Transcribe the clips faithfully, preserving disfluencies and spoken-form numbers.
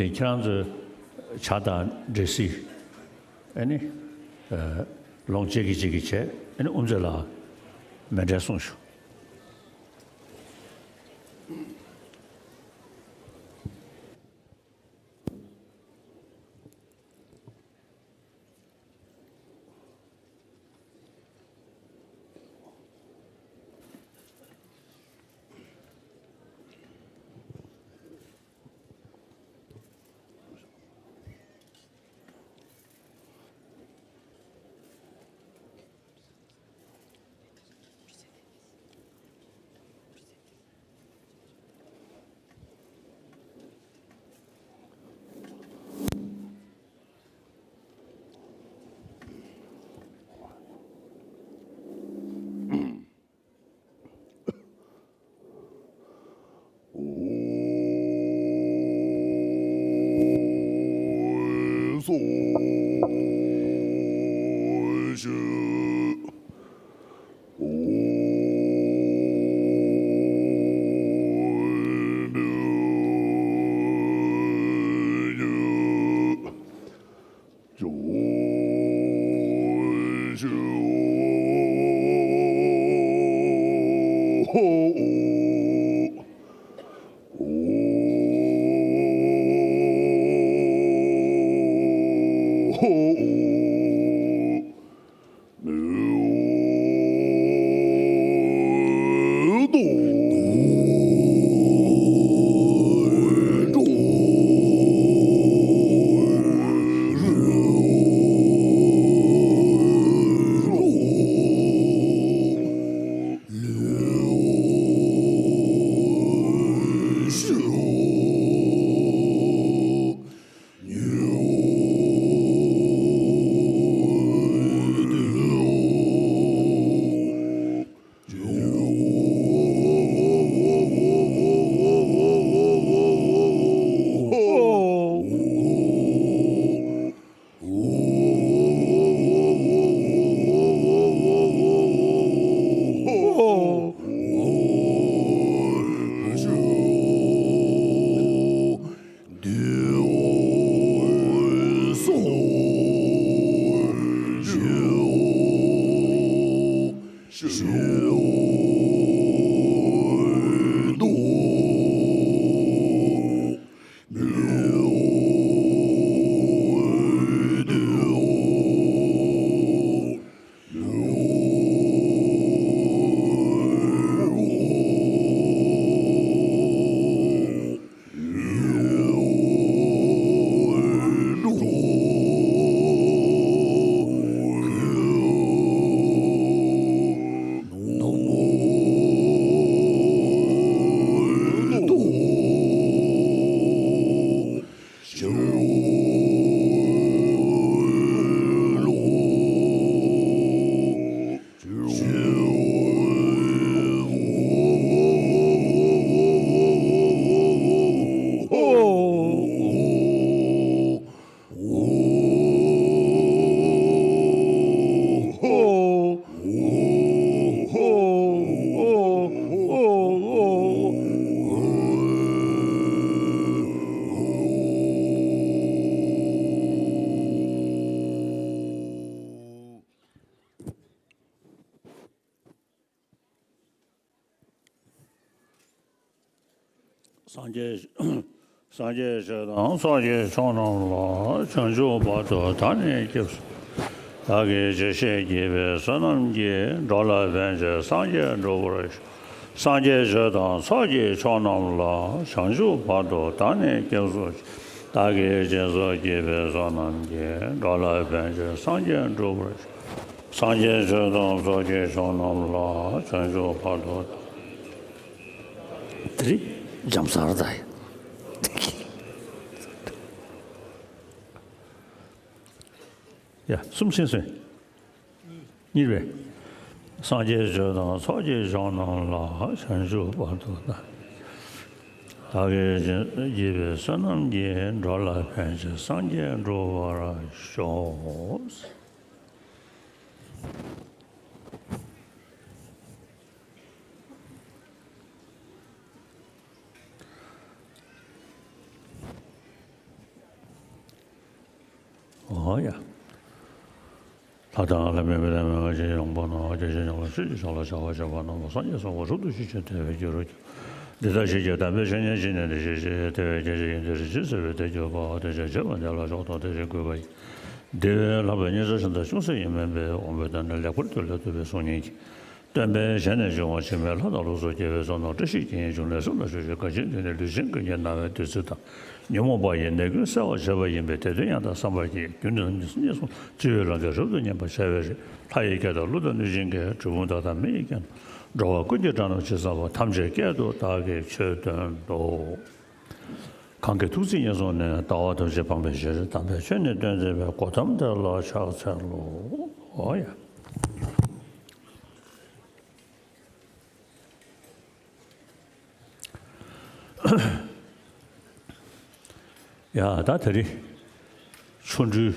དེ་ཁྱེད་རང་ཚོའི་ཇ་དང་འབྲས་སིལ། ཨ་ནི། ཨ། ལོངས་སྤྱོད་ཀྱི་གཅིག་གིས་བྱས། ཨ་ནི་དབུ་མཛད་ལགས་མཎྜལ་གསུང་ཞུ། སངས་རྒྱས་སངས་རྒྱས་ཆོས་དང་ཚོགས་ཀྱི་མཆོག་རྣམས་ལ། བྱང་ཆུབ་བར་དུ་བདག་ནི་སྐྱབས་སུ། བདག་གིས་ཇི་ཞིག་བགྱིས་པའི་བསོད་ནམས་ཀྱིས། འགྲོ་ལ་ཕན་ཕྱིར་སངས་རྒྱས་འགྲུབ་པར་ཤོག། སངས་རྒྱས་ཆོས་དང་ཚོགས་ཀྱི་མཆོག་རྣམས་ལ། བྱང་ཆུབ་བར་དུ་བདག་ནི་སྐྱབས་སུ་མཆི། བདག་གིས་སྦྱིན་སོགས་བགྱིས་པའི་བསོད་ནམས་ཀྱིས། འགྲོ་ལ་ཕན་ཕྱིར་སངས་རྒྱས་འགྲུབ་པར་ཤོག། སངས་རྒྱས་ཆོས་དང་ཚོགས་ཀྱི་མཆོག་རྣམས་ལ། བྱང་ཆུབ་བར་དུ་བདག་དེ་རིང་འཇམ་གསར་དང་ ཡ། གསུམ་ཕྱིན་སོང་། གཉིས་པས། སངས་རྒྱས་ཆོས་དང་ཚོགས་ཀྱི་མཆོག་རྣམས་ལ། བྱང་ཆུབ་བར་དུ་བདག་བདག་གིས་བགྱིས་པའི་བསོད་ནམས་ཀྱིས། འགྲོ་ལ་ཕན་ཕྱིར་སངས་རྒྱས་འགྲུབ་པར་ཤོག། ཨོ་ཡ། ལྷ་དང་ལྷ་མིན་པའི་ལྷ་མིན་པ་ཅན་ཡོངས་པ་རྣམས། བརྒྱ་བྱིན་ཉེར་ལྔ་ཆོས་ཀྱི་ཕྱོགས་ལ་ཞགས་པ་བཞག་པ་རྣམས་ལ། སངས་རྒྱས་གསུང་ངོ་ཧྲིལ་དུ་ཞུས་ཤིང་དད་པས་རྒྱུད་རབ་ཀྱིས། འདི་ལྟར་ཞིག་ཀྱང་དམ་པའི་ཆོས་ཉན་བྱས་ནས། དེ་ཞིག་བདེ་བའི་རྒྱལ་མཆོག་ཡོན་ཏན་རིན་ཆེན་ཟེར་བའི་དེ་གྱུར་པ། དེ་ཕྱིར་བྱེད་པ་འདི་ལ་ཕྱོགས་དང་ལྡན་ཞིང་གུས་པ་ཡིས། འདི་བས་ལྷག་པའི་སྙིང་རྗེ་གཞན་དང་ཅུང་ཟད་ཡང་མིན་པས། འོང་བའི་དོན་ནི་ལེགས་པར་དུ་ལེགས་ཐུབ་པའི་གསུང་ཉན་གྱིས། སྟོན་པས་གཞན་ནས་འབྱུང་བ་ཕྱི་མའི་ལྷ་དང་ལུས་སུ་སྐྱེ་བའི་བསོད་ནམས། བཀྲ་ཤིས་ཀྱི་འབྱུང་གནས་སེམས་ལ་ཞུགས་ཤིང་། དགའ་ཞིང་དུལ་ནས་ལུས་ཅན་ཀུན་གྱི་སྣང་བའི་བདུད་རྩི་དང་། ཉོན་མོངས་པ་ཡི་ནད་ཀུན་སེལ་བར་བྱེད་པ་ཡིན་པས། དེ་དོན་ཡང་དག་བསམ་པར་གྱིས། རྒྱུ་ནི་ནམ་རྒྱུན་སངས་རྒྱས་གསུངས། འཆི་བའི་ལམ་ཁྱེར་རབ་ཏུ་ཉམས་པར་བྱ་བའི་རིགས། ལྷ་ཡི་སྐད་དང་ཀླུ་དང་གནོད་སྦྱིན་སྐད། གྲུལ་བུམ་དག་དང་མི་ཡི་སྐད་རྣམས། འགྲོ་བ་ཀུན་གྱི་སྒྲ་རྣམས་ཇི་ཙམ་པ། ཐམས་ཅད་སྐད་དུ་བདག་གིས་ཆོས་བསྟན་ཏོ། གང་གིས་ཐུགས་བརྩེ་ཉེར་བཟུང་ནས། ལྟ་བ་ཐམས་ཅད་སྤངས་པའི་ཕྱིར། དམ་པའི་ཆོས་ནི་སྟོན་མཛད་པའི། གོ་ཏམ་དེ་ལ་ཕྱག་འཚལ་ལོ། ཨོ་ཡ། ཡ། ད་དེ་རིང་ཆོ་འཕྲུལ་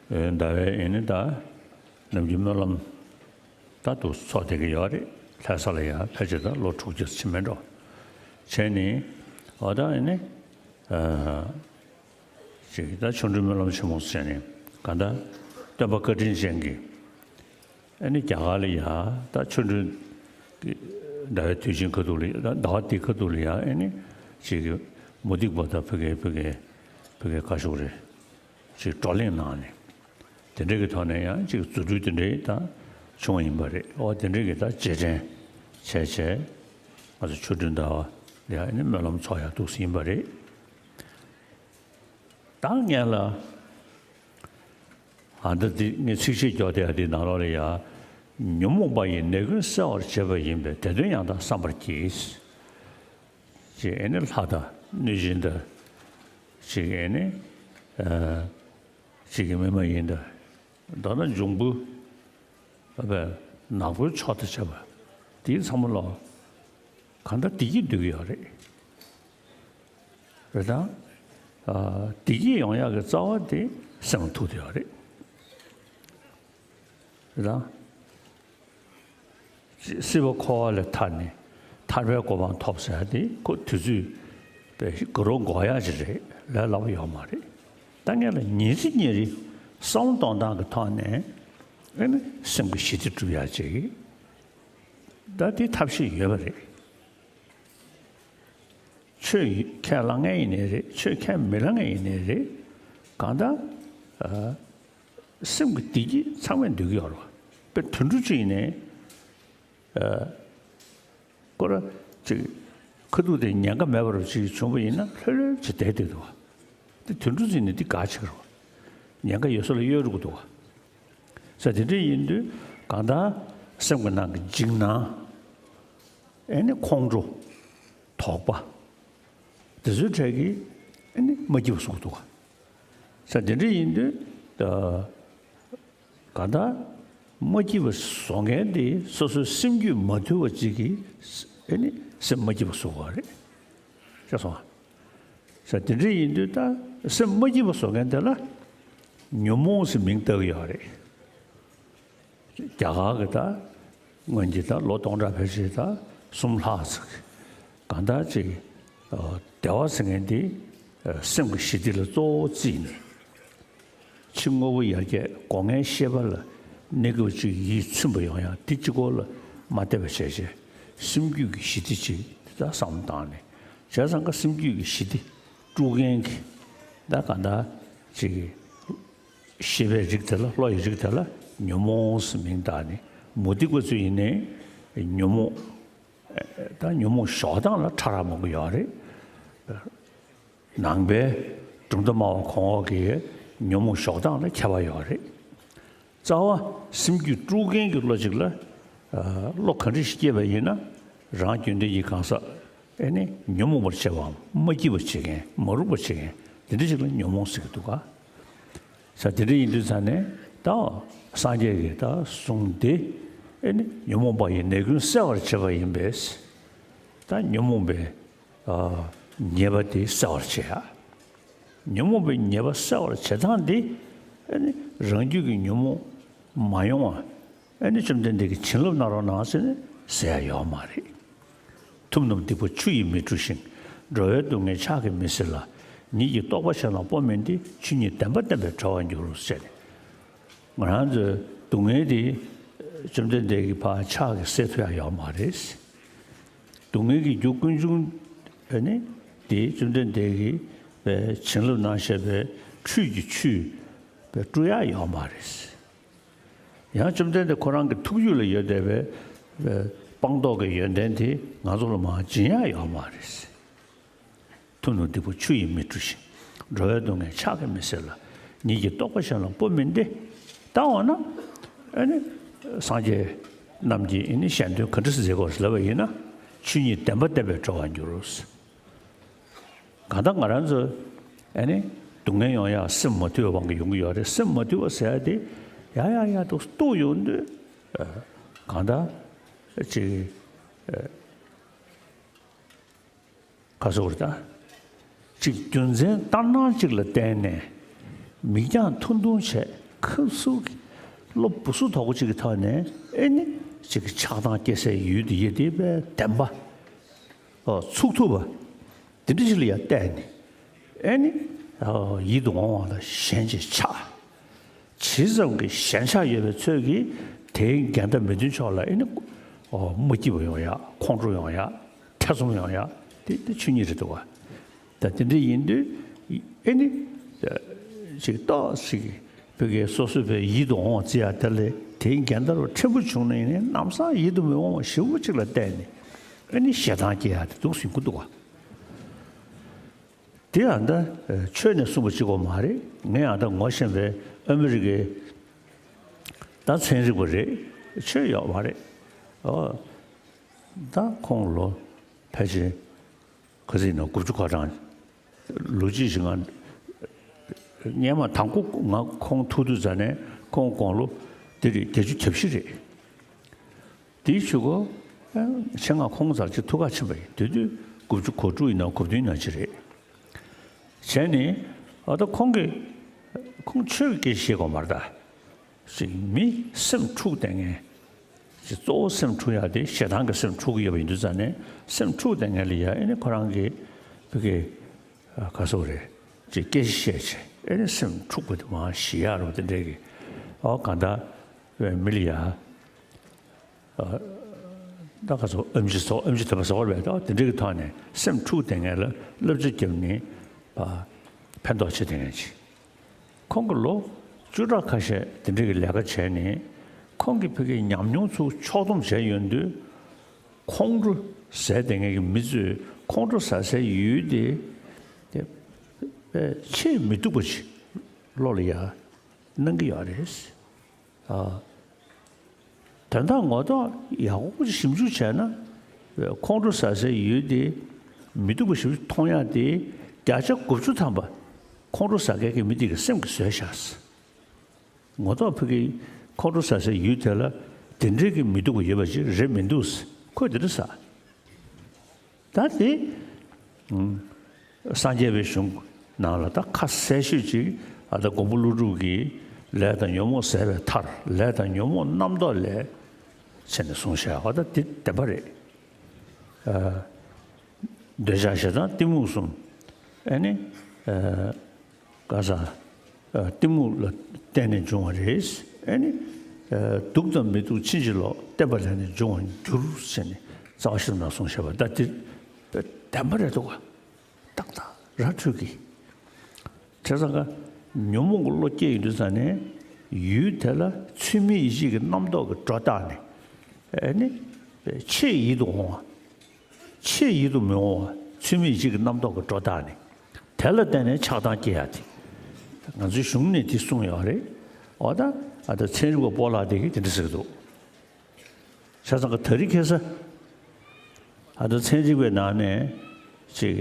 ཟླ་བའི་ཨེ་ནི་ད་ནམ་རྒྱུན་སྨོན་ལམ་ད་དུ་ཚོགས་བསྡད་ཀྱི་ཡོད་རེད། ལྷ་ས་ལ་ཡ་ཕལ་ཆེར་ད་ལོ་དྲུག་ཅུ་ཕྱིན་མེད་འགྲོ། བྱས་ནས་ཨོ་ད་ཨེ་ནི་ཅིག་ད་ཆོ་འཕྲུལ་སྨོན་ལམ་ཆེན་མོ་བྱས་ནས་གང་ལྟར་སྟོན་པ་བཀའ་དྲིན་ཅན་གྱིས། ཨ་ནི་རྒྱ་གར་ལ་ཡ་ད་ཆོ་འཕྲུལ་གྱི་ཟླ་བའི་དུས་ཆེན་ཁ་ཐུག་ལ་ཡ་ཟླ་བ་འདིའི་ཁ་ཐུག་ལ་ཡ་ཨ་ནི་ཅིག་གི་མུ་སྟེགས་པ་དང་ཕ་གིའི་ཕ་གིའི་ཕ་གིའི་བཀའ་ཤོག་རེད་ཅིག་བགྲོ་གླེང་གནང་ནས་དེ་འདྲ་གི་ཐོག་ནས་ཡང་ཅིག་རྫུ་འཕྲུལ་དེ་འདྲའི་ད་བྱུང་བ་ཡིན་པ་རེད། ཨོ་དེ་འདྲ་གི་ད་རྗེས་དྲན་བྱས་བྱས་ང་ཚོ་ཆོ་འཕྲུལ་ཟླ་བ་ལ་ཡ་ཨ་ནི་སྨོན་ལམ་ཚོགས་ཡག་འདུག་ཟིན་པ་རེད། ད་ངས་ལ། ཨ་འདི་འདི་ངས་ཚིག་བཤད་རྒྱག་བསྡད་ཡ་འདི་ནང་ལོགས་ལ་ཡ། ཉོན་མོངས་པ་ཡི་ནད་ཀུན་སེལ་བར་བྱེད་པ་ཡིན་པས། དེ་དོན་ཡང་དག་བསམ་པར་གྱིས། ཅེས་ཨེ་ནི་ལྷ་དང་གནོད་སྦྱིན་དང་། ཅིག་ཨེ་ནི། ཨ། ཅིག་གི་མི་མ་ཡིན་དང་། མདོར་ན་འབྱུང་པོ། ཨ་བས་ནག་པོའི་ཕྱོགས་དང་བཅས་པ། དེའི་ཚང་མ་ལ། གང་ལྟར་བདེ་སྐྱིད་འདོད་ཀྱི་ཡོད་རེད། རེད་དང་། ཨ། བདེ་སྐྱིད་ཡོང་ཡག་གི་རྩ་བ་དེ་སེམས་ལ་ཐུག་བསྡད་ཡོད་རེད། རེད་དང་། སྲིད་པ་འཁོར་བ་ལས་ཐར་ནས་ཐར་པའི་གོ་འཕང་ཐོབ་ཟེར་ཡ་དེ་ཁོ་དུས་ཚོད་པའི་དགའ་རབ་འགོར་ཡག་ཅིག་རེད། ལས་སླ་པོ་ཡོད་མ་རེད། ད་ངས་ལ་ཉིན་རེ་ཉིན་རེ་བསམ་བློ་གཏོང་སྟངས་ཀྱི་ཐོག་ནས་ཨེ་ནི་སེམས་ཀྱི་ཞི་བདེ་སྒྲུབ་ཡག་ཅིག་ད་དེ་ཐབས་ཤེས་ཡོད་པ་རེད། ཆོས་ཁས་བླངས་མཁན་ཡིན་ནའི་རེད། ཆོས་ཁས་མི་བླངས་མཁན་ཡིན་ནའི་རེད། གང་ལྟར། ཨ། སེམས་ཀྱི་བདེ་སྐྱིད་ཚང་མས་འདོད་ཀྱི་ཡོད་རེད་བ། དཔེ་དུད་འགྲོ་གཅིག་ཡིན་ནའི། ཨ། ཁོ་ར་ཅིག་ཁ་ཐུག་དེ་ཉེན་ཁ་མེད་པ་རུ་ཅིག་བྱུང་བ་ཡིན་ན་ལྷོད་ལྷོད་ཅིག་བསྡད་བསྡད་འདུག་བ། དེ་དུད་འགྲོ་གཅིག་ནི་འདི་དགའ་ཆེ་རེད་བ། ཉེན་ཁ་ཡོད་ས་ལ་གཡོལ་འགྲོ་གི་འདུག་བ། ས་དེ་འདྲ་ཡིན་དུས་གང་ལྟར་སེམས་ཀྱི་ནང་གི་འཇིགས་སྣང་། ཨེ་ནི་ཁོང་ཁྲོ། དོགས་པ། དེ་ཚོའི་གྲས་ཀྱིས་ཨེ་ནི་མ་སྐྱིད་པ་བཟོ་གི་འདུག་ག་ས་དེ་འདྲ་ཡིན་དུས་ད་གང་ལྟར་མ་སྐྱིད་པ་བཟོ་མཁན་དེ་སོ་སོའི་སེམས་རྒྱུད་མ་དུལ་བ་ཅིག་གིས་ཨེ་ནི་སེམས་མ་སྐྱིད་པ་བཟོ་གི་རེད། ཤེས་སོང་ང་། ས་དེ་འདྲ་ཡིན་དུས་ད་སེམས་མ་སྐྱིད་པ་བཟོ་མཁན་དེ་ལ་ཉོན་མོངས་ཟེར་མིང་བཏགས་ཀྱི་ཡོད་རེད། རྒྱ་གར་གྱི་ད་སྔོན་གྱི་ད་ལོ་སྟོང་ཕྲག་ཕལ་ཆེར་ད་གསུམ་ལྷག་ཙམ་གྱི་གང་ལྟར་ཅིག་ཨ་བདེ་བ་ཟེར་མཁན་དེ་ཨ་སེམས་ཀྱི་ཞི་བདེ་ལ་གཙོ་བོ་བརྩིས་ནས་ཕྱི་དངོས་པོ་ཡར་རྒྱས་སྒོ་ལྔའི་ཤེས་པ་ལ་གནས་སྐབས་ཅིག་ཡིད་ཚིམ་པ་ཡོང་ཡ་དེ་གཅིག་པོ་ལ་མ་བལྟས་པ་བྱས་བྱས་སེམས་རྒྱུད་ཀྱི་ཞི་བདེ་ཅིག་ད་བསམ་བློ་བཏང་ནས་བྱས་ཙང་ཀ་སེམས་རྒྱུད་ཀྱི་ཞི་བདེ་དཀྲུག་མཁན་གྱི་ད་གང་ལྟར་ཅིག་ཤེས་པའི་རིགས་དེ་ལ་བློ་ཡི་རིགས་དེ་ལ་ཉོན་མོངས་སུ་མིང་བཏགས་ནས་མུ་སྟེགས་པ་ཚོ་ཡིན་ནའི་ཉོན་མོངས་ད་ཉོན་མོངས་ཞོགས་སྟངས་ལ་ཕྲ་རགས་མང་པོ་ཡོད་རེད། ནང་པའི་གྲུབ་མཐའ་སྨྲ་བ་གོང་འོག་གི་ཉོན་མོངས་ཞོགས་སྟངས་ལ་ཁྱད་པར་ཡོད་རེད། རྩ་བ་སེམས་རྒྱུད་དཀྲུག་མཁན་གྱི་བློ་ཅིག་ལ་བློ་ག་འདྲ་ཞིག་སྐྱེས་པ་ཡིན་ན་རང་རྒྱུན་ལྡན་གྱི་གང་ཟག་ཨེ་ནི་ཉོན་མོངས་པར་བྱེད་པའམ་མ་སྐྱིད་པར་བྱེད་མཁན་མ་རུངས་པར་བྱེད་མཁན་དེ་འདྲ་ཞིག་ལ་ཉོན་མོངས་ཟེར་གྱི་འདུག་ག་ས་དེ་འདྲ་ཡིན་དུས་ཙང་ནས་ད་སངས་རྒྱས་ཀྱི་ད་གསུང་དེ་ཨེ་ནི་ཉོན་མོངས་པ་ཡི་ནད་ཀུན་སེལ་བར་བྱེད་པ་ཡིན་པས། ད་ཉོན་མོངས་པའི་ཉེས་པ་དེ་སེལ་བར་བྱེད་ཡ། ཉོན་མོངས་པའི་ཉེས་པ་སེལ་བར་བྱེད་སྟངས་དེ་ཨེ་ནི་རང་རྒྱུད་ཀྱི་ཉོན་མོངས་མ་ཡོང་བ་ཨེ་ནི་བཅོམ་ལྡན་འདས་ཀྱིས་བྱིན་རླབས་གནང་རོགས་གནང་ཟེར་ནས་ཟེར་ཡ་ཡོད་མ་རེད། ཐུབ་རྣམས་སྡིག་པ་ཆུ་ཡིས་མི་འཁྲུ་ཞིང་། འགྲོ་བའི་སྡུག་བསྔལ་ཕྱག་གིས་མི་སེལ་ལ། ཉིད་ཀྱི་རྟོགས་པ་གཞན་ལ་སྤོ་མིན་ཏེ། ཆོས་ཉིད་བདེན་པ་བསྟན་པས་གྲོལ་བར་འགྱུར་ཟེར་ནས། ང་རང་ཚོའི་སྡུག་བསྔལ་དེ་བཅོམ་ལྡན་འདས་ཀྱིས་ཕར་ཕྱག་གིས་སེལ་ཐུབ་ཡ་ཡོད་མ་རེད། སྡུག་བསྔལ་གྱི་རྒྱུ་ཀུན་འབྱུང་ཨེ་ནི་དེ་བཅོམ་ལྡན་འདས་ཀྱིས་བྱིན་རླབས་གནང་བཞག་པའི་ཁྲུས་ཀྱི་ཆུས་བཀྲུ་ཡ་ཡོད་མ་རེད། ཡང་བཅོམ་ལྡན་འདས་ཁོ་རང་གི་ཐུགས་རྒྱུད་ལ་ཡོད་བསྡད་པའི་སྤངས་རྟོགས་ཀྱི་ཡོན་ཏན་དེ་ང་ཚོ་ལ་མར་སྦྱིན་ཡ་ཡོད་མ་རེད། ཐུབ་རྣམས་སྡིག་པ་ཆུ་ཡིས་མི་འཁྲུ་ཞིང་། འགྲོ་བའི་སྡུག་བསྔལ་ཕྱག་གིས་མི་སེལ་ལ། ཉིད་ཀྱི་རྟོགས་པ་གཞན་ལ་སྤོ་མིན་ཏེ། ད་འོ་ན་ཨེ་ནི་སངས་རྒྱས་རྣམས་ཀྱིས་ཨེ་ནི་གཞན་དོན་ག་འདྲ་སེ་མཛད་དགོས་ལབ་པ་ཡིན་ན། ཆོས་ཉིད་བདེན་པ་བསྟན་པས་གྲོལ་བར་འགྱུར། གང་ལྟར་ང་རང་ཚོ་ཨ་ནི་སྡུག་བསྔལ་ཡོང་ཡ་སེམས་མ་དུལ་བའི་དབང་གིས་ཡོང་གི་ཡོད་རེད། སེམས་མ་དུལ་བ་ཟེར་ཡ་དེ་ཡ་ཡ་ཡ་འདུག་སྟུག་ཡོང་དུས་གང་ལྟར་ཅིག་ག་སོགས་རེད་ད། ཅིག་རྒྱུ་མཚན་ལྟར་སྣང་ཅིག་ལ་བརྟེན་ནས་མིག་རྒྱང་ཐུང་ཐུང་བྱས་ཁ་སུ་གི་བློ་སྦུ་སུ་དོག་པོ་ཅིག་གི་ཐོག་ནས་ཨེ་ནི་ཅིག་གི་ཆགས་སྡང་སྐྱེ་སའི་ཡུལ་དེ་ཡེ་དེ་བས་བདེན་པ། ཨོ་ཚུགས་ཐུབ་པ། དེ་འདྲ་ཞིག་ལ་ཡང་བལྟས་ནས་ཨེ་ནི་ཨོ་ཡིད་དུ་འོང་བ་ལ་ཞེན་ཅིང་ཆགས། ཇི་ཙམ་གྱི་ཞེན་ཆགས་ཡོད་པའི་ཚོད་ཀྱིས་དེའི་འགལ་ཟླ་མི་མཐུན་ཕྱོགས་ལ་ཨེ་ནི་ཨོ་མ་སྐྱིད་པ་ཡོང་ཡ། ཁོང་ཁྲོ་ཡོང་ཡ། ཐེ་ཚོམ་ཡོང་ཡ། དེ་དེ་ཆོས་ཉིད་རེད་འདུག་བ། ད་དེ་འདྲ་ཡིན་དུས་ཨེ་ནི་ཅིག་ཏོག་ཙམ་བོད་སྐད་སོ་སོའི་བོད་ཡིད་དུ་འོང་བ་བརྩི་ཡ་དེ་ལས་དེའི་འགལ་ཟླ་རུ་ཕྲན་བུ་བྱུང་ན་ཡིན་ནའི་ལམ་སང་ཡིད་དུ་མི་འོང་བ་ཞེ་པོ་ཅིག་ལ་བལྟས་ནས་ཨེ་ནི་ཞེ་སྡང་སྐྱེ་ཡ་དེ་འདུག་ཟིན་གྱི་འདུག་བ། དེ་ཡང་ད་ཆོས་ནས་གསུངས་པ་གཅིག་པོ་མ་རེད། ངས་ཡང་ད་ངོ་ཤེས་པའི་ཨ་མི་རི་ཀའི་ད་ཚན་རིག་པ་རེད། ཆོས་ཡོད་མ་རེད། ཨོ། ད་ཁོང་ལོ་ཕལ་ཆེར་ག་ཚོད་ཡིན་ན་དགུ་བཅུ་གོ་གྲངས། ལོ་གཅིག་ཞིག་ང་སྔོན་མ་དང་པོ་ང་ཁོང་ཐུག་དུས་ཙ་ནས་ཁོང་དགུང་ལོ་དེ་རེད། བརྒྱད་ཅུ་གྱ་བཞི་རེད། དེའི་ཆུ་གོ་ཆེད་མངགས་ཁོང་ཚར་གཅིག་ཐུག་ག་ཕྱིན་པ་ཡིན། དེ་དུས་དགུ་བཅུ་གོ་དྲུག་ཡིན་ན་གོ་བདུན་ཡིན་ན་ཅི་རེད། བྱས་ནས་ཨ་ད་ཁོང་གིས་ཁོང་ཆོས་ཀྱི་སྐད་ཆ་བཤད་དགོས་མ་རེད་ད། ཅིག་མི་སེམས་འཁྲུག་བསྡད་མཁན། ཅིག་གཙོ་བོ་སེམས་འཁྲུག་ཡག་དེ་ཞེ་སྡང་གི་སེམས་འཁྲུག་གི་ཡོད་པ་ཡིན་དུས་ཙང་ནས་སེམས་འཁྲུག་བསྡད་མཁན་ལ་ཡ་ཨེ་ནི་ཁོ་རང་གིས་བོད་སྐད་ག་སོགས་རེད། ཅིག་སྐད་ཆ་བཤད་བྱས་ཨེ་ནི་སེམས་འཁྲུག་པ་དེ་མར་ཞི་ཡག་རུ་དེ་འདྲས་ཀྱི་ཨོ་གང་ལྟར་བའི་མི་ལ་ཡ། ད་ག་ཚོད་ཨེམ་ཆི་ཚོགས་ཨེམ་ཆི་དེ་པ་ཟེར་བ་རེད། ད་དེ་འདྲ་གི་ཐོག་ནས་སེམས་འཁྲུག་བསྡད་མཁན་ལ་བསླབ་བྱ་བརྒྱབ་ནས་ཕན་ཐོགས་བྱེད་བསྡད་མཁན་ཅིག་ཁོང་གི་ལོ་བཅུ་ཕྲག་ཁ་ཤས་དེ་འདྲ་གི་ལས་ཀ་བྱས་ནས་ཁོང་གི་ཕ་གིའི་ཉམས་མྱོང་ཚོ་ཕྱོགས་བསྡོམས་བྱས་ཡོང་དུས་ཁོང་ཁྲོ་ཟ་བསྡད་མཁན་གྱི་མི་ཚོས་ཁོང་ཁྲོ་ཟ་སའི་ཡུལ་དེ་དེ་ཆེས་མི་སྡུག་པ་ཞིག་བློ་ལ་ཡ་སྣང་གི་ཡོད་རེད། ཨ། དོན་དག་ངོ་ཐོག་ཡག་པོ་ཞིབ་འཇུག་བྱས་ན། ཁོང་ཁྲོ་ཟ་སའི་ཡུལ་དེ་མི་སྡུག་པ་ཞིག་མཐོང་ཡག་དེ་བརྒྱ་ཆ་དགུ་བཅུ་ཐམ་པ་ཁོང་ཁྲོ་ཟ་མཁན་གྱི་མི་དེ་གི་སེམས་ཀྱིས་བཟོས་བཞག་ངོ་ཐོག་ཕ་གི་ཁོང་ཁྲོ་ཟ་སའི་ཡུལ་དེ་ལ་དེ་འདྲའི་གི་མི་སྡུག་པ་ཡོད་པ་ཅིག་རེད་མི་འདུག་ཁོས་དེ་འདྲ་ཟ། ད་དེ། ཨུམ། སངས་རྒྱས་པའི་གཞུང་ནང་ལ་ད་ཁ་གསལ་ཤོས་ཅིག་ཨ་ད་མགོན་པོ་ཀླུ་སྒྲུབ་ཀྱིས་ལས་དང་ཉོན་མོངས་ཟད་པའི་མཐར། ལས་དང་ཉོན་མོངས་རྣམ་རྟོག་ལས། ཟེར་ནས་གསུངས་བཞག་ཨ་ད་དེ་བདེན་པ་རེད། ཨ། འདོད་ཆགས་ཞེ་སྡང་གཏི་མུག་གསུམ། ཨ་ནི། ཨ། ག་ས། ཨ། གཏི་མུག་ལ་བརྟེན་ནས་འབྱུང་བ་རེད། ཨ་ནི། ཨ། སྡུག་དང་མི་སྡུག་ཕྱིན་ཅི་ལོག་བརྟེན་པ་ལས་ནི་འབྱུང་བར་འགྱུར་ཟེར་ནས་རྩ་བ་ཤིན་ཏུ་གསུངས་བཞག་པ་ད་དེ་བདེན་པ་རེད་འདུག་ག་ཏག་ཏག་ར་འཕྲོད་ཀྱི། བྱས་ཙང་ཀ་ཉོན་མོངས་ཀྱི་བློ་སྐྱེས་ཡོང་དུས་ཙང་ནས་ཡུལ་དེ་ལ་ཚུལ་མིན་ཡིད་བྱེད་ཀྱི་རྣམ་རྟོག་གིས་སྒྲོ་བཏགས་ནས་ཨ་ནི་ཆེས་ཡིད་དུ་འོང་བ། ཆེས་ཡིད་དུ་མི་འོང་བ་ཚུལ་མིན་ཡིད་བྱེད་ཀྱི་རྣམ་རྟོག་གིས་སྒྲོ་བཏགས་ནས་དེ་ལ་བརྟེན་ནས་ཆགས་སྡང་སྐྱེ་ཡ་དེ། ང་ཚོའི་གཞུང་ནས་དེ་གསུངས་ཡོད་རེད། འོ་ད་ཨ་ད་ཚན་རིག་པ་སྤོ་ལགས་དེ་གིས་དེ་འདྲ་ཟེར་གྱི་འདུག་བྱས་ཙང་ཀ་ད་རེས་ཁ་སང་ཨ་ད་ཚན་རིག་པའི་ནང་ནས་ཅིག་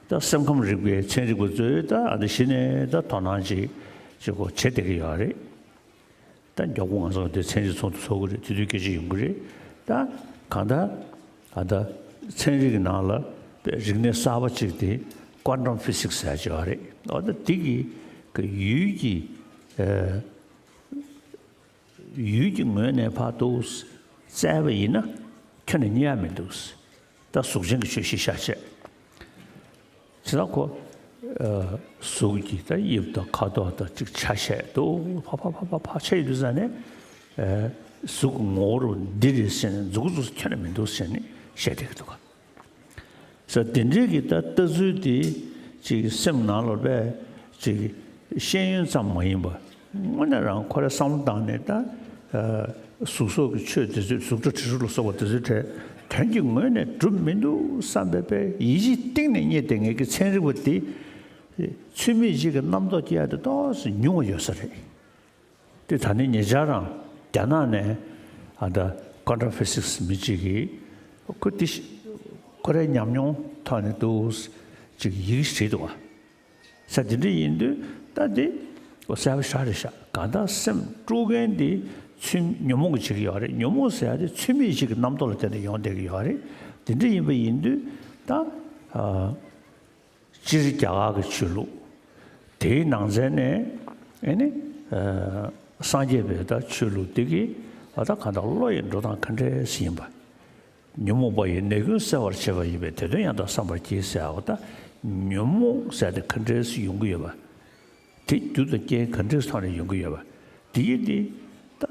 ད་སེམས་ཁམས་རིག་པའི་ཚན་རིག་པ་ཚོས་ད་ཨ་ད་གཞི་ནས་ད་དོ་སྣང་ཅིག་ ཅིག་གོ་བྱེད་བསྡད་ཀྱི་ཡོད་རེད། ད་མགྱོགས་པོ་ང་ཚོ་འདི་ཚན་རིག་ཚོགས་འདུ་ཚོགས་ཀྱི་རེད། དེ་དུས་སྐད་ཆ་ཡོང་གི་རེད། ད་གང་ལྟར་ཨ་ད་ཚན་རིག་གི་ནང་ལ་རིག་གནས་གསར་པ་ཅིག་དེ་quantum physics་ཟེར་ཡག་ཅིག་ཡོད་རེད། འོ་ད་འདི་གི་གི་ཡུལ་གྱི་ཨ་ཡུལ་གྱི་ངོས་ནས་ཕར་དུ་བཙལ་བ་ཡིན་ན་ཁྱོན་ནས་རྙེད་ཡག་མི་འདུག་ད་གཟུགས་ཅན་གྱི་ཆོས་གཞི་བཞག་བྱས། བྱས་ཙང་ཁོ་ཨ་གཟུགས་ཀྱི་ད་དབྱིབས་དང་ཁ་དོག་དང་ཅིག་ཆ་ཤས་འདུག་ཕ་ཕ་ཕ་ཕ་ཕ་ཆ་ཡི་དུས་ཙ་ནས་ཨ་གཟུགས་ངོ་བོ་འདི་རེད་ཟེར་ནས་མཛུབ་གུ་བཙུགས་ཁྱོན་ནས་མི་འདུག་ཟེར་ནས་བཤད་བསྡད་ཀྱི་འདུག་ག་ས་དེ་འདྲའི་གི་ད་ལྟ་ཚུལ་དེ་ཅིག་སེམས་ནང་ལ་བས་ཅིག་ཤེས་ཡོན་ཙམ་མ་ཡིན་པ་དངོས་གནས་རང་ཁོ་རའི་བསམ་བློ་བཏང་ནས་ད་ཨ་གཟུགས་སོགས་ཀྱི་ཆོས་དེ་ཚོས་གཟུགས་སྒྲ་དྲི་རོ་ལ་སོགས་པ་དེ་ཚོའི་གྲས་དོན་གྱི་ངོས་ནས་གྲུབ་མི་འདུག་བསམ་པའི་པའི་ཡིད་ཆེས་གཏིང་ནས་རྙེད་བསྡད་མཁན་གྱི་ཚན་རིག་པ་དེ་ཚུལ་མིན་ཞིག་གི་རྣམ་རྟོག་སྐྱེ་ཡ་དེ་ཏོག་ཙམ་ཉུང་བ་ཡོད་ས་རེད། དེ་ད་ནི་ཉེ་ཆར་རང་རྒྱ་ནག་ནས་ཨ་ད་quantum physics་མི་གཅིག་གིས་ཁོ་དེ་ཤི་ཁོ་རའི་ཉམས་མྱོང་ཐོག་ནས་འདུག་ཅིག་ཡི་གེ་བྲིས་འདུག་བ། ས་དེ་འདྲ་ཡིན་དུས་ད་དེ་གསལ་པོ་ཞེ་དྲག་རེད་ཤག་གང་ལྟར་སེམས་དཀྲུག་མཁན་དེ་ཚུལ་ཉོན་མོངས་ཀྱི་བྱེད་ཀྱི་ཡོད་རེད། ཉོན་མོངས་ཟེར་ཡ་དེ་ཚུལ་མིན་ཞིག་གི་རྣམ་རྟོག་ལ་བརྟེན་ནས་ཡོང་བསྡད་ཀྱི་ཡོད་རེད། དེ་འདྲ་ཡིན་པ་ཡིན་དུས་ད་ཨ། སྤྱིར་རྒྱ་གར་གྱི་ཆོས་ལུགས་དེའི་ནང་ཚན་ནས་ཨེ་ནི་ཨ་སངས་རྒྱས་པའི་ད་ཆོས་ལུགས་དེ་གིས་ཨ་ད་གང་ལྟར་བློ་ཡི་འགྲོ་སྟངས་ག་འདྲས་ཡིན་པ། ཉོན་མོངས་པ་ཡི་ནད་ཀུན་སེལ་བར་བྱེད་པ་ཡིན་པས་དེ་དོན་ཡང་དག་བསམ་པར་གྱིས་ཟེར་ཨ་ད་ཉོན་མོངས་ཟེར་དེ་ག་འདྲས་ཡོང་གི་ཡོད་པ། དེ་རྒྱུ་དང་རྐྱེན་ག་འདྲའི་ཐོག་ནས་ཡོང་གི་ཡོད་པ། དེ་ཡིན་དེ་ད་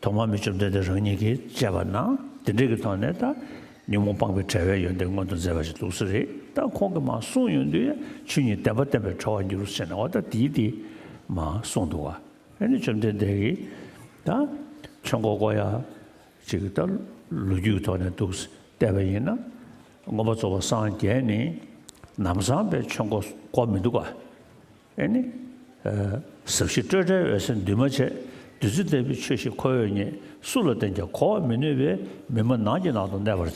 ཐོག་མར་མི་བཅོམ་ལྡན་འདས་རང་ཉིད་ཀྱིས་དཔྱད་པ་ན་དེ་འདྲའི་གི་ཐོག་ནས་ད་ཉོན་མོངས་སྤངས་པའི་བྲལ་བའི་ཡོན་ཏན་མངོན་དུ་མཛད་པ་ཞིག་འདུག་ས་རེད། ད་ཁོང་གིས་མར་གསུངས་ཡོང་དུས་ཆོས་ཉིད་བདེན་པ་བསྟན་པའི་ཕྲེང་བར་འགྱུར་ཟེར་ནས་འོ་ད་དེ་ཡིན་དེ་མར་གསུངས་འདུག་བ། ཨ་ནི་བཅོམ་ལྡན་འདས་ཀྱིས་ད་ཆོས་འཁོར་བསྐོར་ཡ་ཅིག་ད་ལོ་རྒྱུས་ཐོག་ནས་འདུག་བལྟས་པ་ཡིན་ན་མངོན་པར་རྫོགས་པར་སངས་རྒྱས་ནས་ལམ་སང་པའི་ཆོས་འཁོར་བསྐོར་མི་འདུག་ག་ཨེ་ནི། ཨ་ཟབ་ཞི་སྤྲོས་བྲལ་འོད་གསལ་འདུས་མ་བྱས། བདུད་རྩི་ལྟ་བུའི་ཆོས་ཤིག་ཁོ་བོས་རྙེད། སུ་ལ་བསྟན་ཀྱང་གོ་བར་མི་ནུས་པས། མི་སྨྲ་ནགས་ཀྱི་ནང་དུ་གནས་པར་བྱ།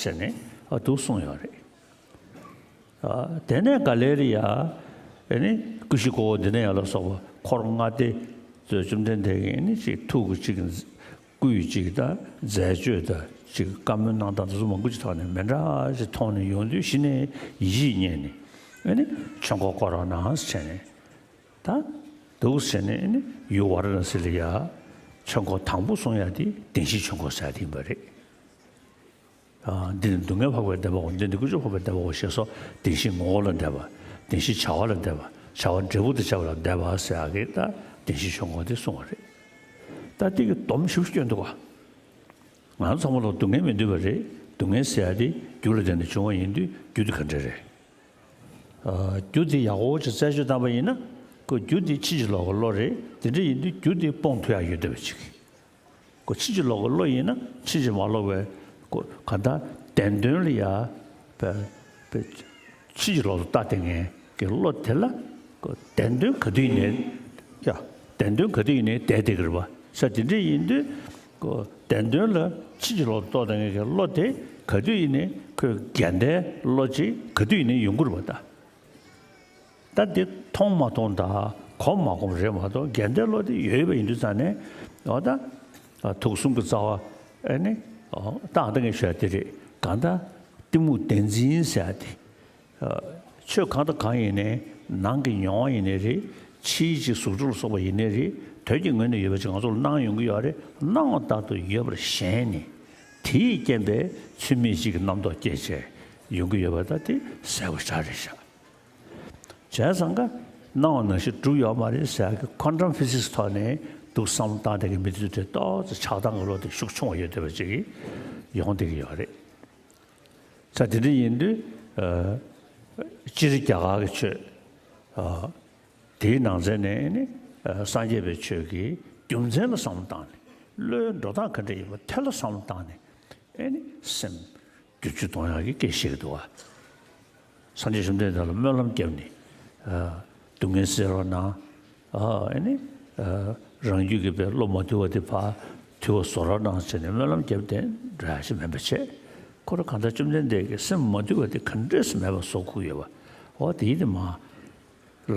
ཟེར་ནས་ཨ་འདུག་གསུངས་ཡོད་རེད། ཨ་དེ་ནས་ག་ལེར་ཡ། ཨེ་ནི་ཀུ་ཤུ་ཀོ་བོ་འདི་ནས་ཡ་ལ་སོགས་པ་འཁོར་ལྔ་སྡེ་ཚོས་བཅོམ་ལྡན་འདས་ཀྱིས་ཨེ་ནི་ཅིག་ཐུགས་ཀྱི་ཅིག་སྐུའི་ཅིག་དང་མཛད་སྤྱོད་དང་ཅིག་བཀའ་མོལ་གནང་སྟངས་དེ་ཚོ་མང་པོ་ཅིག་ཐོག་ནས་མི་འདྲ་ཞིག་མཐོང་ནས་ཡོང་དུས་གཞི་ནས་ཡིད་ཆེས་རྙེད་ནས་ཨ་ནི་ཆོས་འཁོར་བསྐོར་རོགས་གནང་ཟེར་ནས་ད་འདུག་ཟེར་ནས་ཨ་ནི་ཡུལ་ཝཱ་ར་ཎ་སི་ལ་ཡ་ཆོས་འཁོར་དང་པོ་གསུང་ཡ་དེ་བདེན་བཞིའི་ཆོས་འཁོར་ཟེར་ཡ་དེ་ཡིན་པ་རེད། ཨ་འདི་ནི་སྡུག་བསྔལ་འཕགས་པའི་བདེན་པའོ། འདི་ནི་ཀུན་འབྱུང་འཕགས་པའི་བདེན་པའོ་ཞེས་སོགས་བདེན་བཞིའི་ངོ་བོ་ལ་འདས་པ། བདེན་བཞིའི་བྱ་བ་ལ་འདས་པ། བྱ་བ་འབྲས་བུ་དང་བཅས་པ་ལ་འདས་པ་ཟེར་ཡག་གི་ད་བདེན་བཞིའི་ཆོས་འཁོར་དེ་གསུངས་པ་རེད། ད་འདི་གི་སྡོམ་ཞིབ་སྐྱོན་འདུག་ག་ང་ཚོ་ཚང་མ་ལ་སྡུག་བསྔལ་མི་འདོད་པ་རེད། སྡུག་བསྔལ་ཟེར་ཡག་དེ་རྒྱུ་ལ་བརྟེན་ནས་བྱུང་བ་ཡིན་དུས་རྒྱུ་དེ་ག་འདྲ་རེད། ཨ་རྒྱུ་དེ་ཡག་པོ་ཅིག་རྩད་གཅོད་བཏང་པ་ཡིན་ན་ཁོ་རྒྱུ་དེ་ཕྱིན་ཅི་ལོག་གི་བློ་རེད། དེ་འདྲ་ཡིན་དུས་རྒྱུ་དེ་སྤོང་ཐུབ་ཡག་ཡོད་བསྡད་པ་ཅིག་ཁོ་ཕྱིན་ཅི་ལོག་གི་བློ་ཡིན་ན་ཕྱིན་ཅི་མ་ལོག་པའི་ཁོ་གང་ལྟར་བདེན་དོན་ལ་ཡ་པའི་པའི་ཕྱིན་ཅི་ལོག་ཏུ་ལྟ་བསྡད་མཁན་གྱི་བློ་དེ་ལ་ཁོ་བདེན་དོན་ག་དུས་ཡིན་ནའི་ཡ་བདེན་དོན་ག་དུས་ཡིན་ནའི་བསྡད་བསྡད་ཀྱི་རེད་པ། ས་དེ་འདྲ་ཡིན་དུས་ཁོ་བདེན་དོན་ལ་ཕྱིན་ཅི་ལོག་ཏུ་ལྟ་བསྡད་མཁན་གྱི་བློ་དེ་ག་དུས་ཡིན་ནའི་ཁོས་འགལ་ཟླའི་བློ་ཅིག་ག་དུས་ཡིན་ནའི་ཡོང་གི་རེད་པ་ད། ད་འདི་མཐོང་མ་མཐོང་དང་གོམས་མ་གོམས་རེད་མ་གཏོགས་འགལ་ཟླའི་བློ་དེ་ཡོད་པ་ཡིན་དུས་ཙང་ནས་འོ་ད་དུག་གསུམ་གྱི་རྩ་བ་ཨེ་ནི་ད་ཨ་ད་ངས་ཞུ་ཡ་དེ་རེད། གང་ལྟར་གཏི་མུག་བདེན་འཛིན་ཟེར་ཡ་དེ་ཆོས་གང་དང་གང་ཡིན་ནའི་ནང་གི་མྱོང་བ་ཡིན་ནའི་རེད། ཕྱིའི་ཅིག་གཟུགས་སྒྲ་ལ་སོགས་པ་ཡིན་ནའི་རེད། དོན་གྱི་ངོས་ནས་ཡོད་པ་ཅིག་ང་ཚོ་ལ་སྣང་ཡོང་གི་ཡོད་རེད། སྣང་བ་ལྟར་དུ་ཡོད་པར་ཞེན་ནས་དེའི་རྐྱེན་པས་ཚུལ་མིན་ཞིག་གི་རྣམ་རྟོག་སྐྱེས་བྱས་ཡོང་གི་ཡོད་པ་ད་དེ་གསལ་པོ་ཞེ་དྲག་རེད་ཤག་བྱས་ཙང་ཀ་སྣང་བ་ནང་བཞིན་གྲུབ་ཡོད་མ་རེད་ཟེར་ཡག་གི་ཁོ་ཊམ་ཕི་སིག་སི་ཐོག་ནས་འདུག་བསམ་བློ་བཏང་བསྡད་མཁན་མི་དེ་ཚོ་དེ་ཏོག་ཙམ་ཆགས་སྡང་གི་བློ་དེ་ཤུགས་ཆུང་བ་ཡོད་བསྡད་པ་ཅིག་ཡོང་བསྡད་ཀྱི་ཡོད་རེད། ས་དེ་འདྲ་ཡིན་དུས་ཨ་སྤྱིར་རྒྱ་གར་གྱི་ཆོས་ཨ་དེའི་ནང་ཚན་ནས་ནི་ཨ་སངས་རྒྱས་པའི་ཆོས་ཀྱི་རྒྱུ་མཚན་ལ་བསམ་བློ་བཏང་ནས་བློའི་འགྲོ་སྟངས་ག་འདྲ་ཡིན་པ་དེ་ལ་བསམ་བློ་བཏང་ནས་ཨེ་ནི་སེམས། བསྒྱུར་བཅོས་གཏོང་ཡག་གི་སྐད་བཤད་ཀྱི་འདུག་བ། སངས་རྒྱས་བཅོམ་ལྡན་འདས་ལ་སྨོན་ལམ་བརྒྱབ་ནས་ཨ་སྡུག་བསྔལ་སེལ་རོགས་གནང་། ཨ་ཨེ་ནི་ཨ་རང་རྒྱུད་ཀྱི་བའི་བློ་མ་དུལ་བ་དེ་ཕར་དུལ་བ་བཟོ་རོགས་གནང་ཟེར་ནས་སྨོན་ལམ་བརྒྱབ་སྟེ་འདྲ་ཞིག་མིན་པ་བྱས། ཁོ་རང་གང་ལྟར་བཅོམ་ལྡན་འདས་ཀྱི་སེམས་མ་དུལ་བ་དེ་ག་འདྲས་སེ་མེད་པ་བཟོ་དགོས་ཡོད་པ། འོ་དེ་ཡིན་དེ་མ་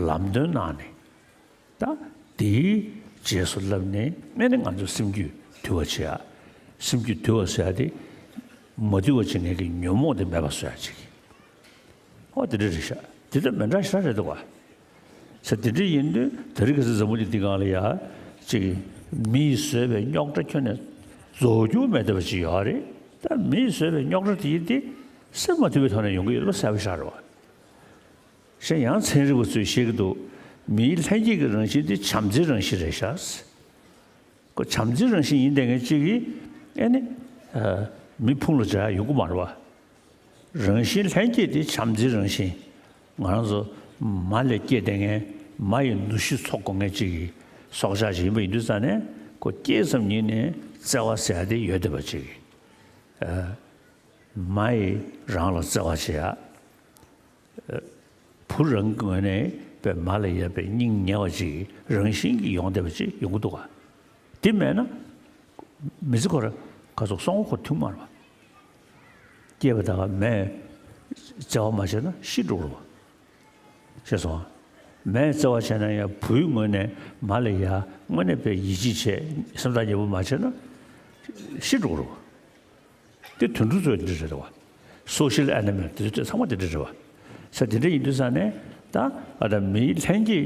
ལམ་སྟོན་གནང་ནས། ད་དེའི་རྗེས་སུ་བསླབས་ནས་ཨེ་ནི་ང་ཚོ་སེམས་རྒྱུད་དུལ་བ་བྱེད་ཡ། སེམས་རྒྱུད་དུལ་བ་ཟེར་ཡ་དེ་མ་དུལ་བ་བྱེད་མཁན་གྱི་ཉོན་མོངས་དེ་མེད་པ་བཟོ་ཡ་ཅིག་ཨོ་དེ་འདྲ་རེད་ཤག་དེ་ལྟ་མི་འདྲ་ཤ་རེད་འདུག་བ། ས་དེ་འདྲ་ཡིན་དུས་ད་རེས་ཁ་སང་འཛམ་བུ་གླིང་འདི་སྒང་ལ་ཡ་ཅིག་མིས་བཟོས་པའི་རྙོག་དྲ་ཁྱོན་ནས་རྫོགས་རྒྱུ་མེད་བསྡད་པ་ཅིག་ཡོད་རེད། ད་མིས་བཟོས་པའི་རྙོག་དྲ་དེ་ཡིན་ཏེ་སེམས་མ་དུལ་བའི་ཐོག་ནས་ཡོང་གི་ཡོད་པ་གསལ་པོ་ཤར་བ། གཞན་ཡང་ཚན་རིག་པ་ཚོས་བཤད་ཀྱི་འདུག་མིའི་ལྷན་སྐྱེས་ཀྱི་རང་བཞིན་དེ་བྱམས་བརྩེའི་རང་བཞིན་རེད་ཤག་ཁོ་བྱམས་བརྩེའི་རང་བཞིན་ཡིན་བསྡད་མཁན་གཅིག་གིས་ཨེ་ནི། མི་ཕུང་ལ་སྦྱར་ཡ་ཡོང་གི་མ་རེད་བ། རང་བཞིན་ལྷན་སྐྱེས་དེ་བྱམས་བརྩེའི་རང་བཞིན། ང་རང་ཚོ་མ་ལས་སྐྱེས་བསྡད་མཁན་མ་ཡི་ནུ་ཞོ་འཚོ་དགོས་མཁན་གཅིག་གི་སྲོག་ཆགས་ཤིག་ཡིན་པ་ཡིན་དུས་ཙང་ནས་ཁོ་སྐྱེས་ཙམ་ཉིད་ནས་བརྩེ་བ་ཟེར་ཡ་དེ་ཡོད་བསྡད་པ་གཅིག་གིས། མ་ཡིས་རང་ལ་བརྩེ་བ་བྱེད་ཡ། བུ་རང་གི་ངོས་ནས་པའི་མ་ལ་ཡོད་པའི་སྙིང་ཉེ་བ་ཅིག་རང་བཞིན་གྱིས་ཡོང་བསྡད་པ་ཅིག་ཡོང་གི་འདུག་ག་དེ་མེད་ན་མི་ཚེ་ཁོ་ར་ག་སོག་སོང་ཁོ་ཐུག་མ་རེད་པ། སྐྱེས་པ་དག་མས་བརྩེ་བ་མ་བྱས་ན་ཤི་འགྲོ་རེད་པ། ཤེས་སོང་ཨ། མས་བརྩེ་བ་བྱས་ན་ཡང་བུའི་ངོས་ནས་མ་ལ་ཡ་དངོས་གནས་པའི་ཡིད་ཆེས་བྱས་སེམས་ཐག་ཉེ་པོ་མ་བྱས་ན་ཤི་འགྲོ་རེད་པ། དེ་དུད་འགྲོ་ཚོ་འདི་རེད་བ། སོ་ཤལ་ཨེ་ནི་མལ་དེ་ཚོ་ཚང་མ་དེ་འདྲ་རེད་བ། ས་དེ་འདྲ་ཡིན་དུས་ཙང་ནས་ད་ཨ་ད་མིའི་ལྷན་སྐྱེས་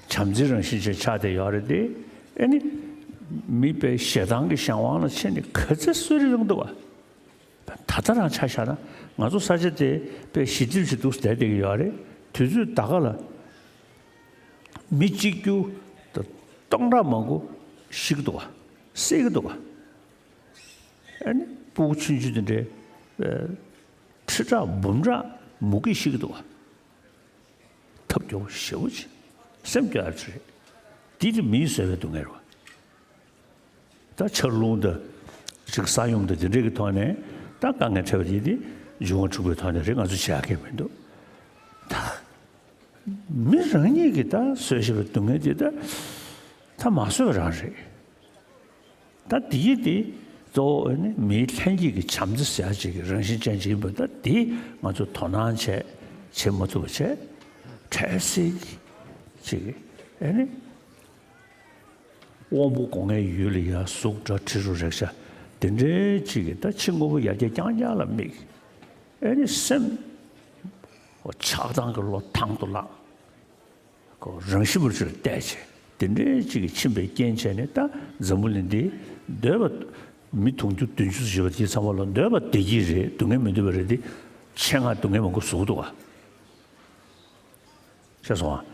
བྱམས་བརྩེའི་རང་བཞིན་ཅན་ཆགས་བསྡད་ཡོད་རེད་དེ། ཨེ་ནི། མི་དཔེ་ཞེ་སྡང་གི་གཞན་དབང་ལ་ཕྱིན་ནས་ག་ཚད་གསོད་རེས་གནང་འདུག་བ། ད་ལྟ་རང་ཆ་བཞག་ན་ང་ཚོ་ས་ཆ་དེ་དཔེ་ཞི་འཇམ་ཞིག་འདུག་བསྡད་བསྡད་ཀྱི་ཡོད་རེད། དུས་ཚོད་ད་ག་ལ་མི་གཅིག་གྱུར་ད་སྟོང་ཕྲག་མང་པོ་ཤི་གི་འདུག་བ། བསད་ཀྱི་འདུག་བ། ཨ་ནི་སྤུ་གུ་ཆུང་ཆུང་དེ་འདྲའི་ཁྲི་ཕྲག་འབུམ་ཕྲག་མུ་གེས་ཤི་གི་འདུག་བ། ཐབས་སྐྱོ་པོ་ཞེ་པོ་ཅིག་སེམས་སྐྱོ་ཡ་ཅིག་རེད། དེ་དེ་མིས་བཟོས་པའི་སྡུག་བསྔལ་རེད་བ། ད་ཆར་རླུང་དང་ཅིག་ས་ཡོམ་དང་དེ་འདྲའི་གི་ཐོག་ནས་ད་དཀའ་ངལ་འཕྲད་པ་དེ་དེ་འབྱུང་བ་འཁྲུགས་པའི་ཐོག་ནས་རེད། ང་ཚོ་བྱེད་ཡ་གི་མི་འདུག་ད། མི་རང་ཉིད་ཀྱིས་ད་བཟོས་བཞིན་པའི་སྡུག་བསྔལ་དེ་ད་ད་མ་བཟོས་པ་རང་རེད། ད་དེ་ཡིན་དེ་གཙོ་བོ་ཨེ་ནི་མིའི་ལྷན་སྐྱེས་ཀྱི་བྱམས་བརྩེ་ཟེར་ཡ་ཅིག་གི་རང་བཞིན་ཅན་ཅིག་ཡིན་པ་ད་དེ་ང་ཚོ་དོ་སྣང་བྱས་བྱེད་མ་ཐུབ་པ་བྱས་འཕྲལ་སེལ་གྱི་ཅིག་ཨེ་ནི་དབང་པོ་སྒོ་ལྔའི་ཡུལ་ལ་ཡ་གཟུགས་སྒྲ་དྲི་རོ་རེག་བྱ་དེ་འདྲའི་ཅིག་གི་ད་ཕྱི་དངོས་པོ་ཡར་རྒྱས་རྐྱང་རྐྱང་ལ་དམིགས་ཨེ་ནི་སེམས་ཆགས་སྡང་གི་བློ་དང་དུ་བླངས། ཁོ་རང་ཤི་བར་ཆུར་བལྟས་བྱས་དེ་འདྲའི་ཅིག་གིས་ཕྱིན་པའི་རྐྱེན་བྱས་ནས་ད་འཛམ་བུ་གླིང་འདི་འདོད་པ་མི་དུང་ཕྱུར་བདུན་ཅུ་ཙམ་ཡོད་པ་དེ་ཚང་མ་ལ་འདོད་པ་བདེ་སྐྱིད་རེད། སྡུག་བསྔལ་མི་འདོད་པ་རེད་དེ་ཆེད་མངགས་སྡུག་བསྔལ་མང་པོ་བཟོ་གི་འདུག་ག་ཤེས་སོང་ཨ།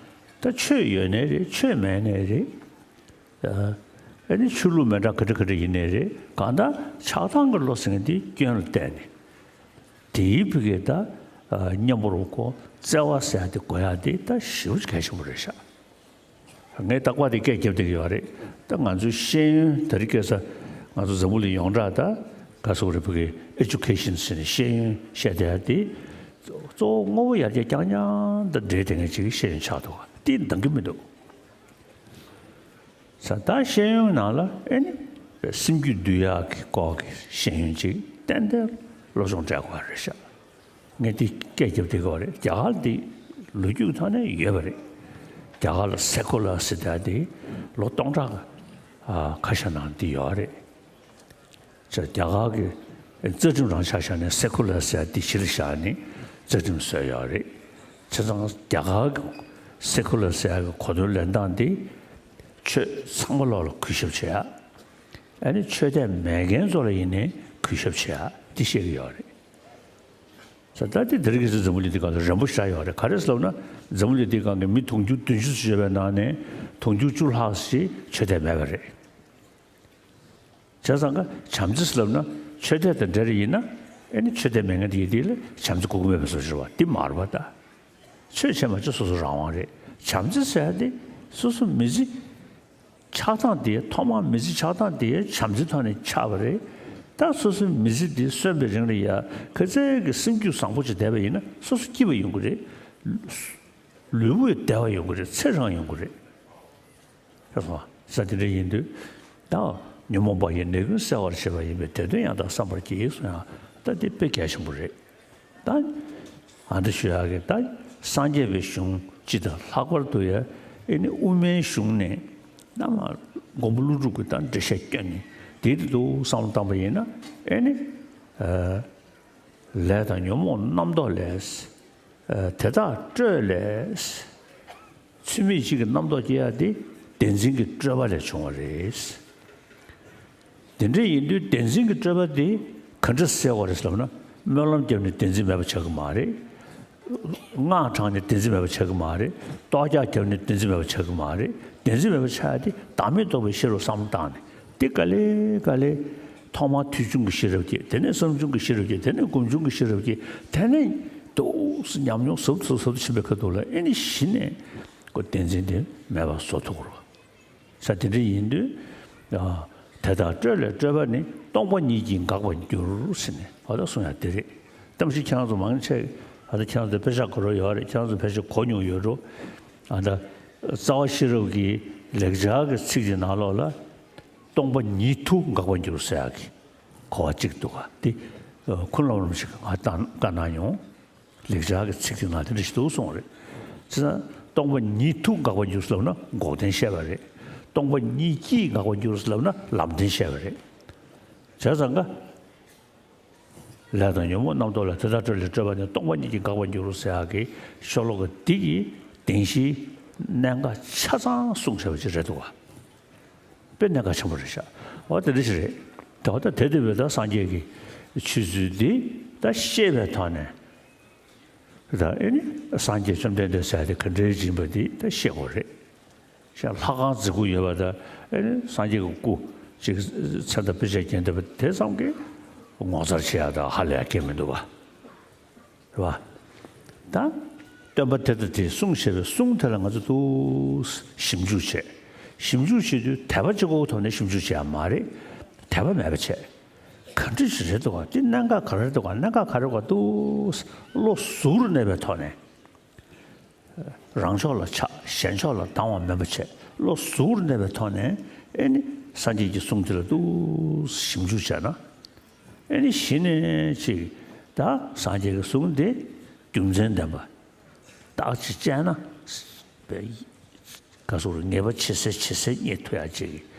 ད་ཆོས་ཡོད་ནའི་རེད། ཆོས་མེད་ནའི་རེད། ཨ་ནི་ཆོས་ལུགས་མི་འདྲ་ག་འདྲ་ག་འདྲ་ཡིན་ནའི་རེད། གང་ལྟར་ཆགས་སྡང་གི་བློ་ཟེར་མཁན་དེ་སྐྱོན་ལ་བལྟས་ནས། དེའི་བུ་གས་ད་མཉམ་པོར་ཁོ་བརྩེ་བ་ཟེར་ཡ་དེ་དགོས་ཡ་དེ་ད་ཞེ་པོ་གལ་ཆེན་པོ་རེད་ཤག་ངས་རྟག་པར་དེ་སྐད་རྒྱབ་བསྡད་ཀྱི་ཡོད་རེད། ད་ང་ཚོའི་ཤེས་ཡོན་དེ་རིང་ཁ་སང་ང་ཚོ་འཛམ་བུ་གླིང་ཡོངས་གྲགས་ད་ག་སོག་རེད་བུ་གས་ཨེ་ཇུ་ཁེ་ཤན་ཟེར་ནས་ཤེས་ཡོན་བཤད་བསྡད་ཡ་དེ་གཙོ་བོ་དངོས་པོ་ཡར་རྒྱས་རྐྱང་རྐྱང་དང་འབྲེལ་བསྡད་མཁན་ཅིག་གི་ཤེས་ཡོན་ཆགས་འདུག་དེ་འདང་གི་མི་འདུག་ས་ད་ཤེས་ཡོན་ནང་ལ་ཨེ་ནི་སེམས་རྒྱུད་འདུལ་ཡག་གི་སྐོར་གྱི་ཤེས་ཡོན་ཅིག་ཏན་ཏན་སློབ་སྦྱོང་སྤྲད་དགོས་པ་རེད་ཤག་ངས་འདི་སྐད་རྒྱབ་བསྡད་ཀྱི་ཡོད་རེད། རྒྱ་གར་འདི་ལོ་རྒྱུས་ཀྱི་ཐོག་ནས་ཡོད་པ་རེད། རྒྱ་གར་ལ་སེ་ཀུ་ལར་ཟེར་ཡ་འདི་ལོ་སྟོང་ཕྲག་ཁ་ཤས་ནང་འདི་ཡོད་རེད། ཅེས་རྒྱ་གར་གྱི་རྩ་ཁྲིམས་རང་ཆ་བཞག་ནས་སེ་ཀུ་ལར་ཟེར་ཡ་འདི་གཞི་ལ་བཞག་ནས་རྩ་ཁྲིམས་བཟོས་ཡོད་རེད། བྱས་ཙང་རྒྱ་གར་གྱི་སེ་ཀུ་ལར་ཟེར་ཡ་གི་གོ་དོན་ལེན་སྟངས་འདི་ཆོས་ཚང་མ་ལོག་ལ་གུས་ཞབས་བྱེད་ཡ། ཨ་ནི་ཆོས་དད་མེད་མཁན་ཚོ་ལ་ཡིན་ནའི་གུས་ཞབས་བྱེད་ཡ་འདི་བཤད་ཀྱི་ཡོད་རེད། ས་ད་འདི་དེ་རིང་ཁ་སང་འཛམ་བུ་གླིང་འདི་སྒང་ལ་རན་པོ་ཞེ་དྲག་ཡོད་རེད། ག་རེ་ཟེར་ལབ་ན་འཛམ་བུ་གླིང་འདི་སྒང་གི་མི་དུང་ཕྱུར་བདུན་ཅུ་ཙམ་ཡོད་པའི་ནང་ནས་དུང་ཕྱུར་བཅུ་ལྷག་ཞིག་ཆོས་དད་མེད་པ་རེད། བྱས་ཙང་ཀ་བྱམས་བརྩེ་ཟེར་ལབ་ན་ཆོས་དད་དང་འབྲེལ་ཡིན་ན་ཨེ་ནི་ཆོས་དད་མེད་མཁན་དེ་ཡིན་དེ་ལ་བྱམས་བརྩེ་དགོས་ཀྱི་མེད་པ་བཟོ་ཞིག་རེད་བ། འདི་མ་རེད་བ་ད། ཆོས་བྱས་མ་བྱས་སོ་སོ་རང་དབང་རེད། བྱམས་བརྩེ་ཟེར་ཡ་དེ་སོ་སོ་མི་ཚེ་ཆགས་སྡང་དེ་ཐོག་མར་མི་ཚེ་ཆགས་སྡང་དེ་བྱམས་བརྩེ་ཐོག་ནས་ཆགས་པ་རེད། ད་སོ་སོའི་མི་ཚེ་འདི་གསོན་པའི་རིང་ལ་ཡ་ག་ཚད་ཀྱི་སེམས་རྒྱུད་བཟང་པོ་ཅིག་བསྡད་པ་ཡིན་ན་སོ་སོ་སྐྱིད་པ་ཡོང་གི་རེད། ལུས་པོ་བདེ་བ་ཡོང་གི་རེད། ཚེ་རིང་ཡོང་གི་རེད། ཤེས་སོང་ས་དེ་འདྲ་ཡིན་དུས། ད་ཉོན་མོངས་པ་ཡི་ནད་ཀུན་སེལ་བར་བྱེད་པ་ཡིན་པས་དེ་དོན་ཡང་དག་བསམ་པར་གྱིས་གསུངས་ཡང་ད་འདི་དཔེ་གལ་ཆེན་པོ་རེད། ད་ཨ་འདྲ་ཞུ་ཡག་གི་ད་སངས་རྒྱས་པའི་གཞུང་སྤྱི་དང་ལྷག་པར་དུ་ཡང་ ཨེ་ནི་དབུ་མའི་གཞུང་ནས་ན་མ་མགོན་པོ་ཀླུ་སྒྲུབ་ཀྱི་ད་འགྲེལ་བཤད་བསྐྱོན་ནས་དེ་རེད་འདུག་བསམ་བློ་བཏང་པ་ཡིན་ན། ཨེ་ནི་ལས་དང་ཉོན་མོངས་རྣམ་རྟོག་ལས། དེ་དག་སྤྲོས་ལས། ཚུལ་མིན་གཅིག་གི་རྣམ་རྟོག་སྐྱེ་ཡ་དེ་བདེན་འཛིན་གྱི་སྤྲོས་པ་ལས་བྱུང་བ་རེད། དེ་འདྲ་ཡིན་དུས་བདེན་འཛིན་གྱི་སྤྲོས་པ་དེ་ག་འདྲ་སེལ་བ་རེད་ཟེར་ལབ་ན། སྨོན་ལམ་བརྒྱབ་ནས་བདེན་འཛིན་མེད་པ་བྱ་གི་མ་རེད། སྔགས་བགྲངས་ནས་བདེན་འཛིན་མེད་པ་བྱ་གི་མ་རེད། གཏོར་རྒྱག་བརྒྱབ་ནས་བདེན་འཛིན་མེད་པ་བྱ་གི་མ་རེད། བདེན་འཛིན་མེད་པ་ཆགས་ཡ་དེ་བདག་མེད་རྟོགས་པའི་ཤེས་རབ་བསམ་བློ་བཏང་ནས་དེ་ག་ལེ་ག་ལེ། ཐོག་མར་ཐོས་བྱུང་གི་ཤེས་རབ་ཀྱིས། དེ་ནས་བསམ་བྱུང་གི་ཤེས་རབ་ཀྱིས། དེ་ནས་སྒོམ་བྱུང་གི་ཤེས་རབ་ཀྱིས། དེ་ནས་འདུག་སེ་ཉམས་མྱོང་ཟབ་ཏུ་ཟབ་ཏུ་ཕྱིན་པའི་ཁ་ཐུག་ལ་ཨེ་ནི་གཞི་ནས་ཁོ་བདེན་འཛིན་དེ་མེད་པ་བཟོ་ཐུབ་ཀྱི་རེད། ས་དེ་འདྲ་ཡིན་དུས། ཨ། དེ་དག་སྤྲོས་ལས་སྤྲོས་པ་ནི། སྟོང་པ་ཉིད་ཀྱིས་འགག་པར་འགྱུར་ཟེར་ནས་ཨ་ད་གསུང་ཡ་དེ་རེད། གཏམ་བཤད་ཁྱེད་རང་ཚོ་མང་ཆེ། ཨ་ད་ཁྱེད་རང་ཚོ་དཔེ་ཆ་གོ་རོགས་ཡོད་རེད། ཁྱེད་རང་ཚོ་ཕལ་ཆེར་གོ་མྱོང་ཡོད་འགྲོ། ཨ་ད་རྩ་བ་ཤེས་རབ་ཀྱི་ལེགས་སྦྱར་གྱི་ཚིག་གི་ནང་ལོགས་ལ། སྟོང་པ་ཉིད་དུ་འགག་པར་འགྱུར་ཟེར་ཡག་གི་གོ་བ་གཅིག་འདུག་ག་དེ་ཁུངས་ལམ་རིམ་ཞིག་ང་བཏང་བཀའ་གནང་མྱོང་། ལེགས་སྦྱར་གྱི་ཚིག་དེ་ནང་དེ་འདྲ་ཞིག་འདུག་གསུངས་པ་རེད། བྱས་ཙང་སྟོང་པ་ཉིད་དུ་འགག་པར་འགྱུར་ཟེར་ལབ་ན་འགོག་བདེན་བཤད་པ་རེད། སྟོང་པ་ཉིད་ཀྱིས་འགག་པར་འགྱུར་ཟེར་ལབ་ན་ལམ་བདེན་བཤད་པ་རེད། བྱས་ཙང་ཀ་ལས་དང་ཉོན་མོངས་རྣམ་རྟོག་ལས། དེ་དག་སྤྲོས་ལས་སྤྲོས་པ་ནི། སྟོང་པ་ཉིད་ཀྱིས་འགག་པར་འགྱུར་ཟེར་ཡག་གི་ཤོ་ལོ་ཀ་འདི་གི་བདེན་བཞིའི་གནད་འགག་ཆ་ཚང་གསུངས་བཞག་པ་ཅིག་རེད་འདུག་ག་དཔེ་གནད་འགག་ཆེན་པོ་རེད་ཤག་འོ་དེ་འདྲ་ཞིག་རེད། ད་འོ་ད་དེ་དེ་བས་ད་སངས་རྒྱས་ཀྱི་ཆོས་ཚུལ་འདི་ད་ཤེས་པའི་ཐོག་ནས། ད་ཨེ་ནི་སངས་རྒྱས་བཅོམ་ལྡན་འདས་ཟེར་ཡ་དེ་ག་འདྲའི་ཡིན་པ་འདི་ད་ཤེས་དགོས་རེད། ཤ་ལྷ་ཁང་མཛེས་སྐུ་ཡོད་པ་དང་། ཨེ་ནི་སངས་རྒྱས་ཀྱི་སྐུ་ཅིག་མཚན་དང་དཔེ་བྱད་བརྒྱན་བསྡད་པ་དེ་ཙམ་གྱིས་ངོ་མཚར་ཆེ་ཡག་དང་ཧ་ལས་ཡག་གང་ཡང་མི་འདུག་ག་རེད་པ། ད་སྟོན་པ་དེ་དང་དེས་གསུངས་བཞག་པའི་གསུང་དེ་ལ་ང་ཚོ་འདུག་ཞིབ་འཇུག་བྱས། ཞིབ་འཇུག་བྱེད་དུས་དད་པ་གཅིག་པོའི་ཐོག་ནས་ཞིབ་འཇུག་བྱེད་ཡག་མ་རེད། དད་པ་མེད་པ་བྱས། ག་འདྲ་ཞིག་རེད་འདུག་ག་དེ་གནད་འགག་ག་རེ་རེད་འདུག་ག་གནད་འགག་ག་རེ་རེད་འདུག་ག་འདུག་བློ་གཟུ་བོར་གནས་པའི་ཐོག་ནས། རང་ཕྱོགས་ལ་ཆགས། གཞན་ཕྱོགས་ལ་སྡང་བ་མེད་པ་བྱས། བློ་གཟུ་བོར་གནས་པའི་ཐོག་ནས་ཨེ་ནི་སངས་རྒྱས་ཀྱི་གསུང་དེ་ལ་འདུག་ཞིབ་འཇུག་བྱས་ན། ཨེ་ནི་གཞི་ནས་ཅིག་ད་སངས་རྒྱས་ཀྱི་གསུང་དེ་རྒྱུ་མཚན་ལྡན་པ། རྟགས་ཅིག་བཅད་ན་ག་སོགས་ངེས་པ་ཇེ་གསལ་ཇེ་གསལ་རྙེད་ཐུབ་ཡག་ཅིག་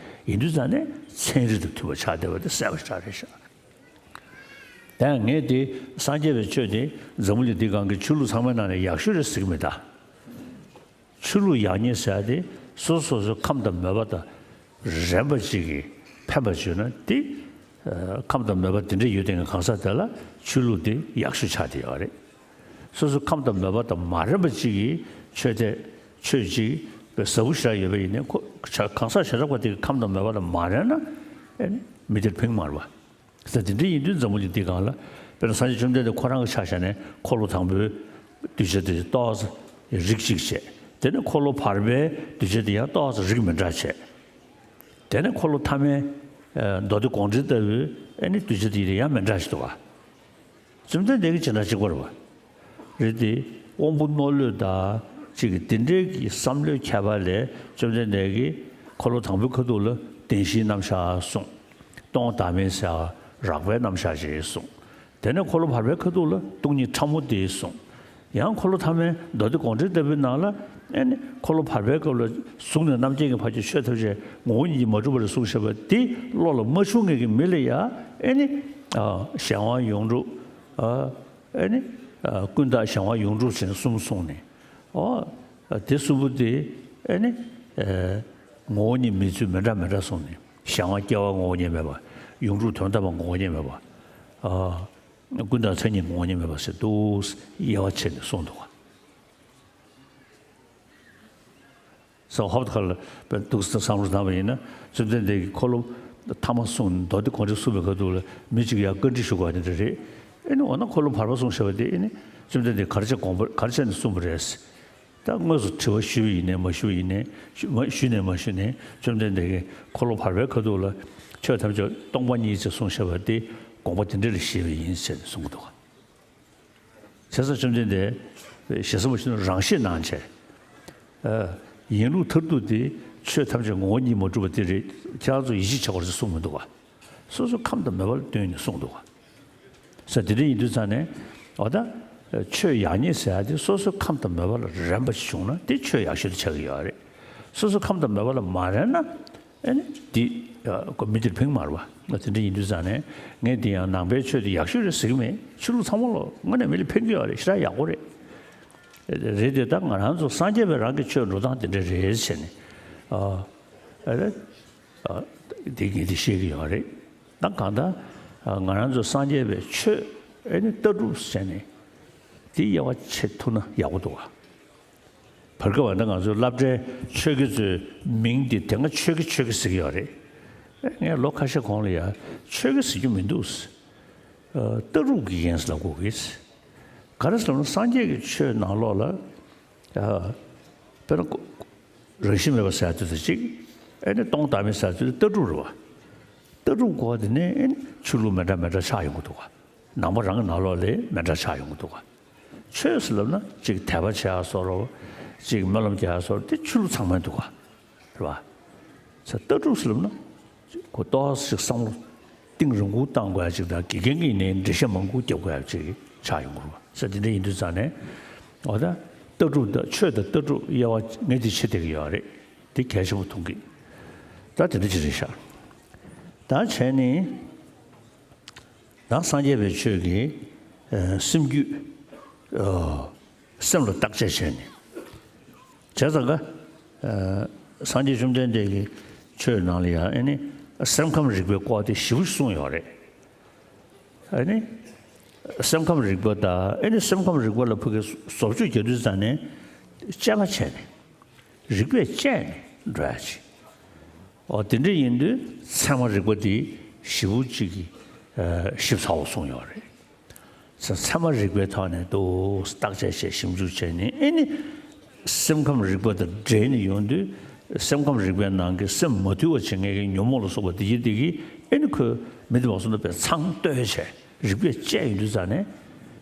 ཡིན་དུས་ཙང་ནས་ཚན་རིག་དང་མཐུན་པ་ཆགས་བསྡད་པ་དེ་གསལ་པོ་ཞེ་དྲག་རེད་ཤག་དེ་ཡང་ངས་དེ་སངས་རྒྱས་པའི་ཆོས་དེ་འཛམ་བུ་གླིང་འདིའི་སྒང་གི་ཆོས་ལུགས་ཚང་མའི་ནང་ནས་ཡག་ཤོས་རེད་ཟེར་གྱི་མེད་ད། ཆོས་ལུགས་ཡག་ཉེས་ཟེར་ཡ་དེ་སོ་སོ་སོ་སོའི་ཁམས་དང་མོས་པ་དང་རན་པ་ཅིག་གིས་ཕན་པ་བྱུང་ན་དེ། ཨ། ཁམས་དང་མོས་པ་དེ་འདྲ་ཡོད་མཁན་གྱི་གང་ཟག་དེ་ལ་ཆོས་ལུགས་དེ་ཡག་ཤོས་ཆགས་བསྡད་ཡོད་རེད། སོ་སོའི་ཁམས་དང་མོས་པ་དང་མ་རན་པ་ཅིག་གིས་ཆོས་དེ་ཆོས་ཅིག་ཟབ་པོ་ཞེ་དྲག་ཡོད་པ་ཡིན་ནའི་ཁོ་གང་ཟག་བྱེ་བྲག་པ་དེ་གི་ཁམས་དང་མོས་པ་དང་མ་རན་ན་ཨེ་ནི་མི་དེར་ཕན་གྱི་མ་རེད་པ། ད་དེ་འདྲ་ཡིན་དུས་འཛམ་བུ་གླིང་འདིའི་སྒང་ལ་དཔེར་ན་སངས་རྒྱས་བཅོམ་ལྡན་འདས་ཁོ་རང་གི་ཆ་བཞག་ནས་འཁོར་ལོ་དང་པོའི་གདུལ་བྱ་དེ་ཏོག་ཙམ་རིགས་གཅིག་བྱས། དེ་ནས་འཁོར་ལོ་བར་པའི་གདུལ་བྱ་དེ་ཡང་ཏོག་ཙམ་རིགས་མི་འདྲ་བྱས། དེ་ནས་འཁོར་ལོ་ཐ་མའི་ཨ་མདོ་སྡེ་དགོངས་འགྲེལ་ལྟ་བུའི་ཨེ་ནི་གདུལ་བྱ་དེ་ཡང་མི་འདྲ་ཞིག་འདུག་ག་བཅོམ་ལྡན་འདས་ཀྱི་བྱེ་བྲག་གཅིག་པ་རེད་པ། རེད་དེ། དབང་པོ་རྣོ་ལུས་དང་གཅིག་གི་དེ་འདྲའི་གི་བསམ་བློའི་ཁྱད་པར་ལས་བཅོམ་ལྡན་འདས་ཀྱིས་འཁོར་ལོ་དང་པོའི་ཁ་ཐུག་ལ་བདེན་བཞིའི་རྣམ་གཞག་གསུངས། སྟོང་བདག་མེད་ཟེར་རགས་པའི་རྣམ་གཞག་ཅིག་གསུངས། དེ་ནས་འཁོར་ལོ་བར་པའི་ཁ་ཐུག་ལ་སྟོང་ཉིད་ཕྲ་མོ་དེ་གསུངས། ཡང་འཁོར་ལོ་ཐ་མའི་མདོ་སྡེ་དགོངས་འགྲེལ་ལྟ་བུའི་ནང་ལ་ཨེ་ནི་འཁོར་ལོ་བར་པའི་སྐབས་ལ་གཟུགས་ནས་རྣམ་མཁྱེན་གྱི་ཕར་ཕྱིན་ཆོས་ཐམས་ཅད་ངོ་བོ་ཉིད་ཀྱིས་མ་གྲུབ་པ་རེད་གསུངས་བཞག་པ་དེ་བློ་ལ་མ་ཆུད་མཁན་གྱི་མི་ལ་ཡང་ཨེ་ནི་ཨ་གཞན་དབང་ཡོངས་གྲུབ། ཨ། ཨེ་ནི། ཨ། ཀུན་བརྟགས་གཞན་དབང་ཡོངས་གྲུབ་ཟེར་ནས་གསུམ་གསུངས་ནས། ཨོ། དེ་གསུམ་པོ་དེ་ཨེ་ནི། ཨེ། ངོ་བོ་ཉིད་མེད་ཚུལ་མི་འདྲ་མི་འདྲ་གསུངས་ནས། གཞན་དབང་སྐྱེ་བ་ངོ་བོ་ཉིད་མེད་པ། ཡོངས་གྲུབ་དོན་དམ་པ་ངོ་བོ་ཉིད་མེད་པ། ཨ། ཀུན་བརྟགས་མཚན་ཉིད་ངོ་བོ་ཉིད་མེད་པ་ཟེར་འདུག་དབྱེ་བ་ཕྱེ་ནས་གསུངས་འདུག་ག་ས་ཧོབ་ཁ་ལ་དཔེ་འདུག་སེ་བསམ་བློ་བཏང་བ་ཡིན་ན། བཅོམ་ལྡན་འདས་ཀྱིས་འཁོར་ལོ་ཐ་མ་གསུངས་ནས་མདོ་སྡེ་དགོངས་འགྲེལ་གསུངས་པའི་ཁ་ཐུག་ལ་མི་གཅིག་ཡར་བཀའ་འདྲི་ཞུ་དགོས་པ་དེ་འདྲ་རེད། ཨེ་ནི་འོ་ན་འཁོར་ལོ་བར་པ་གསུངས་བཞག་པ་དེ་ཨེ་ནི་བཅོམ་ལྡན་འདས་ག་རེ་བྱས་དགོངས་པ་ག་རེ་བྱས་ནས་གསུངས་པ་རེད། ད་དངོས་སུ་དྲི་བ་ཞུས་པ་ཡིན་ནའི་མ་ཞུས་པ་ཡིན་ནའི། ཞུ་མ་ཞུས་ནའི་མ་ཞུས་ནའི་བཅོམ་ལྡན་འདས་ཀྱིས་འཁོར་ལོ་བར་པའི་ཁ་ཐུག་ལ་ཆོས་ཐམས་ཅད་སྟོང་པ་ཉིད་ཅེས་གསུངས་བཞག་པ་དེ་དགོངས་པ་དེ་འདྲ་ལ་བཞེས་པ་ཡིན་ཟེར་ནས་གསུང་གི་འདུག་ག་བྱས་ཙང་བཅོམ་ལྡན་འདས་ཞེ་ས་མ་ཞུ་ན་རང་བཞེད་གནང་བྱས། ཨ། ཡིན་ལུགས་མཐར་ཐུག་དེ་ཆོས་ཐམས་ཅད་ངོ་བོ་ཉིད་མ་གྲུབ་པ་དེ་རེད། ཁྱེད་རང་ཚོ་ཡིད་ཆེས་བྱེད་དགོས་རེད་ཟེར་གསུངས་མི་འདུག་ག་སོ་སོ་ཁམས་དང་མོས་པ་ལ་བསྟུན་ནས་གསུངས་འདུག་ག་ས་དེ་འདྲ་ཡིན་དུས་ཙང་ནས་འོ་ད་ཆོས་ཡག་ཉེས་ཟེར་ཡ་དེ་སོ་སོའི་ཁམས་དང་མོས་པ་ལ་རན་པ་ཞིག་བྱུང་ན་དེ་ཆོས་ཡག་ཤོས་དེ་ཆགས་ཀྱི་ཡོད་རེད། སོ་སོ་ཁམས་དང་མོས་པ་ལ་མ་རེག་ན། ཨེ་ནི་འདི་ཨ་ཁོ་མི་འདིར་ཕན་གྱི་མ་རེད་པ། ང་དེ་འདྲ་ཡིན་དུས་ཙང་ནས་ངས་འདི་ཡང་ནང་པའི་ཆོས་འདི་ཡག་ཤོས་རེད་ཟེར་གྱི་མེད། ཆོས་ལུགས་ཚང་མ་ལོ་དངོས་གནས་མི་ལ་ཕན་གྱི་ཡོད་རེད། ཞེ་དྲག་ཡག་པོ་རེད། རེད་དེ་ད་ང་རང་ཚོ་སངས་རྒྱས་པའི་རང་གི་ཆོས་འགྲོ་སྟངས་དེ་འདྲ་རེད་ཟེར་ནས། ཨ་ཨ་ཨ་འདི་ངས་འདི་བཤད་ཀྱི་ཡོད་རེད། ད་གང་ལྟར་ང་རང་ཚོ་སངས་རྒྱས་པའི་ཆོས་ཨེ་ནི་ལྟ་གྲུབ་ཟེར་ནས་འདི་དབྱེ་བ་ཕྱེ་ཐུབ་ན་ཡག་པོ་འདུག་ག་བར་སྐབས་ད་ང་ཚོའི་སློབ་གྲྭའི་ཆོས་དགེ་ཚོའི་མིང་འདི་དེ་སྔ་ཆོས་དགེ་ཆོས་དགེ་ཟེར་གྱི་ཡོད་རེད། ངས་ལོ་ཁ་ཤས་གོང་ལ་ཡ་ཆོས་དགེ་ཟེར་རྒྱུ་མི་འདུག་ཨ་ལྟ་གྲུབ་ཀྱི་ཡིན་ཟེར་ལབ་དགོས་ཀྱི། ག་རེ་ཟེར་ན་སངས་རྒྱས་ཀྱི་ཆོས་ནང་ལོགས་ལ་ཨ་དཔེར་ན་རང་བཞིན་མེད་པ་ཟེར་ཡ་དེ་དང་གཅིག་ཨེ་ནི་སྟོང་བདག་མེད་ཟེར་ཡ་དེ་ལྟ་གྲུབ་རེད་པ། ལྟ་གྲུབ་གོ་བ་དེ་ནས་ཨེ་ནི་ཆོས་ལུགས་མི་འདྲ་མི་འདྲ་ཆགས་ཡོང་གི་འདུག་ག་ནང་པ་རང་གི་ནང་ལོགས་ལ་མི་འདྲ་ཆགས་ཡོང་གི་འདུག་ག་ཆོས་ཟེར་ལབ་ན་གཅིག་དད་པ་བྱེད་ཡ་བཟོ་འདྲ། གཅིག་སྨོན་ལམ་རྒྱག་ཡ་བཟོ་འདྲ། དེ་ཆོས་ལུགས་ཚང་མ་འདུག་ག་རེད་པ། ས་ལྟ་གྲུབ་ཟེར་ལབ་ན་ཁོ་ཏོག་ཙམ་ཞིག་བསམ་བློ་གཏིང་རིང་པོ་བཏང་དགོས་ཡ་གཅིག་དང་། དགེ་རྒན་གྱིས་ནས་འགྲེལ་བཤད་མང་པོ་རྒྱབ་དགོས་ཡ་གཅིག་ཆགས་ཡོང་གི་རེད་པ། ས་དེ་འདྲ་ཡིན་དུས་ཙང་ནས་འོ་ད་ལྟ་གྲུབ་དང་ཆོས་དང་ལྟ་གྲུབ་དབྱེ་བ་ངས་འདི་ཕྱེ་བསྡད་ཀྱི་ཡོད་རེད། འདི་གལ་ཆེན་པོ་མཐོང་གི། ད་དེ་འདྲ་ཅིག་རེད་ཤག་ད་བྱས་ནས། ད་སངས་རྒྱས་པའི་ཆོས་ཀྱི་ཨ་སེམས་རྒྱུད། ཨ་སེམས་ལ་བརྟག་དཔྱད་བྱས་ནས། བྱས་ཙང་ཀ་ཨ་སངས་རྒྱས་བཅོམ་ལྡན་འདས་ཀྱི་ཆོས་ནང་ལ་ཡང་ཨེ་ནི་སེམས་ཁམས་རིག་པའི་སྐོར་དེ་ཞེ་པོ་ཞིག་གསུངས་ཡོད་རེད། ཨེ་ནི་སེམས་ཁམས་རིག་པ་དང་ཨེ་ནི་སེམས་ཁམས་རིག་པ་ལ་ཕ་གི་བཟོ་བཅོས་རྒྱག་དུས་ཙང་ནས་དཔྱད་པ་བྱས་ནས། རིགས་པས་དཔྱད་ནས་འགྲོ་ཡ་ཅིག་འོ་དེ་འདྲ་ཡིན་དུས་ཚད་མ་རིག་པ་དེ་ཞེ་པོ་ཅིག་གི་ཞིབ་ཚགས་པོ་གསུངས་ཡོད་རེད། ཚ་ཚད་མ་རིག་པའི་ཐོག་ནས་འདུག་བརྟག་དཔྱད་བྱས་ཞིབ་འཇུག་བྱས་ནས་ཨེ་ནི་སེམས་ཁམས་རིག་པ་དང་འབྲེལ་ནས་ཡོང་དུས། སེམས་ཁམས་རིག་པའི་ནང་གི་སེམས་མ་དུལ་བ་བྱེད་མཁན་གྱི་ཉོན་མོངས་ལ་སོགས་པ་དེ་ཡི་དེ་གིས་ཨེ་ནི་ཁོས་མི་དེ་མ་སོང་ན་པའི་མཚང་བཏོད་བྱས། རིགས་པས་དཔྱད་ཡོང་དུས་ཙང་ནས།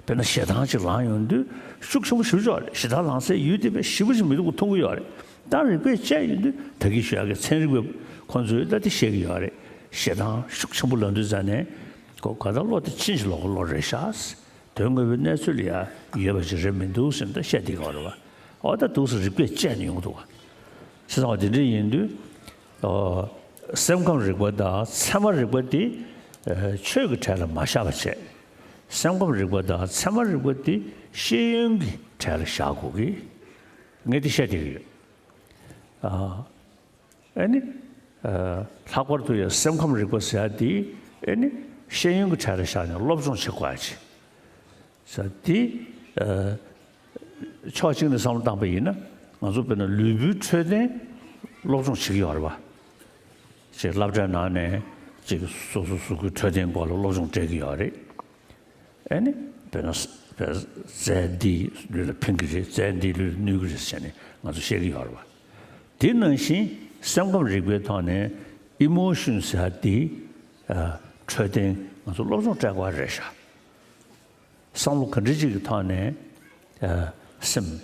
དཔེར་ན་ཞེ་སྡང་ཅིག་ལངས་ཡོང་དུས་ཤུགས་ཆེན་པོ་ཞེ་པོ་ཅིག་ཡོད་རེད། ཞེ་སྡང་ལངས་སའི་ཡུལ་དེ་དཔེ་ཞེ་པོ་ཅིག་མི་སྡུག་པོ་མཐོང་གི་ཡོད་རེད། ད་རིགས་པས་དཔྱད་ཡོང་དུས་ད་གིན་ཞུ་ཡག་གི་ཚན་རིག་པས་ཁོང་ཚོས་ད་དེ་བཤད་ཀྱི་ཡོད་རེད། ཞེ་སྡང་ཤུགས་ཆེན་པོ་ལངས་དུས་ཙང་ནས་ཁོ་ག་ད་བློ་དེ་ཕྱིན་ཅི་ལོག་གི་བློ་རེད་ཤག་དོན་དངོས་པོའི་གནས་ཚུལ་ལ་ཡང་ཡོད་པ་ཅིག་རེད་མི་འདུག་ཟེར་ནས་ད་བཤད་བསྡད་ཀྱི་ཡོད་རེད་པ། འོ་ད་འདུག་སེ་རིགས་པས་དཔྱད་ནས་ཡོང་གི་འདུག་པ། བྱས་ཙང་བ་དེ་འདྲ་ཡིན་དུས། ཨོ། སེམས་ཁམས་རིག་པ་དང་ཚད་མ་རིག་པ་དེ་ཨ་ཆོས་ཀྱི་གྲས་ལ་མ་བཞག་པ་བྱས། སེམས་ཁམས་རིག་པ་དང་ཚད་མ་རིག་པ་དེ་ཤེས་ཡོན་གྱི་གྲས་ལ་བཞག་དགོས་ཀྱི། ངས་དེ་བཤད་བསྡད་ཀྱི་ཡོད། ཨ་ཨ་ནི་ཨ་ལྷག་པར་དུ་ཡང་སེམས་ཁམས་རིག་པ་ཟེར་ཡ་དེ་ཨ་ནི་ཤེས་ཡོན་གྱི་གྲས་ལ་བཞག་ནས་སློབ་སྦྱོང་བྱེད་དགོས་ཡ་ཅིག་ས་དེ་ཨ་ཕྱོགས་གཅིག་ནས་བསམ་བློ་བཏང་པ་ཡིན་ན། ང་ཚོ་དཔེར་ན་ལུས་པོའི་འཕྲོད་བསྟེན་སློབ་སྦྱོང་བྱེད་ཀྱི་ཡོད་རེད་པ། ཅིག་སློབ་གྲྭའི་ནང་ནས་ཅིག་སོ་སོ་གཟུགས་པོའི་འཕྲོད་བསྟེན་སྐོར་ལ་སློབ་སྦྱོང་སྤྲད་ཀྱི་ཡོད་རེད། ཨེ་ནི་དཔེར་ན་དཔེར་རྫས་འདིས་ལུས་ལ་ཕན་གྱི་རེད། རྫས་འདིས་ལུས་ལ་གནོད་ཀྱི་རེད་ཟེར་ནས་ང་ཚོ་བཤད་ཀྱི་ཡོད་རེད་པ། དེ་ནང་བཞིན་སེམས་ཁམས་རིག་པའི་ཐོག་ནས་ཨི་མོ་ཤོན་ཟེར་ཡ་དེ་ཨ་འཕྲོད་བསྟེན་ང་ཚོ་སློབ་སྦྱོང་སྤྲད་དགོས་རེད་ཤག་བསམ་བློ་ག་འདྲ་ཅིག་གི་ཐོག་ནས་ཨ་སེམས་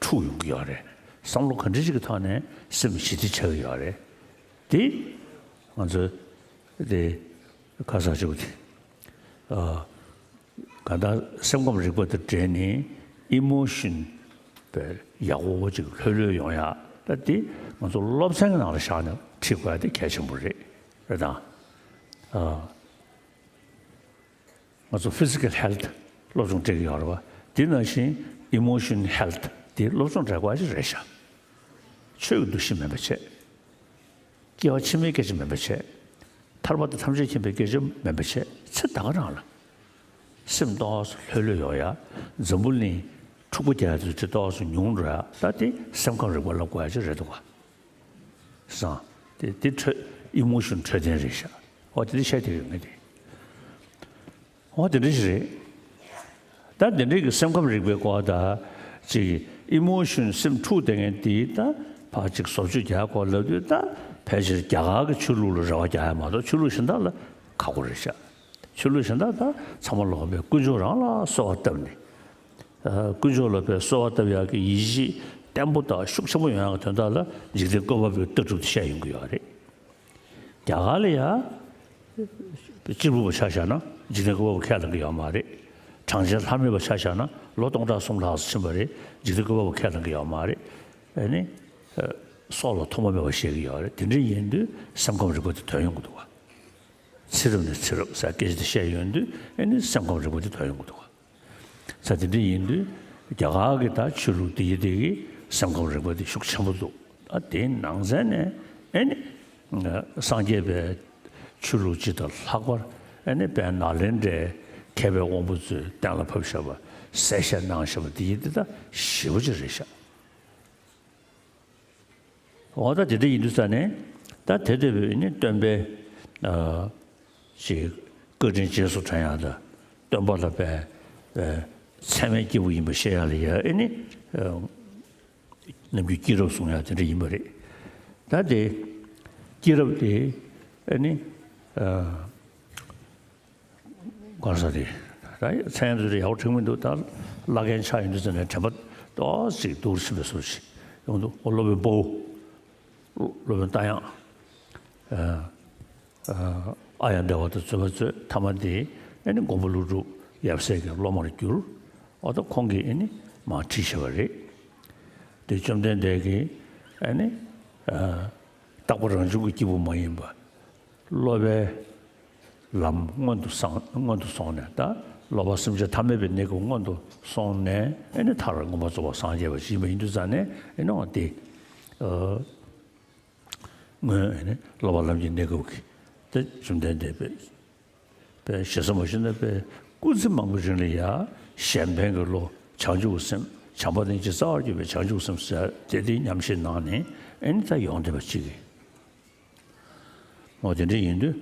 འཁྲུག་ཡོང་གི་ཡོད་རེད། བསམ་བློ་ག་འདྲ་ཅིག་གི་ཐོག་ནས་སེམས་ཞི་བདེ་ཆགས་ཀྱི་ཡོད་རེད། དེ་ང་ཚོ་དེ་ཁ་སང་ཅིག་དེ་ཨ་གང་ལྟར་སེམས་ཁམས་རིག་པ་དང་འབྲེལ་ནས་ཨི་མོ་ཤོན་དཔེ་ཡག་པོ་ཅིག་ལྷོད་ལྷོད་ཡོང་ཡ། ད་དེ་ང་ཚོ་སློབ་ཚན་གྱི་ནང་ལ་བཞག་ནས་ཁྲིད་དགོས་ཡ་དེ་གལ་ཆེན་པོ་རེད། རེད་དང་ཨ། ང་ཚོ་ཕི་ཛི་ཀལ་ཧེལ་ཐི་སློབ་སྦྱོང་སྤྲད་ཀྱི་ཡོད་རེད་པ། དེ་ནང་བཞིན་ཨི་མོ་ཤོན་ཧེལ་ཐི་དེ་སློབ་སྦྱོང་སྤྲད་དགོས་ཀྱི་རེད་ཤག་ཆོས་ཀྱི་འདུ་ཤེས་མེད་པ་བྱས། སྐྱེ་བ་ཕྱི་མའི་སྐད་ཆ་མེད་པ་བྱས། ཐར་པ་དང་ཐམས་ཅད་མཁྱེན་པའི་སྐད་ཆ་མེད་པ་བྱས། ཚེ་ད་ག་རང་ལ་སེམས་ཏོག་ཙམ་ལྷོད་ལྷོད་ཡོང་ཡ། འཛམ་བུ་གླིང་འཁྲུག་པ་རྒྱག་ཡ་དེ་ཏོག་ཙམ་ཉུང་འགྲོ་ཡ། ད་དེ་སེམས་ཁམས་རིག་པ་ལ་དགོས་ཡ་ཅིག་རེད་འདུག་ག་བཟང་། དེ་དེ་འཕྲོད་ཨི་མོ་ཤོན་འཕྲོད་བསྟེན་རེད་ཤག་འོ་དེ་འདྲ་བཤད་བསྡད་ཡོད་ངེས་དེ། འོ་དེ་འདྲ་ཞིག་རེད། ད་དེ་འདྲའི་གི་སེམས་ཁམས་རིག་པའི་སྐོར་ད་ཅིག་ཨི་མོ་ཤོན་སེམས་འཁྲུག་བསྡད་མཁན་དེ་ད་ཕར་ཅིག་བཟོ་བཅོས་རྒྱག་དགོས་ལབ་དུས། ད་ཕལ་ཆེར་རྒྱ་གར་གི་ཆོས་ལུགས་ལ་རེ་བ་རྒྱག་ཡ་མ་གཏོགས་ཆོས་ལུགས་གཞན་དག་ལ་ཁག་པོ་རེད་ཤག་ཆོས་ལུགས་གཞན་དག་ད་ཚང་མ་ལོག་པའི་དཀོན་མཆོག་རང་ལ་གསོལ་བ་བཏབ་ནས། ཨ་དཀོན་མཆོག་ལ་དཔེ་གསོལ་བ་བཏབ་ཡག་གི་ཡིད་ཆེས་བརྟན་པོ་དང་ཤུགས་ཆེན་པོ་ཡོང་ཡག་གི་དོན་དག་ལ་འཇིག་རྟེན་བཀོད་པ་པོའི་ལྟ་གྲུབ་དེ་བཤད་ཡོང་གི་ཡོད་རེད། རྒྱ་གར་ལ་ཡ་གཅེར་བུ་པ་ཆ་བཞག་ན་འཇིག་རྟེན་བཀོད་པ་པོ་ཁས་བླངས་ཀྱི་ཡོད་མ་རེད། གྲངས་ཅན་ལྷ་མིན་པ་ཆ་བཞག་ན་ལོ་སྟོང་ཕྲག་གསུམ་ལྷག་ཙམ་ཕྱིན་པ་རེད། འཇིག་རྟེན་བཀོད་པ་པོ་ཁས་བླངས་ཀྱི་ཡོད་མ་རེད། ཨ་ནི། ཨ། སྲོག་ལ་ཐོགས་པ་མེད་པར་བཤད་ཀྱི་ཡོད་རེད། དེ་འདྲ་ཡིན་དུས་སེམས་ཁམས་རིག་པ་དེ་ཐོན་ཡོང་གི་འདུག་ག། ཚེ་རབས་ནས་ཚེ་རབས་ཟེར་སྐད་ཆ་དེ་བཤད་ཡོང་དུས་ཨེ་ནི་སེམས་ཁམས་རིག་པ་དེ་ཐོན་ཡོང་གི་འདུག་ག། ས་དེ་འདྲ་ཡིན་དུས་རྒྱ་གར་གྱི་ད་ཆོས་ལུགས་དེ་ཡི་དེ་གི་སེམས་ཁམས་རིག་པ་དེ་ཤུགས་ཆེན་པོ་འདུག། ད་དེའི་ནང་ཚན་ནས་ཨེ་ནི་སངས་རྒྱས་པའི་ཆོས་ལུགས་སྤྱི་དང་ལྷག་པར་ཨེ་ནི་དཔལ་ནཱ་ལེནྡྲའི་མཁས་པའི་དབང་པོ་ཚོས་གཏན་ལ་ཕབ་བཞག་པ་གསལ་བཤད་གནང་བཞག་པ་དེ་ཡི་དེ་ད་ཞེ་པོ་ཅིག་རེད་ཤག། འོ་ད་དེ་འདྲ་ཡིན་དུས་ཙ་ནས་ད་དེ་ལྟ་བུའི་ནི་སྟོན་པའི་ཨ་ཅིག་བཀའ་དྲིན་རྗེས་སུ་དྲན་ཡག་དང་སྟོན་པ་ལ་དཔེ་ཨ་ཚད་མའི་སྐྱེས་བུ་ཡིན་པ་བཤད་ཡག་ལ་ཡ་ཨེ་ནི་ཨ་ནམ་རྒྱུན་སྐྱེས་རབས་གསུང་ཡག་དེ་འདྲ་ཡིན་པ་རེད། ད་དེ་སྐྱེས་རབས་དེ་ཨེ་ནི་ཨ། གང་ཟག་དེ། ད་མཚན་ཚུལ་དེ་ཡག་པོ་འགྲིག་མི་འདུག། ད་བླ་རྒན་ཆགས་ཡོང་དུས་ཙམ་ནས་དྲན་པ་ཏོག་ཙམ་སྡུག་རུ་ཕྱིན་པའི་བཟོ་ཞིག་ཡོང་འདུག། ཨོ་སློབ་དཔོན་པོ། སློབ་དཔོན་རྟ་དབྱངས། ཨ་ཡང་བདེ་བ་དང་རྩོད་པ་རྩོད་ཐ་མ་དེ་ཨེ་ནི་མགོན་པོ་ཀླུ་སྒྲུབ་ཡབ་སྲས་ཀྱི་སློབ་མར་གྱུར། ཨོ་ད་ཁོང་གིས་ཨེ་ནི་མར་ཁྲིད་བྱས་པ་རེད། དེ་བཅོམ་ལྡན་འདས་ཀྱིས་ཨེ་ནི་ཨ་རྟག་པ་རང་བྱུང་གི་སྐྱེས་བུ་མ་ཡིན་པ། སློབ་པའི་ལམ་སྔོན་དུ་སོང་སྔོན་དུ་སོང་ནས་ད་སློབ་པ་སེམས་ཅན་ཐ་མལ་པའི་གནས་སྐབས་སྔོན་དུ་སོང་ནས་ཨེ་ནི་མཐར་མངོན་པར་རྫོགས་པར་སངས་རྒྱས་པ་ཞིག་ཡིན་པ་ཡིན་དུས་ཙང་ནས་ཨེ་ནི་འོ་དེ་ཨ་སྔོན་ཨེ་ནི་སློབ་པ་ལམ་གྱི་གནས་སྐབས་ཀྱི་དེ་བཅོམ་ལྡན་འདས་དཔེ་དཔེ་ཞེ་ས་མ་ཞུས་ན་དཔེ་སྐུ་ཚེ་མང་པོའི་རིང་ལ་ཡ་གཞན་ཕན་གྱི་བློ་བྱང་ཆུབ་སེམས་བྱམས་པ་ནི་ཅི་རྩ་བར་གྱུར་པའི་བྱང་ཆུབ་སེམས་ཟེར་དེ་དེ་ཉམས་བཞེས་གནང་ནས་ཨེ་ནི་ད་ཡོང་བསྡད་པ་ཅིག་གིས། འོ་དེ་འདྲ་ཡིན་དུས་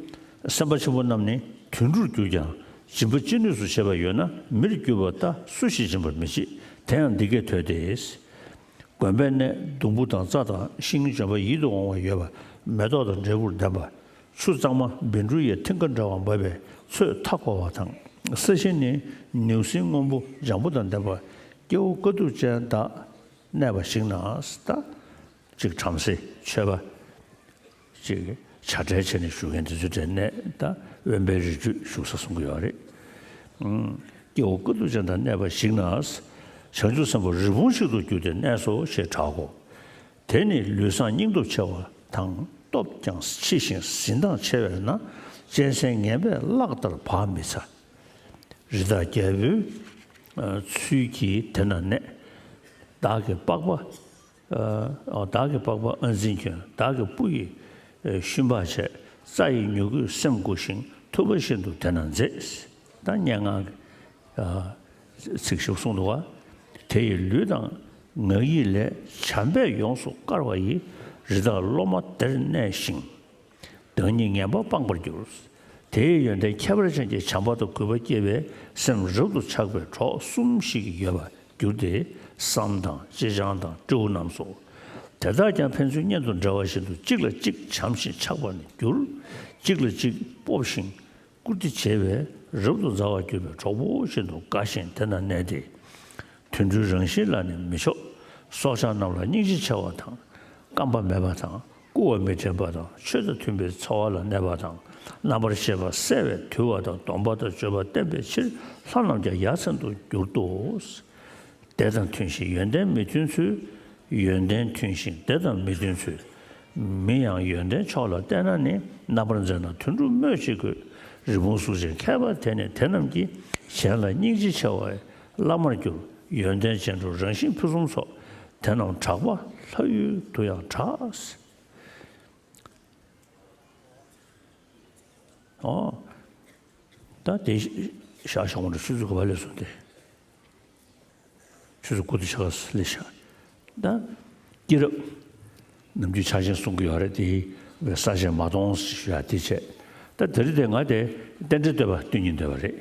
སེམས་དཔའ་ཆེན་པོ་རྣམས་ནི་དུད་འགྲོར་གྱུར་ཀྱང་སྦྱིན་པ་ཅི་ནུས་སུ་བྱེད་པ་ཡོད་ན་མིར་གྱུར་པ་ལྟ་སུ་ཞིག་སྦྱིན་པར་མི་བྱེད། དེ་ཡང་འདི་སྐད་ཐོས་ཏེ། དགོན་པའི་གནས་སྡོང་བུ་དང་རྩྭ་དང་ཤིང་ལྗོན་པ་ཡིད་དུ་འོང་བ་ཡོད་པ་མེ་ཏོག་དང་འབྲས་བུར་ལྡན་པ། ཆུ་གཙང་མ་བཻ་ཌཱུརྱའི་མཐིང་ག་འདྲ་བ་འབབ་པའི་ཚོས་མཐའ་བསྐོར་བ་དང་། ས་གཞི་ནི་ནེའུ་གསིང་སྔོན་པོ་ལྗང་པོ་དང་ལྡན་པ། སྐྱེ་བོ་དཀའ་སྡུག་ཅན་དག་གནས་པ་ཞིག་ན་ད། གཅིག་བྲམ་ཟེ་ཆོས་པ། གཅིག་བྱ་བྲལ་བྱས་ནས་བཞུགས་མཁན་དེ་ཚོའི་གྲས་གནས་ད་དབེན་པའི་རི་རྒྱུད་བཞུགས་ས་གསུང་གི་ཡོད་རེད། ཨུམ། སྐྱེ་བོ་དཀའ་སྡུག་ཅན་དག་གནས་པ་ཞིག་ན། བྱང་ཆུབ་སེམས་དཔའ་རི་བོང་ཞིག་ཏུ་གྱུར་ཏེ་གནས་སོ་ཞེས་གྲག་གོ། དེ་ནི་ལུས་བཟང་སྙིང་སྟོབས་ཆེ་བ་དང་སྟོབས་ཀྱང་ཆེ་ཞིང་གཟི་མདངས་ཆེ་བས་ན་གཅན་གཟན་ངན་པས་གླགས་ལྟར་བག་མི་ཚ། རི་དྭགས་རྒྱལ་པོའི་ཚུལ་གྱིས་དེ་ན་གནས། བདག་གི་པགས་པ། ཨ་བདག་གི་པགས་པ་ཨ་འཛིན་གྱོན། བདག་གི་སྤུ་ཡིས་ཤུན་པགས་བྱས། རྩྭ་ཡི་མྱུ་གུས་སེམས་མགུ་ཞིང་། ཐུབ་པ་བཞིན་དུ་དེ་ན་མཛེས། ད་སྙན་ངག་གི་ཚིག་ཞིག་གསུངས་འདུག་ག། དེ་ཡི་ལུས་དང་ངག་ཡིད་ལས། བྱམས་པས་ཡོངས་སུ་དཀར་བ་ཡི། རི་དྭགས་ལོ་མ་དེར་གནས་ཤིང་། བདག་ཉིད་ངན་པ་སྤངས་པར་འགྱུར། དེའི་ཡོན་ཏན་ཁྱད་པར་ཅན་གྱི་བྱམས་པ་དང་གུས་པ་སྐྱེ་བའི་སེམས་རབ་ཏུ་ཆགས་པའི་གྲོགས་གསུམ་ཞིག་ཡོད་པར་གྱུར་ཏེ། སྲམ་དང་ལྕེ་སྤྱང་དང་སྤྲེའུ་རྣམས་སོ། དེ་དག་ཀྱང་ཕན་ཚུན་གཉེན་དུ་འབྲེལ་བ་བཞིན་དུ་གཅིག་ལ་གཅིག་བྱམས་ཤིང་ཆགས་པར་ནི་འགྱུར། གཅིག་ལ་གཅིག་སྤོབས་ཤིང་བཀུར་སྟི་བྱེད་པས་རབ་ཏུ་མཛའ་བར་གྱུར་པའི་གྲོགས་པོ་བཞིན་དུ་དགའ་ཞིང་དེ་ན་གནས་ཏེ། དུད་འགྲོའི་རང་བཞིན་ལ་ནི་མི་ཕྱོགས། སྲོག་ཆགས་རྣམས་ལ་སྙིང་རྗེ་ཆེ་བ་དང་། རྐང་པ་མེད་པ་དང་། སྐུ་བ་མི་བྲེགས་པ་དང་། ཆོས་དང་མཐུན་པའི་འཚོ་བ་ལ་གནས་པ་དང་། རྣམ་པར་ཤེས་པ་གསལ་བས་དུལ་བ་དང་། སྡོམ་པ་དང་སྤྱོད་པ་བསྟེན་པའི་ཕྱིར་ལྷ་རྣམས་ཀྱང་ཡ་མཚན་དུ་གྱུར་ཏོ། དེ་དང་མཐུན་ཞིང་ཡོན་ཏན་མི་མཐུན་ཚུལ། ཡོན་ཏན་མཐུན་ཞིང་དེ་དང་མི་མཐུན་ཚུལ། མི་ཡང་ཡོན་ཏན་མཆོག་ལ་བརྟེན་ན་ནི། རྣམ་པར་འཛིན་ན་དུད་འགྲོ་སྨོས་ཅི་དགོས། རི་བོང་གཟུགས་ཅན་མཁས་པ་དེ་ནི་དེ་རྣམས་ཀྱིས། གཞན་ལ་སྙིང་རྗེ་ཆེ་བའི་བླ་མར་གྱུར། ཡོན་ཏན་རྗེས་འགྲོ་རང་བཞིན་ཕུན་སུམ་ཚོགས། དེ་རྣམས་གྲགས་པ་ལྷ་ཡུལ་དུ་ཡང་གྲགས། ཨོ། ད་དེ་ཞག་ཞག་མ་འགྲོ་ཆུ་ཚོད་དགུ་པ་སླེབས་སོང་སྟེ། ཆུ་ཚོད་དགུ་དང་ཕྱེད་ཀ་སླེབས་ཤག། ད་སྐྱེས་རབས་ནམ་རྒྱུན་ཆགས་ཞེན་གསུང་གི་ཡོད་རེད་དེ། ས་ཆེན་མ་སྟོངས་ཞུ་ཡ་དེ་བྱས། ད་དེ་རིང་དེ་ང་དེ་རྟེན་འབྲེལ་བསྟོད་པ་བསྟོད་སྙིང་འདོད་པ་རེད།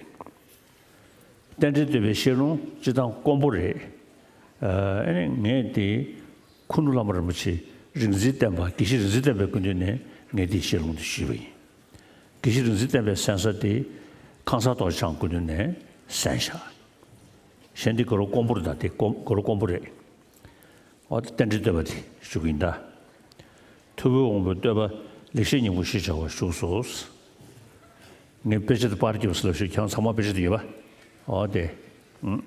རྟེན་འབྲེལ་བསྟོད་པའི་བཤད་ལུང་སྤྱི་བཏང་དཀོན་པོ་རེད། ཨ་ནི་ངས་དེ་ཁུ་ནུ་བླ་མ་རིན་པོ་ཆེ་རིག་འཛིན་བསྟན་པ་དགེ་བཤེས་རིག་འཛིན་བསྟན་པའི་སྐུ་མདུན་ནས་ངས་དེ་བཤད་ལུང་དེ་ཞུས་པ་ཡིན། དགེ་བཤེས་རིག་འཛིན་བསྟན་པའི་གསན་ས་དེ་ཁང་གསར་རྡོ་རྗེ་འཆང་སྐུ་མདུན་ནས་གསན་བཞག། གཞན་དེ་དགའ་རབ་དཀོན་པོ་རེད། ད་དེ་དཀོན་དགའ་རབ་དཀོན་པོ་རེད། འོ་དེ་རྟེན་འབྲེལ་བསྟོད་པ་དེ་ཞུ་གི་ཡིན་ད། ཐུ་བྷོད་དབང་པོའི་བསྟོད་པ་ལེགས་བཤད་སྙིང་པོ་ཞེས་བྱ་བ་བཞུགས་སོ། ངས་དཔེ་ཆ་དེ་པར་རྒྱབ་ཟེར་ལབ་ཤོག། ཁྱེད་རང་ཚང་མ་དཔེ་ཆ་དེ་ཡོད་པ། འོ་དེ། ཨུམ།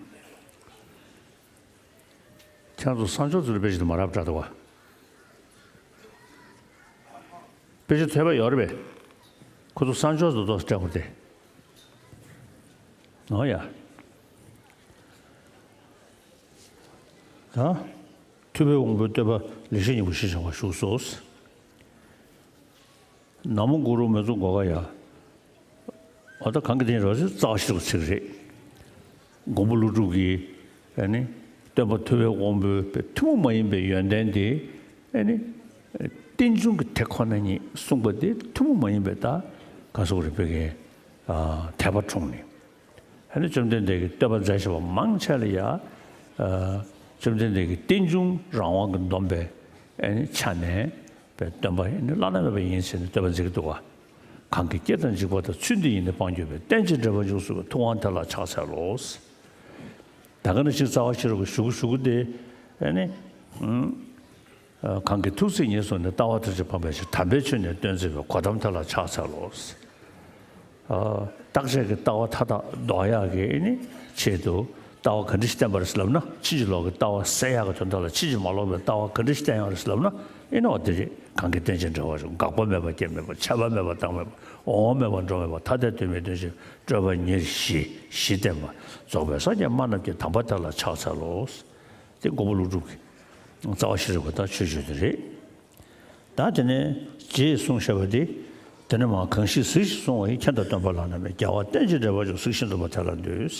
ཁྱེད་རང་ཚོ་གསང་སྤྱོད་ཚོ་ལ་དཔེ་ཆ་དེ་མ་རག་འདྲ་འདུག་བ། དཔེ་ཆ་ཐོས་པ་ཡོད་རེད་པས། ཁོ་ཚོ་གསང་སྤྱོད་དུ་ཏོག་ཙམ་སྤྲད་པ་དེ། ཨོ་ཡ། ད། ཐུབ་པའི་དབང་པོའི་བསྟོད་པ་ལེགས་བཤད་སྙིང་པོ་ཞེས་བྱ་བ་བཞུགས་སོ། ན་མོ་གུ་རུ་མི་ཚུགས་གོ་ག་ཡ། འོ་ད་གང་གི་དེ་རོ་ཞིག་རྩ་བ་ཤེས་པ་ཚིག་རེད། མགོན་པོ་ཀླུ་སྒྲུབ་ཀྱིས་ཨ་ནི་སྟོན་པ་ཐུབ་པའི་དབང་པོའི་ཐུན་མོང་མ་ཡིན་པའི་ཡོན་ཏན་དེ་ཨ་ནི་རྟེན་འབྱུང་གི་དེ་ཁོ་ན་ཉིད་གསུངས་པ་དེ་ཐུན་མོང་མ་ཡིན་པའི་ད་ག་སོགས་རེད་པའི་གི་དད་པ་འཁྲུངས་ནས། ཨ་ནི་བཅོམ་ལྡན་འདས་ཀྱིས་བསྟོད་པ་མཛད་བཞིན་པ་མང་ཆེ་ལ་ཡ། ཨ། བཅོམ་ལྡན་འདས་ཀྱི་རྟེན་འབྱུང་རང་དབང་གིས་འདོམས་པའི་ཨ་ནི་ཆ་ནས་པའི་སྟོན་པ་ཨ་ནི་བླ་ན་མེད་པ་ཡིན་ཟེར་ནས་བསྟོད་པ་མཛད་ཀྱི་འདུག་ག་གང་གི་སྐྱེ་དང་འཇིག་པ་དང་། ཚུལ་འདི་ཡིས་ནི་སྤང་གྱུར་པའི། རྟེན་ཅིང་འབྲེལ་པར་འཇུག་གསུངས་པས། ཐུབ་དབང་དེ་ལ་ཕྱག་འཚལ་ལོ། ད་ག་ནང་བཞིན་རྩ་བ་ཤེས་རབ་ཀྱི་གཞུག་གུ་གཞུག་གུ་དེ་ཨ་ནི། ཨ། གང་གི་ཐུགས་བརྩེ་ཉེར་བཟུང་ནས། ལྟ་བ་མཐར་ཕྱིན་སྤངས་པའི་ཕྱིར། དམ་པའི་ཆོས་ནི་སྟོན་མཛད་པའི། གོ་ཏམ་དེ་ལ་ཕྱག་འཚལ་ལོ། ཨ། བརྟག་དཔྱད་ཀྱི་ལྟ་བ་མཐའ་དག་ལྡོག་ཡག་གི་ཨ་ནི་ཆེད་དུ་ལྟ་བ་ག་འདྲ་ཞིག་བསྟེན་པ་རེད་ལབ་ན། ཕྱིན་ཅི་ལོག་གི་ལྟ་བ་སེལ་ཡག་གི་དོན་དག་ལ་ཕྱིན་ཅི་མ་ལོག་པའི་ལྟ་བ་ག་འདྲ་ཞིག་བསྟེན་ཡག་རེད་ལབ་ན། ཨ་ནི་འོ་དེ་རེད། གང་གིས་རྟེན་ཅིང་འབྲེལ་བར་འཇུག་དགག་པ་མེད་པ་སྐྱེ་མེད་པ། ཆད་པ་མེད་པ་བཏང་མེད་པ། འོང་བ་མེད་པ་འགྲོ་མེད་པ། ཐ་དད་དོན་མེད་དོན་གཅིག་སྤྲོས་པ་ཉེར་ཞི་ཞི་བསྟེན་པ། རྫོགས་པའི་སངས་རྒྱས་སྨྲ་རྣམས་ཀྱི། དམ་པ་དེ་ལ་ཕྱག་འཚལ་ལོ། དེ་མགོན་པོ་ཀླུ་སྒྲུབ་ཀྱི་རྩ་བ་ཤེས་རབ་ཀྱི་ད་ཆོས་སྤྱོད་དེ་རེད། ད་དེ་ནས་རྗེས་གསུངས་བཞག་པ་དེ། དེ་ནས་མར་གང་ཞིག་གཟིགས་ཤིང་བསྲུང་བ་ཡི། མཁྱེན་དང་སྟོན་པ་བླ་ན་མེད། རྒྱལ་བ་རྟེན་ཅིང་འབྲེལ་པར་འཇུག་གཟིགས་ཤིང་བསྲུང་བ་དེ་ལ་འདུད།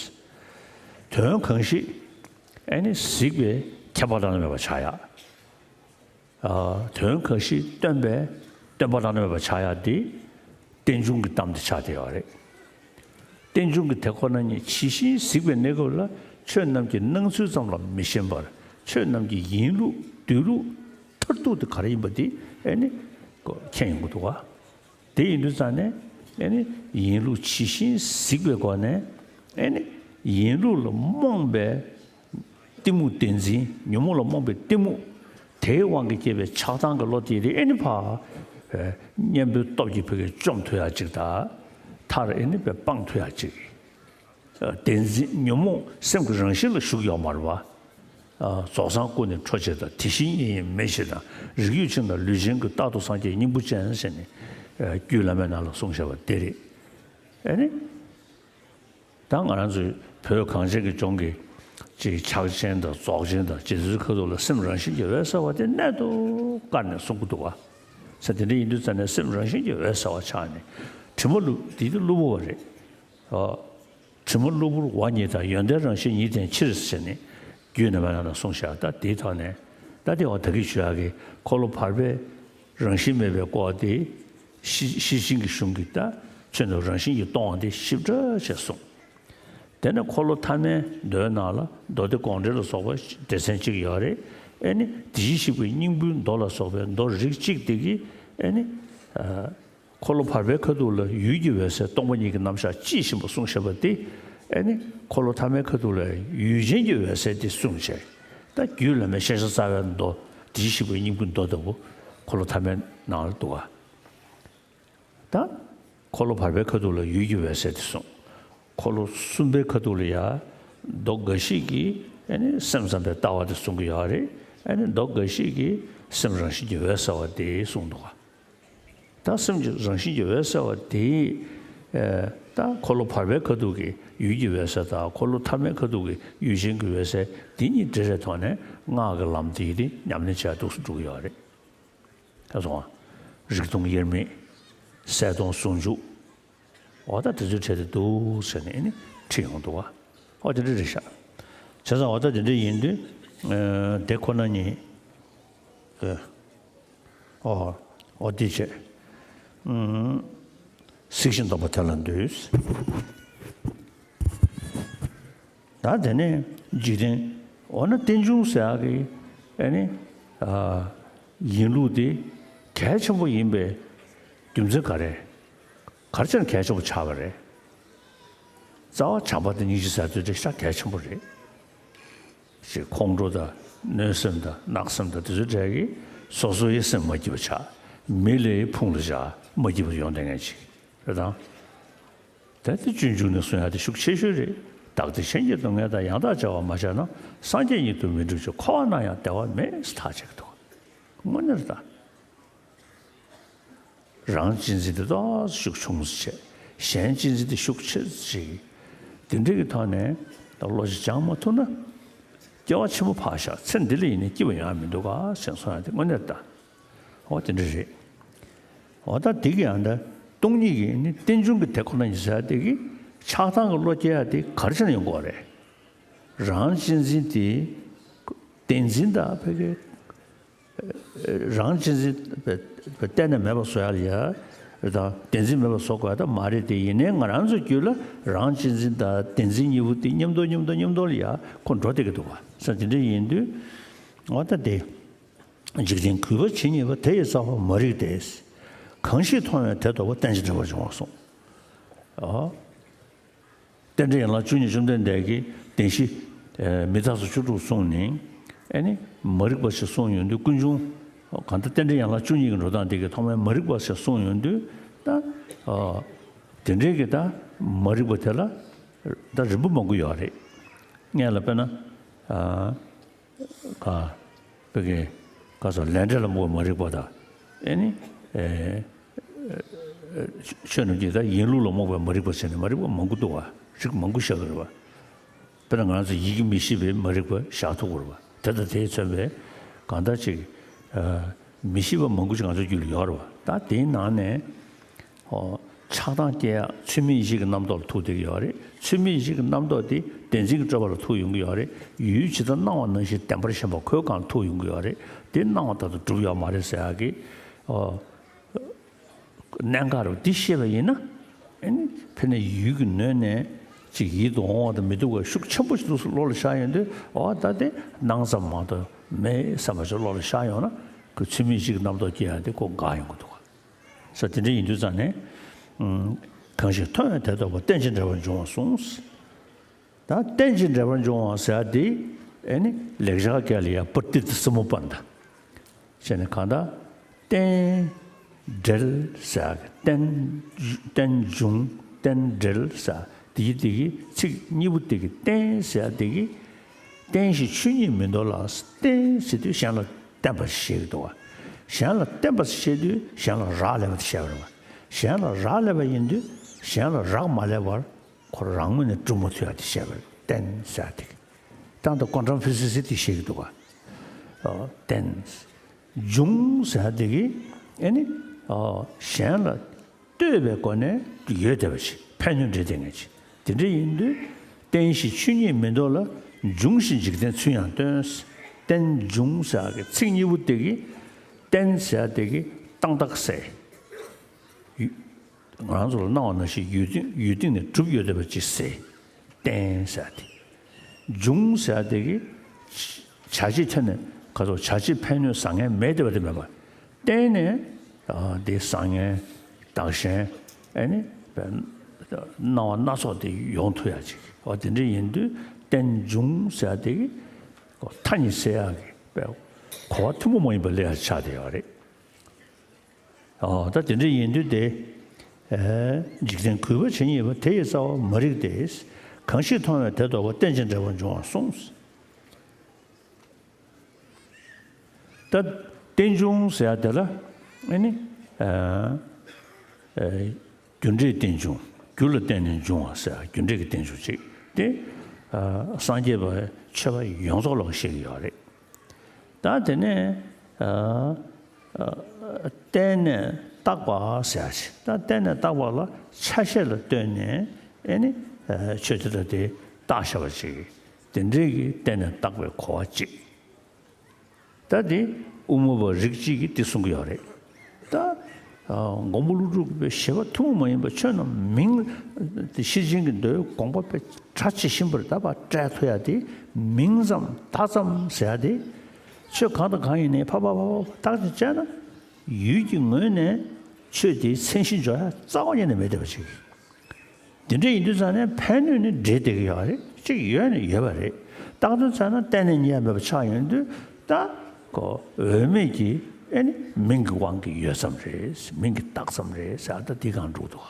དོན་གང་ཞིག་ཨ་ནི་གཟིགས་པའི་མཁྱེན་པ་བླ་ན་མེད་པ་ཆགས་ཡག་ཨ། དོན་གང་ཞིག་སྟོན་པའི་སྟོན་པ་བླ་ན་མེད་པ་ཆགས་ཡག་དེ་རྟེན་འབྱུང་གི་གཏམ་དེ་ཆགས་བསྡད་ཡོད་རེད། རྟེན་འབྱུང་གི་དེ་ཁོ་ན་ཉིད་ཇི་བཞིན་གཟིགས་པའི་གནས་སྐབས་ལ། ཆོས་རྣམས་ཀྱི་སྣང་ཚུལ་ཙམ་ལ་མི་ཞེན་པར། ཆོས་རྣམས་ཀྱི་ཡིན་ལུགས་སྡོད་ལུགས་མཐར་ཐུག་དེ་ག་རེ་ཡིན་པ་དེ་ཨ་ནི་ཁོ་མཁྱེན་ཡོང་གི་འདུག་ག་དེ་ཡིན་དུས་ཙང་ནས་ཨ་ནི་ཡིན་ལུགས་ཇི་བཞིན་གཟིགས་པའི་སྒོ་ནས་ཨ་ནི་ཡིན་ལུགས་ལ་རྨོངས་པའི་གཏི་མུག་བདེན་འཛིན། ཉོན་མོངས་ལ་རྨོངས་པའི་གཏི་མུག་དེའི་དབང་གིས་སྐྱེས་པའི་ཆགས་སྡང་གི་བློ་དེ་རེད། ཨ་ནི་ཕར་གཉེན་པོའི་སྟོབས་ཀྱིས་ཕ་གིར་བཅོམ་ཐུབ་ཡག་ཅིག་དང་། མཐར་ཨ་ནི་ཕར་སྤང་ཐུབ་ཡག་ཅིག་བདེན་འཛིན་ཉོན་མོངས་སེམས་ཀྱི་རང་བཞིན་ལ་ཞུགས་ཡོད་མ་རེད་བ། རྫོགས་སངས་སྐུ་ནི་འཕྲོ་བྱེད་དང་། དེ་བཞིན་ཉིད་ཡིན་མིན་ཞེས་དང་། རིགས་ཡོད་ཕྱིར་ན་ལུས་ཅན་ཀུན། རྟག་ཏུ་སངས་རྒྱས་སྙིང་པོ་ཅན་ཟེར་ནས་རྒྱུད་བླ་མའི་ནང་ལ་གསུངས་བཞག་པ་དེ་རེད། ཨ་ནི། ད་ང་རང་ཚོའི་བོད་གངས་ཅན་གྱི་ལྗོངས་ཀྱི་ཅིག་ཕྱག་ཆེན་དང་རྫོགས་ཆེན་དང་རྗེ་བཙུན་ཁ་ཐུག་ལ་སེམས་རང་བཞིན་གྱིས་འོད་གསལ་བ་དེ་གནད་དུ་བཀར་ནས་གསུང་གི་འདུག་བ། ས་དེ་འདྲ་ཡིན་དུས་ཙང་ནས་སེམས་རང་བཞིན་གྱིས་འོད་གསལ་བ་ཆགས་ནས་དྲི་མ་ལུ་དེ་དུ་ལུ་བུ་བ་རེད། ཨོ། དྲི་མ་གློ་བུར་བ་ཉིད་དང་། ཡོན་ཏན་རང་བཞིན་ཉིད་བསྟེན་ཕྱིར་ཟེར་ནས་རྒྱུད་རྣམ་པ་སྣ་ཚོགས་གསུངས་བཞག་ད་དེའི་ཐོག་ནས་ད་དེ་འོ་ད་གིན་ཞུ་ཡག་གི་འཁོར་ལོ་བར་པའི་རང་བཞིན་མེད་པའི་སྐོར་དེ་ཤེར་ཕྱིན་གྱི་གཞུང་གི་ད་ཆོས་རྣམས་རང་བཞིན་གྱིས་སྟོང་བ་དེ་ཞིབ་ཕྲ་བྱས་གསུངས། དེ་ནས་འཁོར་ལོ་ཐ་མའི་མདོའི་ནང་ལ་མདོ་སྡེ་དགོངས་འགྲེལ་ལ་སོགས་པ་སྡེ་ཚན་གཅིག་ཡོད་རེད། ཨེ་ནི་དེ་བཞིན་གཤེགས་པའི་སྙིང་པོའི་མདོ་ལ་སོགས་པའི་མདོ་རིགས་གཅིག་དེ་གིས་ཨེ་ནི། འཁོར་ལོ་བར་པའི་ཁ་ཐུག་ལ་ཡུལ་གྱི་འོད་གསལ་སྟོང་པ་ཉིད་ཀྱི་རྣམ་གཞག་དཔྱིས་ཕྱིན་པ་གསུངས་བཞག་པ་དེ། ཨེ་ནི་འཁོར་ལོ་ཐ་མའི་ཁ་ཐུག་ལ་ཡུལ་ཅན་གྱི་འོད་གསལ་དེ་གསུངས་བྱས། ད་རྒྱུད་བླ་མའི་ཤེས་བྱ་རྩ་བའི་མདོ་དེ་བཞིན་གཤེགས་པའི་སྙིང་པོའི་མདོ་ལྟ་བུ་འཁོར་ལོ་ཐ་མའི་ནང་ལ་འདུག་ག་ད་འཁོར་ལོ་བར་པའི་ཁ་ཐུག་ལ་ཡུལ་གྱི་འོད་གསལ་དེ་གསུངས། འཁོར་ལོ་གསུམ་པའི་ཁ་ཐུག་ལ་ཡ་མདོ་འགའ་ཞིག་གིས་ཨེ་ནི་སེམས་ཙམ་པའི་ལྟ་བ་དེ་གསུང་གི་ཡོད་རེད། ཨེ་ནི་མདོ་འགའ་ཞིག་གིས་སེམས་རང་བཞིན་གྱིས་འོད་གསལ་བ་དེ་གསུངས་འདུག་ག་ད་སེམས་ཀྱི་རང་བཞིན་གྱིས་འོད་གསལ་བ་དེ། ད་འཁོར་ལོ་བར་པའི་ཁ་ཐུག་གི་ཡུལ་གྱི་འོད་གསལ་དང་། འཁོར་ལོ་ཐ་མའི་ཁ་ཐུག་གི་ཡུལ་ཅན་གྱི་འོད་གསལ་དེ་གཉིས་འདྲེས་པའི་ཐོག་ནས་སྔགས་ཀྱི་ལམ་དེ་ཡིས་དེ་ཉམས་ལེན་བྱས་འདུག་སེ་འགྲོ་གི་ཡོད་རེད། ད་སོང་ང་། རིག་སྟོང་དབྱེར་མེད། གསལ་སྟོང་ཟུང་འཇུག་འོ་ད་དེ་ཚོའི་གྲས་དེ་འདུག་ཟེར་ནས་ཨེ་ནི་ཁྲིད་ཡོང་འདུག་བ། འོ་དེ་འདྲ་རེད་ཤག་བྱས་ཙང་འོ་ད་དེ་འདྲ་ཡིན་དུས། ཨ། དེ་ཁོ་ན་ཉིད། ཨ། ཨོ། ཨོ་དེ་བྱས། ཨུམ། གཟིགས་ཤིང་བསྲུང་བ་དེ་ལ་འདུད། ད་དེ་ནས་འཇིག་རྟེན། འོ་ན་རྟེན་འབྱུང་ཟེར་ཡག་གི་ཨ་ནི། ཨ། ཡིན་ལུགས་དེ་གལ་ཆེན་པོ་ཡིན་པའི་རྒྱུ་མཚན་ག་རེ། ག་རེ་བྱས་ན་གལ་ཆེན་པོ་ཆགས་པ་རེད། རྩ་བ་བྱམས་པ་དང་སྙིང་རྗེ་ཟེར་ཚོ་དེ་ཤ་གལ་ཆེན་པོ་རེད། ཞེས་ཁོང་ཁྲོ་དང་གནོད་སེམས་དང་གནག་སེམས་དང་དེ་ཚོའི་གྲས་ཀྱིས་སོ་སོ་ཡི་སེམས་མ་སྐྱིད་པ་ཆགས། མི་ལའི་ཕུང་ལ་བཞག་མ་སྐྱིད་པ་ཡོང་བསྡད་མཁན་ཅིག་རེད་དང་། ད་དེ་སྤྱོད་འཇུག་ནས་གསུང་ཡག་དེ་ཤུགས་ཆེ་ཤོས་རེད། བདག་བདེ་གཞན་གྱི་སྡུག་བསྔལ་དང་། ཡང་དག་བྱ་བ་མ་བྱས་ན། སངས་རྒྱས་ཉིད་དུ་མི་འགྲུབ་ཕྱིར། འཁོར་བ་ན་ཡང་བདེ་བ་མེད་ཟེར་ཐག་བཅད་ཀྱི་འདུག་དངོས་གནས་རེད་ད། རང་གཅེས་འཛིན་དེ་ཏོག་ཙམ་ཤུགས་ཆུང་ཙམ་བྱས། གཞན་གཅེས་འཛིན་དེ་ཤུགས་ཆེ་ཙམ་བྱས། དེ་འདྲ་གི་ཐོག་ནས་ད་བློ་ཞིག་སྦྱང་མ་ཐུབ་ན། སྐྱེ་བ་ཆེན་པོ་ཕར་བཞག་ཚེ་འདི་ལ་ཡིན་ནའི་སྐྱིད་པ་ཡོང་ཡ་མི་འདུག་ག་ཟེར་གསུང་ཡ་དེ་དངོས་གནས་ད། འོ་དེ་འདྲ་རེད། འོ་ད་དེ་གི་ཡང་ད་སྟོང་ཉིད་ཀྱི་ནི་རྟེན་འབྱུང་གི་དེ་ཁོ་ན་ཉིད་ཟེར་དེ་གི་ཆགས་སྡང་གི་བློ་སྐྱེ་ཡ་དེ་ག་རེ་བྱས་ན་ཡོང་གི་ཡོད་རེད། རང་གཅེས་འཛིན་དེ་བདེན་འཛིན་དང་ཕ་གི་རང་གཅེས་འཛིན་བ་བ་གཏན་ནས་མེད་པ་བཟོ་ཡ་ལ་ཡ་དང་བདེན་འཛིན་མེད་པ་བཟོ་དགོས་ཡ་ད་མ་རེད་དེ། ཡིན་ནའི་ང་རང་ཚོའི་རྒྱུད་ལ་རང་གཅེས་འཛིན་དང་བདེན་འཛིན་གཉིས་པོ་དེ་མཉམ་དུ་མཉམ་དུ་མཉམ་དུ་ལ་ཡ་ཁོ་འགྲོ་བསྡད་ཀྱི་འདུག་བ། ས་དེ་འདྲ་ཡིན་དུས་འོ་ད་དེ། འཇིག་རྟེན་གུས་པ་ཇི་སྙེད་པ། དེ་ཡི་རྩ་བ་མ་རིག་སྟེ། གང་ཞིག་མཐོང་བས་དེ་རྟོགས་པ། རྟེན་ཅིང་འབྲེལ་པར་འབྱུང་བ་གསུངས། ཨོ། རྟེན་འབྲེལ་ཡན་ལག་བཅུ་གཉིས་བཅོམ་ལྡན་འདས་ཀྱིས་བདེན་བཞི་མི་རྟག་སོགས་བཅུ་དྲུག་གསུངས་ནས། ཨེ་ནི་མ་རིག་པ་ཞིག་གསུངས་ཡོང་དུས་ཀུན་འབྱུང་། གང་ལྟར་རྟེན་འབྲེལ་ཡན་ལག་བཅུ་གཉིས་ཀྱི་འགྲོ་སྟངས་དེ་གའི་ཐོག་མའི་མ་རིག་པ་ཞིག་གསུངས་ཡོང་དུས་ད། ཨོ། དེ་འདྲའི་གི་ད་མ་རིག་པ་དེ་ལ་ད་རིམ་པ་མང་པོ་ཡོད་རེད། སྔོན་ལ་དཔེར་ན། ཨ། ག་ཕ་གི་ག་སོགས་ལས་འབྲས་ལ་རྨོངས་པའི་མ་རིག་པ་དང་། ཨེ་ནི། ཨེ། ཆོས་རྣམས་ཀྱི་ད་ཡིན་ལུགས་ལ་རྨོངས་པའི་མ་རིག་པ་བྱས་ནས་མ་རིག་པ་མང་པོ་འདུག་བ། རིགས་མང་པོ་བཞག་གི་རེད་བ། དཔེར་ན་ང་ཚོ་ཡིད་ཀྱིས་མི་ཤེས་པའི་མ་རིག་པ་བཞག་ཐུབ་ཀྱི་རེད་བ། དེ་དང་དེས་མཚོན་པའི་གང་ལྟར་ཅིག་ཨ། མི་ཤེས་པ་མང་པོ་ཞིག་ང་ཚོའི་རྒྱུད་ལ་ཡོད་རེད་བ། ད་དེའི་ནང་ནས། ཨོ། ཆགས་སྡང་སྐྱེ་ཡག་ཚུལ་མིན་ཡེ་ཤེས་ཀྱི་རྣམ་རྟོག་ལ་ཐུག་བསྡད་ཀྱི་ཡོད་རེད། ཚུལ་མིན་ཡེ་ཤེས་ཀྱི་རྣམ་རྟོག་དེ་བདེན་འཛིན་གྱི་སྤྲོས་པ་ལ་ཐུག་ཡོང་གི་ཡོད་རེད། ཡུལ་ཇི་ལྟར་སྣང་བ་ནང་བཞིན་བདེན་པར་ཞེན་པ་ཁོའི་སྒང་ལ་ཐུག་ཡོང་གི་ཡོད་རེད། དེ་སྣང་བ་ལྟར་དུ་གྲུབ་ཡོད་མ་རེད་ཟེར་ཡག་གི། ཨོ། གནད་འགག་རེད། འདི་ཤེས་པ་ཡིན་ན། ཨེ་ནི་ཕ་གི་ཡུལ་གྱི་ངོས་ནས་ཅིག་ཡིད་དུ་འོང་བ་དང་མི་སྡུག་པ་ཤུགས་ཆེན་པོ་ཞིག་འདུག་བློ་ལ་ཤར་ཡོང་དུས། ཨོ་ད་དེ་སྣང་ཙམ་མ་གཏོགས་མེད་བསམ་པ་ཞིག་བློ་ལ་ཤར་ཡོང་ན། ཁོ་ཚུལ་མིན་ཡེ་ཤེས་ཀྱི་རྣམ་རྟོག་སྐྱེ་ཡག་དེ་ཁོ་འགག་ཡོང་གི་འདུག་ག་ས་དེ་འདྲ་ཡིན་དུས་ཙང་ནས། ཨུམ། གང་ཞིག་མཐོང་བས་དེ་རྟོགས་པ། རྟེན་ཅིང་འབྲེལ་པར་འབྱུང་བ་གསུངས། ད་རྟེན་ཅིང་འབྲེལ་པར་འབྱུང་བ་ཟེར་ཡ་དེ། ཨེ་ནི་ལེགས་སྦྱར་སྐད་ལ་ཡ་པྲ་ཏི་ཏ་སམྦྷོ་ཝ་ད། བྱས་ནས་གང་ལྟར་རྟེན་འབྲེལ་ཟེར་ཡ་གི་རྟེན། རྟེན་འབྱུང་རྟེན་འབྲེལ་ཟེར་ཡ་དེ་གི་དེ་གི་ཚིག་གཉིས་པོ་དེ་གི་རྟེན་ཟེར་ཡ་དེ་གི། རྟེན་གཞི་ཆོས་ཉིད་མིན་འདུག་ལ། རྟེན་ཟེར་དུས་གཞན་ལ་བརྟེན་པ་ཞིག་བཤད་ཀྱི་འདུག་བ། གཞན་ལ་བརྟེན་པ་ཞིག་བཤད་དུས་གཞན་ལ་རག་ལས་པ་དེ་བཤད་པ་རེད་བ། གཞན་ལ་རག་ལས་པ་ཡིན་དུས་གཞན་ལ་རག་མ་ལས་པར་ཁོ་རང་ངོས་ནས་སྒྲུབ་མ་ཐུབ་ཡ་དེ་བཤད་པ་རེད། རྟེན་ཟེར་ཡ་དེ་གི། ད་ལྟ་ཀོན་ཊམ་ཕི་སི་སི་དེ་བཤད་ཀྱི་འདུག་བ། ཨ། རྟེན། འབྱུང་ཟེར་ཡ་དེ་གི། ཨེ་ནི། ཨ། གཞན་ལ་ལྟོས་པའི་སྒོ་ནས་ཡོད་བསྡད་པ་ཞིག་ཕན་གནོད་འདྲེས་བསྡད་མཁན་ཞིག་དེ་འདྲ་ཡིན་དུས། རྟེན་གཞི་ཆོས་ཉིད་མིན་འདུག་ལ། འབྱུང་ཞིང་འཇིག་རྟེན་ཚུལ་ཡང་སྟོན། རྟེན་འབྱུང་ཟེར་ཡ་གི་ཚིག་གཉིས་པོ་དེ་གི། རྟེན་ཟེར་ཡ་དེ་གི་བཏང་བཏགས་ཟེར། ཡུལ། ང་རང་ཚོ་ལ་སྣང་བ་ནང་བཞིན་ཡུལ་སྟེང་ཡུལ་སྟེང་ནས་གྲུབ་ཡོད་བསྡད་པ་ཅིག་ཟེར། རྟེན་ཟེར་ཡ་དེ། འབྱུང་ཟེར་ཡ་དེ་གི་བྱ་བྱེད་ཐད་ནས་ག་ཚོད་བྱ་བྱེད་ཕན་གནོད་བཟང་ངན་མེད་བསྡད་པ་དེ་མེད་པ། བརྟེན་ནས། ཨ། དེ་བཟང་ངན་བདག་གཞན། ཨེ་ནི། སྣང་བ་སྣ་ཚོགས་དེ་ཡོང་ཐུབ་ཡ་ཅིག་འོ་དེ་འདྲ་ཡིན་དུས་རྟེན་འབྱུང་ཟེར་ཡ་དེ་གི་མཐའ་གཉིས་སེལ་ཡ་གི་གོ་བ་ཐུན་མོང་མ་ཡིན་པ་སླེབས་ཡ་ཆགས་བསྡད་ཡོད་རེད། ཨོ། ད་དེ་འདྲ་ཡིན་དུས་དེ། ཨེ། འཇིག་རྟེན་གུས་པ་ཇི་སྙེད་པ། དེ་ཡི་རྩ་བ་མ་རིག་སྟེ། གང་ཞིག་མཐོང་བས་དེ་རྟོགས་པ། རྟེན་ཅིང་འབྲེལ་པར་འབྱུང་བ་གསུངས། ད་རྟེན་འབྱུང་ཟེར་ཡ་དེ་ལ། ཨེ་ནི། ཨ། ཨེ། རྒྱུ་འབྲས་རྟེན་འབྱུང་། རྒྱུ་ལ་བརྟེན་ནས་འབྱུང་བ་ཟེར་ཡ་རྒྱུ་འབྲས་ཀྱི་རྟེན་འབྱུང་ཅིག་དེ། ཨ། སངས་རྒྱས་པ་ཆོས་པ་ཡོངས་རྫོགས་ལ་བཤད་ཀྱི་ཡོད་རེད། ད་དེ་ནས། ཨ། ཨ། བརྟེན་ནས་བཏགས་པ་ཟེར་ཡ་ཞིག་ད་བརྟེན་ནས་བཏགས་པ་ལ་ཆ་ཤས་ལ་ལྟོས་ནས། ཨེ་ནི། ཨ། ཆོས་དེ་དང་དེ་བཏགས་བཞག་པ་ཅིག་དེ་འདྲའི་གི་བརྟེན་ནས་བཏགས་པའི་གོ་བ་ཅིག་ད་དེ་དབུ་མ་པ་རིགས་གཅིག་གིས་དེ་གསུང་གི་ཡོད་རེད། ད། ཨ། མགོན་པོ་ཀླུ་སྒྲུབ་ཀྱི་བཞེད་པ་ཐུན་མོང་མ་ཡིན་པ་ཆོས་རྣམས་མིང་། དེ་ཤེར་ཕྱིན་གྱི་མདོའི་དགོངས་པ་དཔེ་གྲ་ཇི་བཞིན་པར་ད་ཕར་བཀྲལ་ཐུབ་ཡ་དེ། མིང་ཙམ་བརྡ་ཙམ་ཟེར་ཡ་དེ། ཆོས་གང་དང་གང་ཡིན་ནའི་ཕར་ཕར་ཕར་ཕར་བརྟག་ཅིང་དཔྱད་ན། ཡུལ་གྱི་ངོས་ནས་ཆོས་དེའི་མཚན་གཞི་འཇོག་ཡ་རྩ་བ་ཉིད་ནས་མེད་བསྡད་པ་ཅིག་དེ་འདྲ་ཡིན་དུས་ཙང་ནས་ཕན་གནོད་ནི་འདྲེས་བསྡད་ཀྱི་ཡོད་རེད། གཅིག་ཡོད་ནི་ཡོད་པ་རེད། བཏགས་དོན་ཚང་ན་གཏན་ནས་རྙེད་ཡ་མེད་པ་ཆགས་ཡོང་དུས། ད་ཁོ་འོས་མེད་ཀྱི། ཨེ་ནི་མིང་གི་དབང་གིས་ཡོད་ཙམ་རེད། མིང་གིས་བཏགས་ཙམ་རེད་ཟེར། ད་འདི་གང་འགྲོ་འདུག་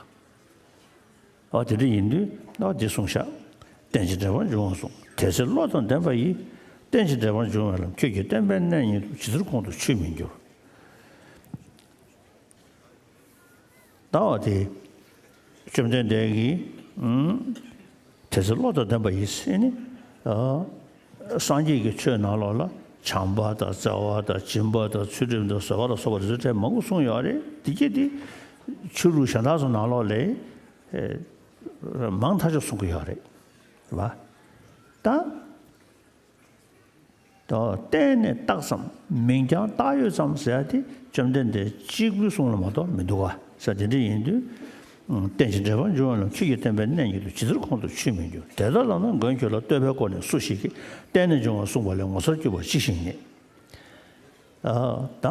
ཨོ་དེ་འདྲ་ཡིན་དུས་ཨོ་འདི་གསུངས་ཤག་རྟེན་ཅིང་འབྲེལ་པར་འབྱུང་བ་གསུངས། དེ་ཚེ་བློ་དང་ལྡན་པ་ཡིས། རྟེན་ཅིང་འབྲེལ་པར་འབྱུང་བའི་ལམ། ཁྱོད་ཀྱིས་བསྟན་པའི་གནས་ཉིད་དུ། ཇི་ལྟར་ཁོང་དུ་ཆུད་མི་འགྱུར། ལྟ་བ་དེ། བཅོམ་ལྡན་འདས་ཀྱིས། ཨུམ། དེ་ཚེ་བློ་དང་ལྡན་པ་ཡིས་ཟེར་ནས། ཨ། སངས་རྒྱས་ཀྱི་ཆོས་ནང་ལོགས་ལ་བྱམས་པ་དང་བརྩེ་བ་དང་སྦྱིན་པ་དང་ཚུལ་ཁྲིམས་དང་བཟོད་པ་ལ་སོགས་པ་དེ་ཚོ་གྲས་མང་པོ་གསུངས་ཡོད་རེད། དེ་གྱད་དེ་ཆོས་ལུགས་གཞན་དག་ཚོ་ནང་ལོགས་ལས། ཨེ། མང་ཐག་ཆོད་གསུང་གི་ཡོད་རེད། རེད་བ། ད། ད་བརྟེན་ནས་བཏགས་ཙམ་མིང་རྐྱང་བཏགས་ཡོད་ཙམ་ཟེར་ཡ་དེ་བཅོམ་ལྡན་འདས་གཅིག་པུའི་གསུང་ལ་མ་གཏོགས་མི་འདུག་ག་ཟེར། དེ་འདྲ་ཡིན་དུས། རྟེན་ཅིང་འབྲེལ་པར་འབྱུང་བ་རྣམས། ཁྱོད་ཀྱིས་བསྟན་པའི་གནད་ཉིད་དུ། ཇི་ལྟར་ཁོང་དུ་ཆུད་མི་འགྱུར། དེ་ལྟར་ལབ་ན་མགོན་ཁྱོད་ལ། བསྟོད་པའི་སྒོ་ནས་སུ་ཞིག་གིས། བརྟེན་ནས་འབྱུང་བ་གསུངས་པ་ལས། ངོ་མཚར་གྱུར་པ་ཅི་ཞིག་རྙེད། ཨ། ད་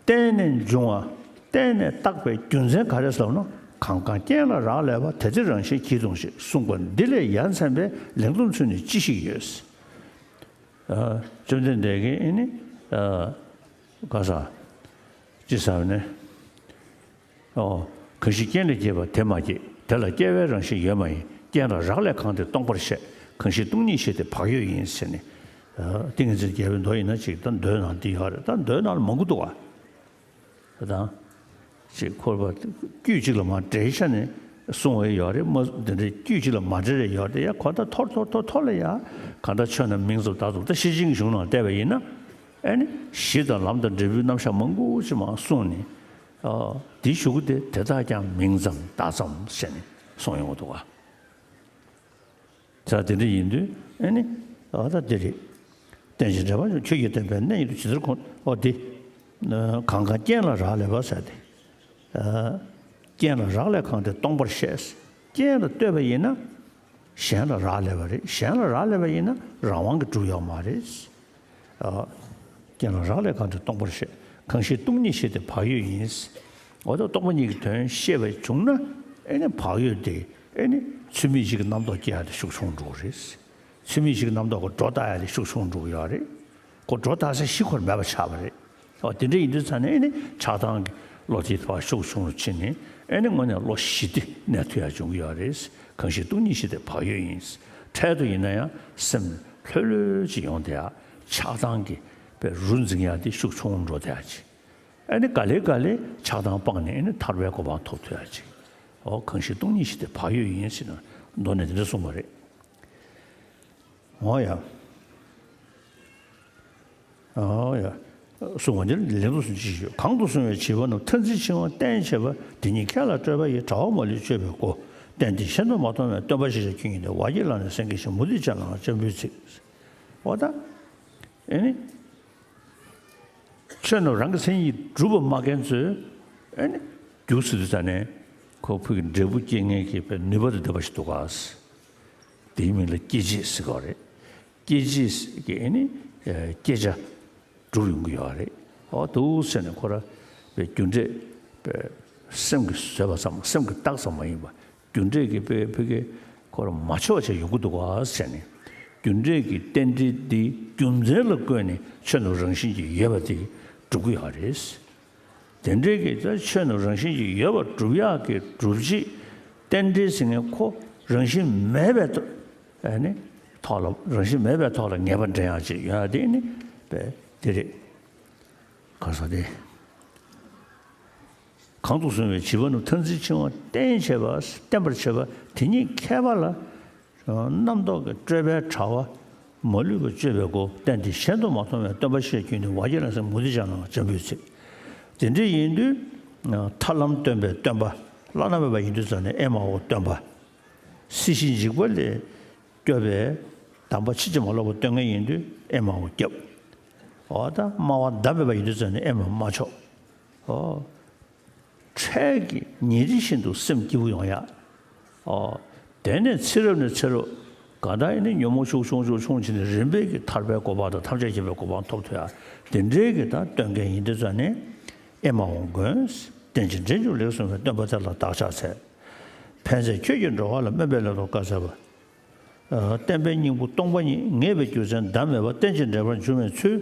བརྟེན་ནས་འབྱུང་བ། བརྟེན་ནས་བཏགས་པའི་རྒྱུ་མཚན་ག་རེ་ཟེར་ན། གང་གང་རྐྱེན་ལ་རག་ལས་པ། དེ་ཚེ་རང་བཞིན་གྱིས་སྟོང་ཞིང་། གསུངས་པ་འདི་ལས་ཡ་མཚན་པའི། ལན་གསུམ་ཚུལ་ནི་ཅི་ཞིག་ཡོད། ཨ། བཅོམ་ལྡན་འདས་ཀྱིས་ཨེ་ནི། ཨ། ག་ས། ཅི་ཟེར་ནས། ཨོ། གང་ཞིག་རྐྱེན་ལས་སྐྱེས་པ་དེ་མ་སྐྱེས། དེ་ལ་སྐྱེ་བའི་རང་བཞིན་ཡོད་མ་ཡིན། རྐྱེན་ལ་རག་ལས་གང་དེ་སྟོང་པར་བཤད། གང་ཞིག་སྟོང་ཉིད་བཞི་དེ་བག་ཡོད་ཡིན་ཟེར་ནས། ཨ། ཏིང་ངེ་འཛིན་རྒྱས་པའི་མདོ་ཡིན་ན་ཅིག་ད་མདོའི་ནང་འདི་ཡོད་རེད། ད་མདོའི་ནང་ལ་མང་པོ་འདུག་བ། དང་། ཅིག་ཁོ་པ་དཀྱུས་གཅིག་ལ་མ་འབྲེལ་ཤ་ནས་གསུང་བའི་ཡོད་རེད། མ་འདི་འདྲའི་དཀྱུས་གཅིག་ལ་མ་འབྲེལ་རེ་ཡོད་རེད། ཡ་གོ་ད་ཐོར་ཐོར་ཐོར་ཐོར་ལ་ཡ། གང་ལྟར་ཆོས་རྣམས་མིང་ཙམ་བཏགས་ཙམ། ད་ཤེར་ཕྱིན་གྱི་གཞུང་ནང་བལྟས་པ་ཡིན་ན། ཨེ་ནི་གཞི་དང་ལམ་དང་འབྲས་བུའི་རྣམ་གཞག་མང་པོ་ཅིག་མ་གསུངས་ནས། ཨ། དེའི་གཞུག་གུ་དེ་དེ་དག་ཀྱང་མིང་ཙམ་བཏགས་ཙམ་ཟེར་ནས་གསུངས་ཡོང་གི་འདུག་ག་ད་དེ་འདྲ་ཡིན་དུས་ཨེ་ནི། ཨ། ད་དེ་རེད། རྟེན་ཅིང་འབྲེལ་པར་འབྱུང་། ཁྱོད་ཀྱིས་བསྟན་པའི་གནད་ཉིད་དུ། ཇི་ལྟར་ཁོང་། ཨོ་དེ། གང་གང་རྐྱེན་ལ་རག་ལས་པ་ཟེར་ཏེ། ཨ། རྐྱེན་ལ་རག་ལས་གང་དེ་སྟོང་པར་བཤད། རྐྱེན་ལ་ལྟོས་པ་ཡིན་ན། གཞན་ལ་རག་ལས་པ་རེད། གཞན་ལ་རག་ལས་པ་ཡིན་ན་རང་དབང་གིས་གྲུབ་ཡོད་མ་རེད། ཨ། རྐྱེན་ལ་རག་ལས་གང་དེ་སྟོང་པར་བཤད། གང་ཞིག་སྟོང་ཉིད་བཞི་དེ་བག་ཡོད་ཡིན། འོ་ད་རྟོག་པ་གཉིས་ཀྱི་དོན་ཤེས་པ་བྱུང་ན། ཨེ་ནི་བག་ཡོད་དེ་ཨེ་ནི་ཚུལ་མིན་བཞི་གི་རྣམ་རྟོག་སྐྱེ་ཡ་དེ་ཤུགས་ཆུང་འགྲོ་གི་རེད། ཚུལ་མིན་བཞི་གི་རྣམ་རྟོག་གི་སྒྲོ་བཏགས་ཡ་དེ་ཤུགས་ཆུང་འགྲོ་གི་ཡོད་རེད། ཁོ་སྒྲོ་བཏགས་སའི་གཞི་ཁོར་མེད་པ་ཆགས་པ་རེད། འོ་དེ་འདྲ་ཡིན་དུས་ཙང་ནས་ཨེ་ནི་ཆགས་སྡང་གི་བློ་དེ་བ་ཤུགས་ཆུང་རུ་ཕྱིན་ནས། ཨེ་ནི་དངོས་གནས་བློ་ཞི་བདེ་གནས་ཐུབ་ཡ་བྱུང་གི་ཡོད་རེད། གང་ཞིག་སྟོང་ཉིད་བཞི་དེ་བག་ཡོད་ཡིན། འཕྲལ་དུ་ཡིན་ན་ཡང་སེམས་ལྷོད་ལྷོད་ཅིག་ཡོང་བསྡད་ཡ། ཆགས་སྡང་གི་པའི་རུ་འཛིང་ཡ་དེ་ཤུགས་ཆུང་འགྲོ་བསྡད་ཡ་ཅིག་ཨེ་ནི་ག་ལེ་ག་ལེ་ཆགས་སྡང་སྤངས་ནས་ཨེ་ནི་ཐར་པའི་གོ་འཕང་ཐོབ་ཐུབ་ཡ་ཅིག་འོ་གང་ཞིག་སྟོང་ཉིད་བཞི་དེ་བག་ཡོད་ཡིན་ཟེར་ན་མདོ་ནས་དེ་འདྲ་གསུངས་པ་རེད། འོ་ཡ། འོ་ཡ། གསུངས་པ་འདིར་ལན་དུ་གསུངས་ཅི་ཞུ། གང་དུ་གསུངས་པའི་བྱིས་པ་རྣམས་མཐར་འཛིན་འཆིང་བ་བསྟེན་བྱེད་པ། དེ་ཉིད་ཁས་བླངས་སྤྲོས་པ་ཡི། དྲ་བ་མ་ལུས་གཅོད་པའི་སྒོ། བསྟན་འདི་གཞན་དུ་མ་མཐོང་བས། སྟོན་པ་ཤེས་བྱ་ཁྱོད་ཉིད་དེ། བ་ཡི་ལ་ནི་སེང་གེ་བཞིན། མུ་སྟེགས་ཅན་ལའང་སྤྱན་འབུལ་ཚིག་འོ་ད། ཨེ་ནི། ཆོས་རྣམས་རང་གི་མཚན་ཉིད་སྒྲུབ་པ་མ་མཁན་ཚོས། ཨེ་ནི། རྒྱུགས་ཟེར་དུས་ཙ་ནས། ཁོ་ཕུགས་ཀྱི་འབྲས་བུ་སྐྱེ་མཁན་གྱི་པའི་ནུས་པ་དེ་ལྡན་པ་ཞིག་འདུག་ག་དེའི་མིང་ལ་སྐྱེ་མཆེད་ཟེར་གྱི་ཡོད་རེད། སྐྱེ་མཆེད་ཀྱི་ཨེ་ནི། སྐྱེ་ཆ་སྒྲུབ་ཡོང་གི་ཡོད་རེད། འོ་འདུག་ཟེར་ནས་ཁོ་ར་པའི་རྒྱུ་འབྲས་པའི་སེམས་ཀྱིས་བཟོས་པ་ཙམ། སེམས་ཀྱིས་བཏགས་ཙམ་མ་ཡིན་པ། རྒྱུ་འབྲས་ཀྱི་དཔེ་ཕ་གི་ཁོ་རང་མ་ཆོག་བྱས་ཡོང་གི་འདུག་ག་ཟེར་ནས། རྒྱུ་འབྲས་ཀྱི་རྟེན་འབྲེལ་འདི་རྒྱུ་མཚན་ལ་བཀོད་ནས་ཆོས་རྣམས་རང་བཞིན་གྱིས་ཡོད་པ་དེ་སྒྲུབ་ཀྱི་ཡོད་རེད། དེ་འབྲས་ཀྱི་ད་ཆོས་རྣམས་རང་བཞིན་གྱིས་ཡོད་པ་སྒྲུབ་ཡག་གི་སྒྲུབ་བྱེད་རྟེན་འབྲེལ་ཟེར་མཁན་ཁོ་རང་བཞིན་མེད་པའི་ཐོག་ཨ་ནི་ཐོག་ལ་རང་བཞིན་མེད་པའི་ཐོག་ལ་ངེས་པ་འདྲེན་ཡག་ཅིག་ཡོད་ཡག་དེ་ནི་དཔེ་དེ་རེད། ག་ས་དེ། གང་དུ་གསུངས་པའི་བྱིས་པ་རྣམས་མཐར་འཛིན་འཆིང་བ་བསྟེན་བྱེད་པ། བསྟེན་པར་བྱེད་པ་དེ་ཉིད་ཁས་པ་ལ། རྣམ་རྟོག་གི་སྤྲོས་པའི་དྲ་བ་མ་ལུས་པ་གཅོད་པའི་སྒོ། བསྟན་འདི་གཞན་དུ་མ་མཐོང་བས། སྟོན་པ་ཤེས་བྱ་ཁྱོད་ཉིད་དེ། བ་ཡི་ལ་ནི་སེང་གེ་བཞིན། མུ་སྟེགས་ཅན་ལའང་སྤྱན་འབུལ་ཚིག་དེ་འདྲ་ཡིན་དུས། ཐར་ལམ་སྟོན་པའི་སྟོན་པ་བླ་ན་མེད་པ་ཡིན་དུས་ཙ་ནས་ཨེ་མའོ་སྟོན་པ། སྲིད་ཞིའི་འཇིགས་པ་ལས་སྐྱོབ་པའི་དམ་པ་ཕྱིན་ཅི་མ་ལོག་པ་སྟོན་མཁན་ཡིན་དུས་ཨེ་མའོ་སྐྱབས། འོ་ད་སྨྲ་བ་ཟླ་མེད་པ་ཡིན་དུས་ཙ་ནས་ཨེ་མ་སྨྲ་མཆོག་འོ། འཕྲལ་གྱི་ཉིན་རེ་བཞིན་དུ་སེམས་སྐྱིད་པོ་ཡོང་ཡ། འོ། དེ་ནས་ཚེ་རབས་ནས་ཚེ་རབས། གང་ལྟར་ཨེ་ནི་ཉོན་མོངས་ཤུགས་ཆུང་ཆུང་ཆུང་ཕྱིན་ནས་རིམ་པས་ཀྱི་ཐར་པའི་གོ་འཕང་དང་ཐམས་ཅད་མཁྱེན་པའི་གོ་འཕང་ཐོབ་ཐུབ་ཡ། དེ་འདྲའི་གི་ད་སྟོན་མཁན་ཡིན་དུས་ཙ་ནས་ཨེ་མའོ་མགོན། རྟེན་ཅིང་འབྲེལ་འབྱུང་ལེགས་གསུངས་པའི། སྟོན་པ་དེ་ལ་བདག་ཕྱག་འཚལ། ཕན་མཛད་ཁྱོད་ཀྱིས་འགྲོ་བ་ལ། སྨོན་པའི་ལས་དང་བཀའ་སྩལ་པ། ཨ། བསྟན་པའི་སྙིང་པོ་སྟོང་པ་ཉིད། ངེས་པའི་རྒྱུ་མཚན་ཟླ་མེད་པ། རྟེན་ཅིང་འབྲེལ་པར་འབྱུང་བའི་ཚུལ།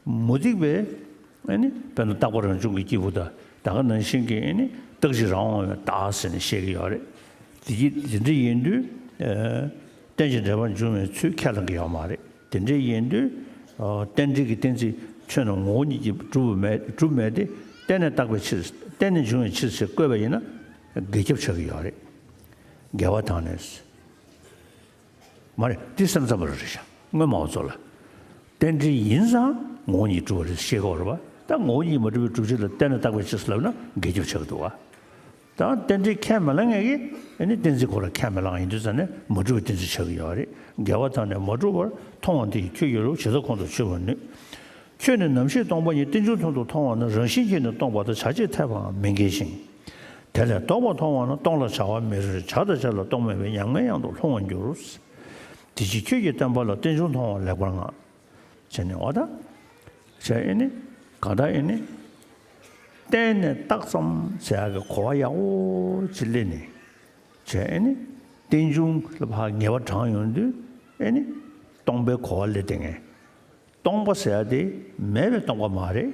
མུ་སྟེགས་པས་ཨ་ནི་དཔེར་ན་རྟག་པ་རང་བྱུང་གི་སྐྱེས་བུ་དང་ད་ག་ནང་བཞིན་གྱི་ཨ་ནི་རྟག་གཅིག་རང་དབང་བའི་བདག་ཟེར་ནས་བཤད་ཀྱི་ཡོད་རེད། དེ་གི་དེ་འདྲ་ཡིན་དུས། ཨ། རྟེན་ཅིང་འབྲེལ་པར་འབྱུང་བའི་ཚུལ་ཁས་བླངས་ཀྱི་ཡོད་མ་རེད། དེ་འདྲ་ཡིན་དུས། ཨ། རྟེན་འབྲེལ་གྱི་གཏན་ཚིགས་ཆོས་རྣམས་ངོ་བོ་ཉིད་ཀྱིས་གྲུབ་པ་མེད་གྲུབ་མེད་དེ་གཏན་ནས་བཏགས་པའི་ཕྱིར། བརྟེན་ནས་འབྱུང་བའི་ཕྱིར་ཞེས་བཀོད་པ་ཡིན་ན་འགལ་ཁྱབ་ཆགས་ཀྱི་ཡོད་རེད། འགལ་བ་དང་ནི། མ་རེད། འདི་སེམས་ཙམ་པ་རེད་ཤག་སྔོན་མ་འོ་ཚོ་ལ། རྟེན་འབྲེལ་ཡིན་ཙང་ངོ་བོ་ཉིད་གྲུབ་པ་རེད་ཤེས་དགོས་རེད་པ། ད་ངོ་བོ་ཉིད་མ་གྲུབ་པའི་སྒྲུབ་བྱེད་ལ་བརྟེན་ནས་བཏགས་པའི་ཕྱིར་ལབ་ན་འགལ་ཁྱབ་ཆགས་ཀྱི་འདུག་བ། ད་རྟེན་འབྲེལ་ཁས་མི་ལེན་མཁན་གྱིས་ཨ་ནི་གཏན་ཚིགས་ཁོ་རང་ཁས་མི་ལེན་ཡིན་དུས་ཙང་ནས་མ་གྲུབ་པའི་གཏན་ཚིགས་ཆགས་ཀྱི་ཡོད་རེད། འགལ་བ་དང་ནི་མ་གྲུབ་པར་མཐོང་བ་འདི་ཡིས་ཁྱོད་ཀྱི་རོ་ཇི་ལྟར་ཁོང་དུ་ཆུད་པར་ནུས། ཁྱོད་ནི་ནམ་ཞིག་སྟོང་པ་ཉིད་རྟེན་འབྱུང་མཐོང་དུ་མཐོང་བ་ན་རང་བཞིན་གྱིས་ནི་སྟོང་པ་དང་བྱ་བྱེད་འཐད་པའང་མི་འགལ་ཞིང་། དེ་ལས་ལྡོག་པར་མཐོང་བ་ན་སྟོང་ལ་བྱ་བ་མེད་རུང་བྱ་དང་བྱེད་ལ་སྟོང་མེད་པའི་ཉམས་ལེན་ཡང་དུ་ལྷུང་བར་འགྱུར། དེ་ཕྱིར་ཁྱོད་ཀྱི་བསྟན་པ་ལ་རྟེན་འབྱུང་མཐོང་བ་ལེགས་པར་བསྔགས། བྱས་ནས་འོ་ད། བྱས་ཨེ་ནི། གང་ལྟར་ཨེ་ནི། བརྟེན་ནས་བཏགས་ཙམ་ཟེར་ཡག་གི་གོ་བ་ཡག་པོ་ཅིག་སླེབས་ནས། བྱས་ཨེ་ནི། རྟེན་འབྱུང་ལ་ཕར་ངེས་པ་དྲངས་ཡོང་དུས་ཨེ་ནི། སྟོང་པའི་གོ་བ་སླེབས་བསྡད་མཁན། སྟོང་པ་ཟེར་ཡག་དེ་མེད་པའི་སྟོང་པ་མ་རེད།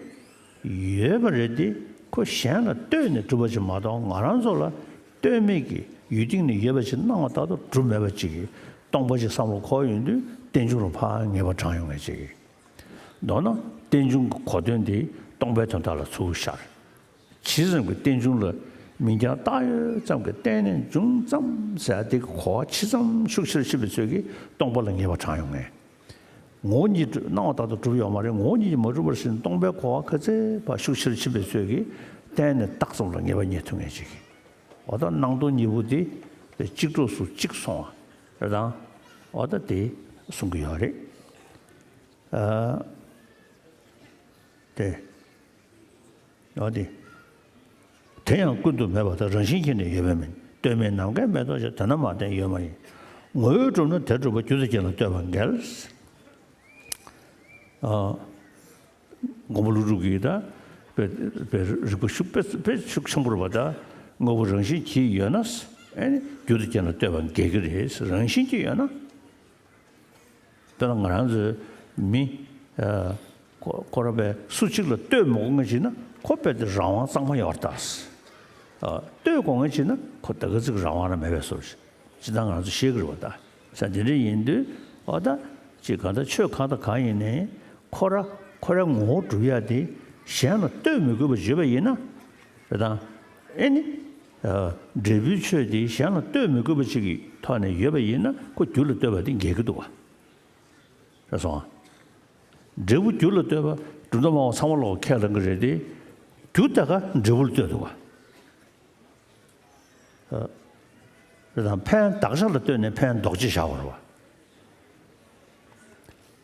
ཡོད་པ་རེད་དེ་ཁོ་གཞན་ལ་ལྟོས་ནས་གྲུབ་པ་ཅིག་མ་གཏོགས་ང་རང་ཚོ་ལ་ལྟོས་མེད་ཀྱི་ཡུལ་སྟེང་ནས་ཡོད་པ་ཅིག་སྣང་བ་ལྟར་དུ་གྲུབ་མེད་པ་ཅིག་གི་སྟོང་པ་ཅིག་བསམ་བློ་འཁོར་ཡོང་དུས་རྟེན་འབྱུང་ལ་ཕར་ངེས་པ་དྲངས་ཡོང་མཁན་ཅིག་གི། མདོར་ན་རྟེན་འབྱུང་གི་གོ་དོན་དེ་སྟོང་པའི་དོན་དག་ལ་ཚུར་ཤར། ཇི་ཙམ་གྱི་རྟེན་འབྱུང་ལ་མིང་རྐྱང་བཏགས་ཡོད་ཙམ་གྱི་བརྟེན་ནས་འབྱུང་ཙམ་ཟེར་དེ་གི་གོ་བ་ཇི་ཙམ་ཤུགས་ཆེར་ཕྱིན་པའི་ཚོད་ཀྱིས་སྟོང་པ་ལ་ངེས་པ་དྲངས་ཡོང་ངེས། ངོ་བོ་ཉིད་སྣང་བ་ལྟར་དུ་གྲུབ་ཡོད་མ་རེད། ངོ་བོ་ཉིད་ཀྱིས་མ་གྲུབ་པར་ཟིན་སྟོང་པའི་གོ་བ་ག་ཚད་ཕར་ཤུགས་ཆེར་ཕྱིན་པའི་ཚོད་ཀྱིས་བརྟེན་ནས་བཏགས་ཙམ་ལ་ངེས་པ་རྙེད་ཐུབ་ངེས་ཅིག་གི། འོ་ད་སྣང་སྟོང་གཉིས་པོ་དེ་གཅིག་གྲོགས་སུ་གཅིག་སོང་བ་རེད་དང་། འོ་ད་དེ་གསུང་གི་ཡོད་རེད། ཨ། དེ། འོ་དེ། དེ་ཡང་ཀུན་ཏུ་མེད་པ་དང་རང་བཞིན་གྱིས་ནི་ཡོད་པ་མིན། ལྟོས་མེད་ནམ་མཁའི་མེ་ཏོག་ཅན་དེ་རྣམས་མ་བརྟེན་ཡོད་མ་ཡིན། ངོ་བོས་གྲུབ་ན་དེ་གྲུབ་པ་རྒྱུ་དང་རྐྱེན་ལ་ལྟོས་པ་འགལ། ཨ། མགོན་པོ་ཀླུ་སྒྲུབ་ཀྱིས་ད། དཔེ་དཔེ་རིག་པ་ཤུགས་དཔེ་དཔེ་ཤུགས་ཆེན་པོ་རེད་པ་ད། དངོས་པོ་རང་བཞིན་གྱིས་ཡོད་ན། ཨེ་ནི་རྒྱུ་དང་རྐྱེན་ལ་ལྟོས་པ་འགལ་གྱི་རེད། རང་བཞིན་གྱིས་ཡོད་ན། དཔེར་ན་ང་རང་ཚོའི་མི། ཨ། ཁོ་ཁོ་རང་དཔེ་སུ་གཅིག་ལ་ལྟོས་མི་དགོས་ངེས་བྱས་ན་ཁོ་དཔེ་དེ་རང་དབང་གཙང་མ་ཡོད་རེད་ད། ཨ། ལྟོས་དགོས་ངེས་བྱས་ན་ཁོ་ད་ག་ཚོད་རང་དབང་རང་མེད་པའི་བཟོ་འདྲ་ཅིག་ད་ང་ཚོ་ཤེས་ཀྱི་རེད་པ་ད། ས་དེ་འདྲ་ཡིན་དུས་འོ་ད་ཅིག་གང་ལྟར་ཆོས་གང་དང་གང་ཡིན་ནའི་ཁོ་ར་ཁོ་རའི་ངོ་བོ་གྲུབ་ཡ་དེ་གཞན་ལ་ལྟོས་མི་དགོས་པ་བརྗོད་པ་ཡིན་ན་རེད་དང་། ཨེ་ནི། ཨ། འབྲས་བུའི་ཆོས་དེ་གཞན་ལ་ལྟོས་མི་དགོས་པ་ཅིག་གི་ཐོག་ནས་ཡོད་པ་ཡིན་ན་ཁོ་རྒྱུ་ལ་ལྟོས་པ་དེ་འགལ་གྱི་འདུག་བ། རེད་སོང་ཨ། འབྲས་བུ་རྒྱུ་ལ་ལྟོས་པ་གྲུབ་མཐའ་སྨྲ་བ་ཚང་མ་ལོག་ཁས་ལེན་གྱི་རེད་དེ། རྒྱུ་དེ་ག་འབྲས་བུ་ལ་ལྟོས་འདུག་བ། ཨ། རེད་དང་ཕན་བདག་བྱ་ལ་ལྟོས་ནས་ཕན་འདོགས་བྱེད་བཞག་པ་རེད་བ།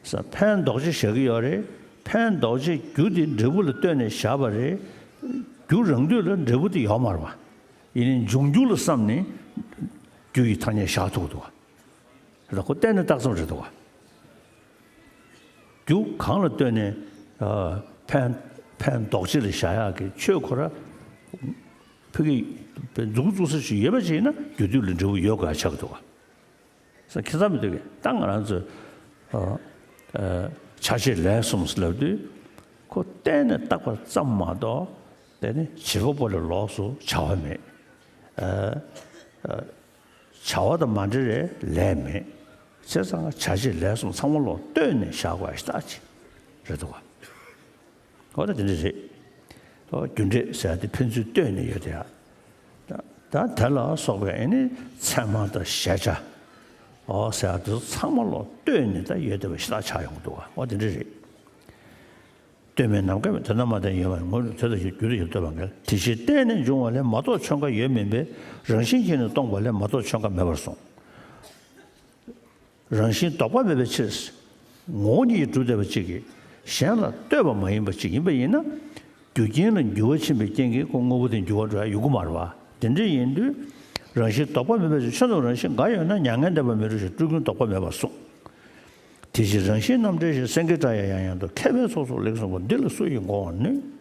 ས་ཕན་འདོགས་བྱེད་བཞག་གི་ཡོད་རེད། ཕན་འདོགས་བྱེད་རྒྱུ་དེ་འབྲས་བུ་ལ་ལྟོས་ནས་བཞག་པ་རེད། རྒྱུ་རང་དུས་ལ་འབྲས་བུ་དེ་ཡོད་མ་རེད་བ། ཡིན་ནའི་འབྱུང་འགྱུར་ལ་བསམ་ནས་རྒྱུ་ཡི་ཐ་སྙད་བཞག་ཐུབ་ཀྱི་འདུག་བ། རེད་ད་ཁོ་གཏན་ནས་བཏགས་ཙམ་རེད་འདུག་བ། རྒྱུ་གང་ལ་ལྟོས་ནས། ཨ། ཕན་ཕན་འདོགས་བྱེད་ལ་བཞག་ཡག་གི་ཆོས་ཁོ་ར། ཕ་གི་མཛུབ་གུ་བཙུགས་ས་ཞིག་ཡོད་པ་ཞིག་ཡིན་ན་རྒྱུ་དུས་ལ་འབྲས་བུ་ཡོད་དགོས་ཡ་ཆགས་ཀྱི་འདུག་བ། ས་ཁྱད་མཚར་མི་འདུག་གི་ད་ང་རང་ཚོས། ཨ། ཨ། བྱ་བྱེད་ལས་གསུམ་ལབ་དུས། ཁོ་གཏན་ནས་བཏགས་པ་ཙམ་མ་གཏོགས། དེ་ནི་བྱེད་པ་པོ་ལ་ལོགས་སུ་བྱ་བ་མེད། ཨ། ཨ། བྱ་བ་དང་མ་འབྲེལ་བའི་ལས་མེད། བྱས་ཙང་བྱ་བྱེད་ལས་གསུམ་ཚང་མ་ལོག་ལྟོས་ནས་བཞག་དགོས་ཡ་ཞེ་དྲག་ཅིག་རེད་འདུག་བ། འོ་ད་དེ་འདྲ་རེད། འོ་རྒྱུ་འབྲས་ཟེར་ཡ་དེ་ཕན་ཚུན་ལྟོས་ནས་ཡོད་དེ་ཡ། ད་ད་དེ་ལ་སོགས་པའི་ཨེ་ནི་ཚད་མ་དང་གཞལ་བྱ། འོ་ཟེར་ཡ་དེ་ཚོ་ཚང་མ་ལོག་ལྟོས་ནས་ད་ཡོད་བསྡད་པ་ཞེ་དྲག་ཆགས་ཡོང་གི་འདུག་བ། འོ་དེ་འདྲ་རེད། ལྟོས་མེད་ནམ་མཁའི་མེ་དེ་རྣམས་མ་བརྟེན་ཡོད་པ་ངོ་བོ་དེ་དང་རྒྱུ་དང་ཡུལ་ལ་ལྟོས་པ་འགལ། དེ་ཕྱིར་བརྟེན་ནས་འབྱུང་བ་ལས་མ་གཏོགས་ཆོས་འགའ་ཡོད་མིན་པས་རང་བཞིན་གྱིས་ནི་སྟོང་པ་ལས་མ་གཏོགས་ཆོས་འགའ་མེད་པར་གསུངས། རང་བཞིན་ལྡོག་པ་མེད་པའི་ཕྱིར། ངོ་བོ་ཉིད་ཀྱིས་གྲུབ་བསྡད་པ་གཅིག་གིས་གཞན་ལ་ལྟོས་པ་མ་ཡིན་པ་གཅིག་ཡིན་པ་ཡིན་ན། རྒྱུ་རྐྱེན་ལ་འགྱུར་བ་ཕྱིན་པའི་རྐྱེན་གྱིས་ཁོ་དངོས་པོ་དེ་འགྱུར་བ་འགྲོ་ཡ་ཡོང་གི་མ་རེད་བ། དེ་འདྲ་ཡིན་དུས། རང་བཞིན་ལྡོག་པ་མེད་པའི་ཕྱིར་ཆོས་རྣམས་རང་བཞིན་འགའ་ཡོད་ན་མྱ་ངན་འདས་པ་མི་འགྲོ་ཞེས་སྤྲུལ་ཀུན་ལྡོག་པ་མེད་པར་གསུངས། དེ་ཕྱིར་རང་བཞིན་རྣམ་འགྲེལ་ཞེས་སེང་གེ་བཀྲ་ཡང་ཡང་ཡང་དུ་མཁས་པའི་ཚོགས་སུ་ལེགས་གསུངས་པ་འདི་ལ་སུ་ཡིས་འགོང་བར་ནུས།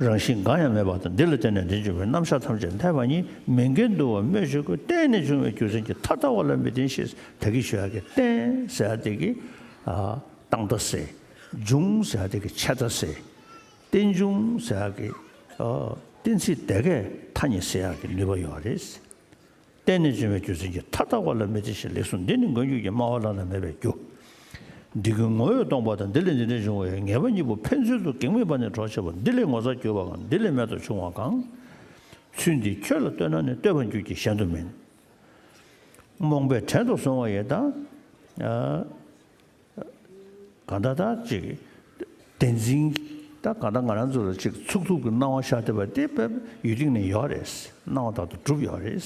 རང་བཞིན་འགའ་ཡང་མེད་པ་དང་འདི་ལ་བརྟེན་ནས་འདི་འབྱུང་བའི་རྣམ་གཞག་ཐམས་ཅད་འཐད་པ་ཉིད་མི་འགལ་འདུག་པ་སྨོས་ཅི་དགོས། བརྟེན་ནས་འབྱུང་བའི་རྒྱུ་མཚན་གྱི་མཐའ་ལྟ་བ་ལ་མི་བརྟེན་ཞེས་ད་གིན་ཞུ་ཡག་གི་བརྟེན་ཟེར་ཡག་དེ་གི། ཨ། བཏང་སྟངས་ཟེར། འབྱུང་ཟེར་ཡག་དེ་གི་ཆད་ལྟ་ཟེར། རྟེན་འབྱུང་ཟེར་ཡག་གི། ཨ། གཏན་ཚིགས་དེ་གས་ཐ་སྙད་ཟེར་ཡག་གི་ནུས་པ་ཡོད་རེད། བརྟེན་ནས་འབྱུང་བའི་རྒྱུ་མཚན་གྱི་མཐའ་ལྟ་བ་ལ་མི་བརྟེན་ཞེས་ལེགས་གསུངས། འདི་ནི་མགོན་ཁྱོད་ཀྱི་སྨྲ་བ་བླ་ན་མེད་པའི་རྒྱུ། འདི་ཀུན་ངོ་བོས་སྟོང་པ་དང་འདི་ལས་འདི་འདྲའི་འབྱུང་བའི་ངེས་པ་གཉིས་པོ་ཕན་ཚུན་དུ་གེགས་མེད་པ་ནི་གྲོགས་བྱེད་པ། འདི་ལས་ངོ་མཚར་གྱུར་པའང་འདི་ལས་རྨད་དུ་བྱུང་བ་གང་ ཚུལ་འདི་ཁྱོད་ལ་ལྟོས་ན་ནི། ལྟོས་པར་འགྱུར་གྱི་གཞན་དུ་མིན། རྨོངས་པས་བྲན་དུ་བཟུང་བ་ཡི་དང་། གང་ལྟར་ད་ཅིག་བདེན་འཛིན་ད་གང་ལྟར་ང་རང་ཚོ་ལ་ཅིག་ཚུགས་ཐུབ་ཀྱི་སྣང་བ་ཤར་བསྡད་པ་དེ་དཔེ་ཡུལ་སྟེང་ནས་ཡོད་རེད། སྣང་བ་ལྟར་དུ་གྲུབ་ཡོད་རེད།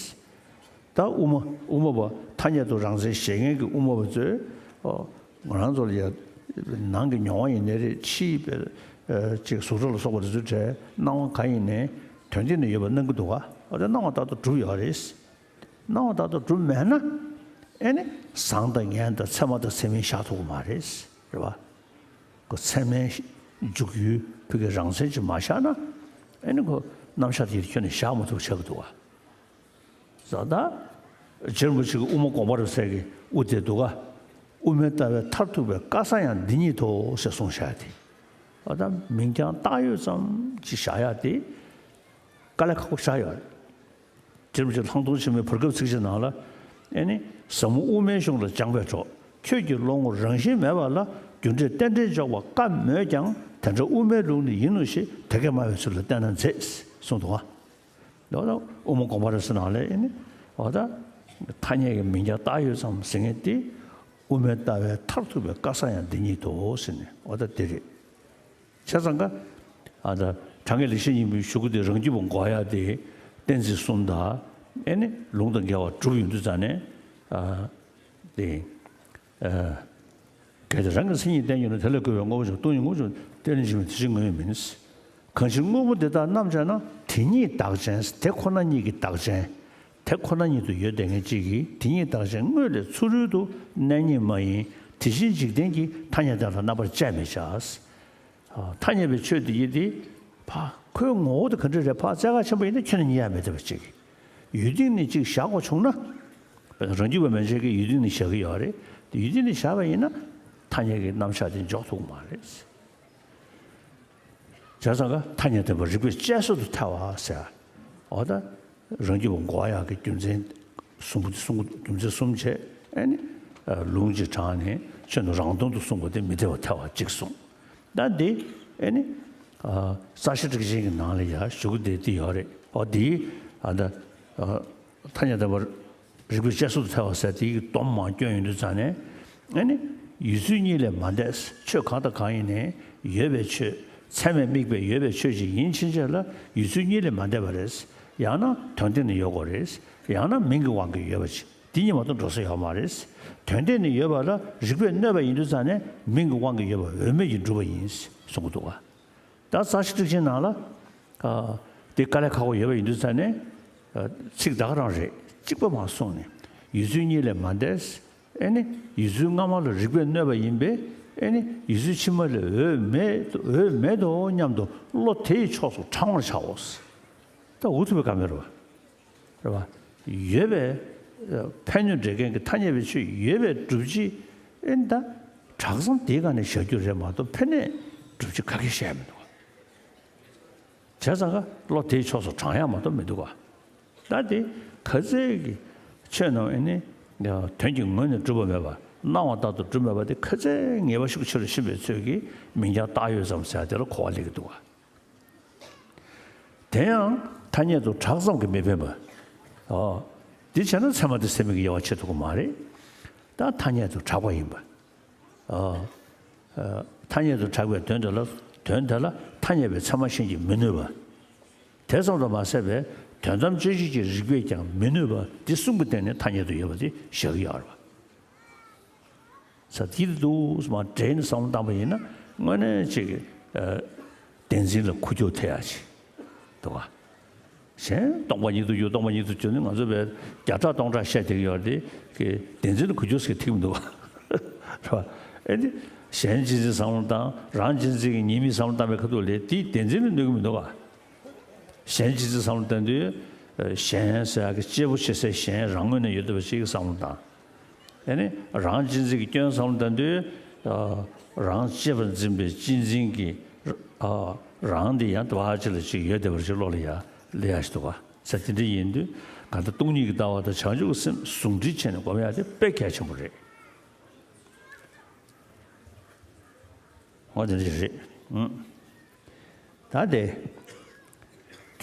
ད་དབུ་མ་དབུ་མ་པ་ཐ་སྙད་དུ་རང་མཚན་བཞེད་མཁན་གྱི་དབུ་མ་པ་ཚོས་ཨོ་ང་རང་ཚོ་ལ་ཡ་ནང་གི་མྱོང་བ་ཡིན་ནའི་རེད། ཕྱིའི་དཔེ་ཅིག་གཟུགས་སྒྲ་ལ་སོགས་པ་དེ་ཚོའི་གྲས་སྣང་བ་གང་ཡིན་ནའི་དོན་སྟེང་ནས་ཡོད་པ་སྣང་གི་འདུག་ག་ཨོ་དེ་སྣང་བ་ལྟར་དུ་གྲུབ་ཡོད་རེད། སྣང་བ་ལྟར་དུ་གྲུབ་མེད་ན། ཨེ་ནི་བཟང་དང་ངན་དང་ཚད་མ་དང་ཚད་མིན་བཞག་ཐུབ་ཀྱི་མ་རེད། རེད་བ། ཁོ་ཚད་མའི་འཇུག་ཡུལ་ཕ་གི་རང་མཚན་ཅིག་མ་བཞག་ན། ཨེ་ནི་ཁོ་རྣམ་གཞག་དེ་ཁྱོན་ནས་བཞག་མ་ཐུབ་ཆགས་ཀྱི་འདུག་བ། ཟ་ད། རྗེ་རིན་པོ་ཆེ་གི་དབུ་མ་དགོངས་པ་རབ་གསལ་གྱི་དབུ་དེ་འདུག་ག་དབུ་མའི་ལྟ་བའི་མཐར་ཐུག་པའི་སྐལ་བཟང་ཡང་འདི་ཉིད་དོ་ཞེས་གསུངས་བཞག་དེ། ཨ་ད་མིང་རྐྱང་བཏགས་ཡོད་ཙམ་ཅིག་བཞག་ཡག་དེ། དཀའ་ལས་ཁག་པོ་ཆགས་ཡོད་རེད། རྗེ་རིན་པོ་ཆེ་ལྷག་མཐོང་ཆེན་མོའི་བར་སྐབས་ཚིགས་བཅད་ནང་ལ། ཨེ་ནི། ཟབ་མོ་དབུ་མའི་གཞུང་ལ་སྦྱངས་པའི་གྲོགས། ཁྱོད་ཀྱི་བློ་ངོར་རང་བཞིན་མེད་པ་ལ། རྒྱུ་འབྲས་རྟེན་འབྲེལ་འཇོག་པ་དཀའ་མོད་ཀྱང་། དེ་འདྲ་དབུ་མའི་ལུགས་ནི་ཡིན་ནོ་ཞེས། དེ་སྐད་སྨྲ་བའི་ཚུལ་ལ་བལྟས་ན་མཛེས། གསུངས་འདུག་ག་འོ་ད་དབུ་མ་དགོངས་པ་རབ་གསལ་ནང་ལ་ཨེ་ནི། འོ་ད། ཐ་སྙད་ཀྱི་མིང་རྐྱང་བཏགས་ཡོད་ཙམ་ཟེར་མཁན་དེ། དབུ་མའི་ལྟ་བའི་མཐར་ཐུག་པའི་སྐལ་བཟང་ཡང་འདི་ཉིད་དོ་ཟེར་ནས་འོ་ད་དེ་རེད། བྱས་ཙང་ཀ་ཨ་ད་དྲང་ངེས་ལེགས་བཤད་སྙིང་པོའི་གཞུག་གུ་དེ་རང་རྒྱུད་པ་འགོག་ཡ་དེ་གཏན་ཚིགས་གསུམ་དང་ཨེ་ནི་ལུང་དང་འགལ་བ་གྲུབ་ཡོང་དུས་ཙང་ནས་ཨ་དེ་ཨ་གལ་ཏེ་རང་གི་མཚན་ཉིད་བསྟན་གྱུར་ན། དེ་ལས་གོལ་བའི་དངོས་པོ་ཆོས་སྟོང་ཉིད་དངོས་ཆོས་བསྟན་ནས་བྱུང་བའི་དེ་བཞིན་དངོས་ཡོད་མིན། གང་ཕྱིར་དངོས་པོ་འདི་དག་རྣམས་ཀྱང་ན། དེ་ཉིད་བདག་ཅན། དེ་ཁོ་ན་ཉིད་ཀྱི་བདག་ཅན། དེ་ཁོ་ན་ཉིད་དུ་ཡོད་བསྡད་མཁན་གཅིག་གིས་དེ་ཉིད་བདག་ཅན་དངོས་ལས་ཚུ་རོལ་དུ་གནས་ངེས་མ་ཡིན། དེ་བཞིན་འཇིག་རྟེན་གྱི་ཐ་སྙད་དག་ལ་རྣམ་པར་དཔྱད་མི་བྱ། ཐ་སྙད་པའི་ཆོས་དེ་ཡིན་ཏེ། ཕ་ཁོའི་ངོ་བོ་དེ་ག་འདྲ་རེད། ཕ་བཙལ་ག་ཆེན་པོ་ཡིན་ན་ཁྱོན་ནས་རྙེད་ཡ་མེད་བསྡད་པ་གཅིག་གིས་ཡུལ་སྟེང་ནས་གཅིག་བཞག་དགོས་བྱུང་ན། རང་རྒྱུད་པ་མན་ཆད་ཀྱིས་ཡུལ་སྟེང་ནས་བཞག་གི་ཡོད་རེད། དེ་ཡུལ་སྟེང་ནས་བཞག་པ་ཡིན་ན་ཐ་སྙད་ཀྱི་རྣམ་གཞག་དེ་འཇོག་ཐུབ་ཀྱི་མ་རེད། བྱས་ཙང་ཀ་ཐ་སྙད་བདེན་པ་རིགས་པས་དཔྱད་བཟོད་དུ་ཐལ་བ་ཟེར། འོ་ད་རང་རྒྱུད་པ་འགོག་ཡག་གི་རྒྱུ་མཚན་གསུམ་པོ་དེ་གསུམ་པོ་རྒྱུ་མཚན་གསུམ་བྱས། ཨེ་ནི་ལུང་གཅིག་དྲངས་ནས་ཁྱོད་རང་དོན་དུ་གསུངས་པ་དེ་མི་བདེ་བ་ཐལ་བ་གཅིག་གསུངས། ད་འདི་ཨེ་ནི་རྩ་ཤེ་ཊཱིཀ་ཆེན་གྱི་ནང་ལ་ཡང་གཞུག་གུ་དེ་འདི་ཡོད་རེད། འོ་འདི་ཨ་ད་ཐ་སྙད་བདེན་པ་རིགས་པས་དཔྱད་བཟོད་དུ་ཐལ་བ་ཟེར་དེའི་སྡོམ་མར་བསྐྱོན་ཡོང་དུས་ཙང་ནས། ཨེ་ནི། ཡུལ་ཚུལ་གཉིས་ལས་མ་འདས། ཆོས་གང་དང་གང་ཡིན་ནའི་ཡོད་པའི་ཆོས། ཚད་མས་དམིགས་པའི་ཡོད་པའི་ཆོས་ཅིག་ཡིན་ཕྱིན་ཆད་ལ་ཡུལ་ཚུལ་གཉིས་ལས་མ་འདས་པ་རེད། ཡང་ན་དོན་སྟེང་ནས་ཡོད་དགོས་རེད། ཡང་ན་མིང་གི་དབང་གིས་ཡོད་པ་ཅིག་དེ་གཉིས་མ་གཏོགས་འགྲོ་ས་ཡོད་མ་རེད། དོན་སྟེང་ནས་ཡོད་པ་ལ་རིགས་པས་གནོད་པ་ཡིན་དུས་ཙང་ནས་མིང་གི་དབང་གིས་ཡོད་པ་འོས་མེད་ཀྱིས་གྲུབ་པ་ཡིན་གསུང་གི་འདུག་ག་ད་རྩ་ཤེ་ཊཱིཀ་ཆེན་ནང་ལ། ཨ། དེ་དཀའ་ལས་ཁག་པོ་ཡོད་པ་ཡིན་དུས་ཙང་ནས། ཨ། ཚིག་ད་ག་རང་རེད། གཅིག་པ་མར་གསུངས་ནས། ཡུལ་ཚུལ་གཉིས་ལས་མ་འདས། ཨེ་ནི། ཡུལ་ཚུལ་སྔ་མ་ལ་རིགས་པས་གནོད་པ་ཡིན་པས། ཨེ་ནི། ཡུལ་ཚུལ་ཕྱི་མ་ལས་འོས་མེད་འོས་མེད་དོ་སྙམ་དུ་བློ་དེ་ཡི་ཕྱོགས་སུ་དྲང་བར་བྱའོ། ད་འུ་ཐུག་པའི་བཀའ་མོལ་རེད་བ། རེད་བ། ཡོད་པའི་ཕན་ཡོན་འབྲེལ་མཁན་གྱི་ཐ་སྙད་པའི་ཆོས་ཡོད་པའི་སྒྲུབ་བྱེད། ཨེ་ནི་ད་གྲྭ་ཚང་དེའི་སྒང་ནས་བཞག་རྒྱུ་རེད་མ་གཏོགས་ཕན་ནས་སྒྲུབ་བྱེད་ག་གེ་བཤད་མི་འདུག་བ། བྱས་ཙང་ཀ་བློ་དེའི་ཕྱོགས་སུ་དྲང་ཡག་མ་གཏོགས་མི་འདུག་ག་ད་དེ་ཁ་ཚད་ཀྱི་ཆོས་རྣམས་ཨེ་ནི་དོན་གྱི་ངོས་ནས་གྲུབ་པ་མེད་པ། སྣང་བ་ལྟར་དུ་གྲུབ་མེད་པ་དེ་ཁ་ཚད་ངེས་པ་ཤུགས་ཆེ་རུ་ཕྱིན་པའི་ཚོད་ཀྱིས་མིང་རྐྱང་བཏགས་ཡོད་ཙམ་ཟེར་ཡ་དེ་ལ་གོ་བ་ལེན་གྱི་འདུག་ག་དེ་ཡང་ཐ་སྙད་དུ་གྲགས་ཙམ་གྱིས་མི་ཕན་པ། ཨོ། འདི་བྱས་ན་ཚད་མ་དང་ཚད་མིན་གྱི་དབྱེ་བ་ཕྱེ་ཐུབ་ཀྱི་མ་རེད། ད་ཐ་སྙད་དུ་གྲགས་པ་ཡིན་པ། ཨོ། ཨ། ཐ་སྙད་དུ་གྲགས་པའི་དོན་དེ་ལ་དོན་དེ་ལ་ཐ་སྙད་པའི་ཚད་མ་གཞན་གྱིས་མི་གནོད་པ། དེ་ཙམ་དུ་མ་ཟད་པའི་དོན་དམ་དཔྱོད་བྱེད་ཀྱི་རིགས་པས་ཀྱང་མི་གནོད་པ་འདི་གསུམ་གྱི་སྟེང་ནས་ཐ་སྙད་དུ་ཡོད་པ་དེ་བཞག་གི་ཡོད་རེད་པ། ས་དེ་འདུག་སེ་མར་འགྲེལ་ནས་བསམ་བློ་བཏང་པ་ཡིན་ན་དངོས་གནས་ཅིག་ཨ། བདེན་འཛིན་ལ་འགུལ་སྐྱོད་ཐེབས་ཡ་ཅིག་འདུག་ག་གཞན་སྟོང་པ་ཉིད་དུ་གྱུར། སྟོང་པ་ཉིད་དུ་གྱུར་ནི་ང་ཚོ་བས་བརྒྱ་ཕྲག་སྟོང་ཕྲག་བཤད་བསྡད་ཀྱི་ཡོད་རེད་དེ། བདེན་འཛིན་ལ་འགུལ་སྐྱོད་ཟེར་ཐིག་མི་འདུག་ག་རེད་པ། ཨེ་འདི་གཞན་གཅེས་འཛིན་བསམ་བློ་བཏང་། རང་གཅེས་འཛིན་གྱི་ཉེས་དམིགས་བསམ་བློ་བཏང་བའི་ཁ་ཐུག་ལ་དེ་བདེན་འཛིན་ལ་གནོད་ཀྱི་མི་འདུག་ག་གཞན་གཅེས་འཛིན་བསམ་བློ་བཏང་དུས། གཞན་ཟེར་ཡག་གི་གཅེས་པོ་བྱེད་སའི་གཞན་རང་ངོས་ནས་ཡོད་བསྡད་པ་ཞིག་གི་བསམ་བློ་བཏང་། ཨེ་ནི་རང་གཅེས་འཛིན་གྱི་སྐྱོན་བསམ་བློ་བཏང་དུས། རང་གཅེས་པར་འཛིན་པའི་གཅེས་འཛིན་གྱི་རང་དེ་ཡང་དུ་བ་ཅི་ལ་ཅིག་ཡོད་བསྡད་པ་ཞིག་བློ་ལ་ཡ་སླེབས་ཡ་ཞིག་འདུག་ག་ས་དེ་འདྲ་ཡིན་དུས་གང་ལྟར་སྟོང་ཉིད་ཀྱི་ལྟ་བ་དང་བྱང་ཆུབ་ཀྱི་སེམས་ཟུང་འབྲེལ་བྱས་ནས་སྒོམ་ཡ་དེ་དཔེ་གལ་ཆེན་པོ་རེད། འོ་དེ་འདྲ་རེད། ཨང་། ད་དེ།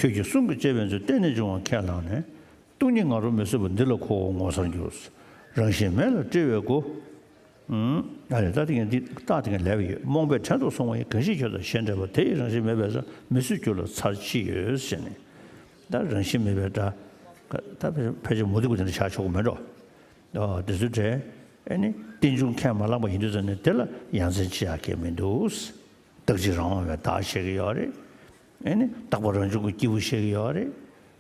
ཁྱོད་ཀྱི་གསུང་གིས་བཅས་པའི་མཛོད། བརྟེན་ནས་འབྱུང་བ་ཁས་བླངས་ནས། སྟོང་ཉིད་ང་རོ་མི་གསོད་པ། འདི་ལ་ཁོ་བོ་ངོ་མཚར་འགྱུར། རང་བཞིན་མེད་ལ་སྤྲེལ་བའི་མགོ། ཨ་རེ་ད་དེ་ག་འདི་རྟགས་དེ་ག་ལས་པ་ཡོད། རྨོངས་པས་བྲན་དུ་སོང་བ་ཡི། གང་ཞིག་ཁྱོད་དང་གཞན་འདྲ་བ། དེ་ཡི་རང་བཞིན་མེད་པའི་ས། མི་གསོད་རྒྱུ་ལ་མཚར་ཅི་ཡོད་ཟེར་ནས། ད་རང་བཞིན་མེད་པའི་སྒྲ། ད་ཕལ་ཆེར་མུ་སྟེགས་པ་དེ་འདྲ་བཞག་ཆོག་གི་མེད་འགྲོ། ཨོ་དེ་ཚོའི་གྲས། ཨེ་ནི་རྟེན་འབྱུང་ཁས་མ་བླངས་པ་ཡིན་དུས་ཙམ་ནས་དེ་ལ་ཡ་མཚན་ཅི་ཡང་སྐྱེ་མི་འདུག། རྟག་གཅིག་རང་དབང་བའི་བདག་བཤད་ཀྱི་ཡོད་རེད། ཨེ་ནི་རྟག་པ་རང་བྱུང་གི་སྐྱེས་བུ་བཤད་ཀྱི་ཡོད་རེད།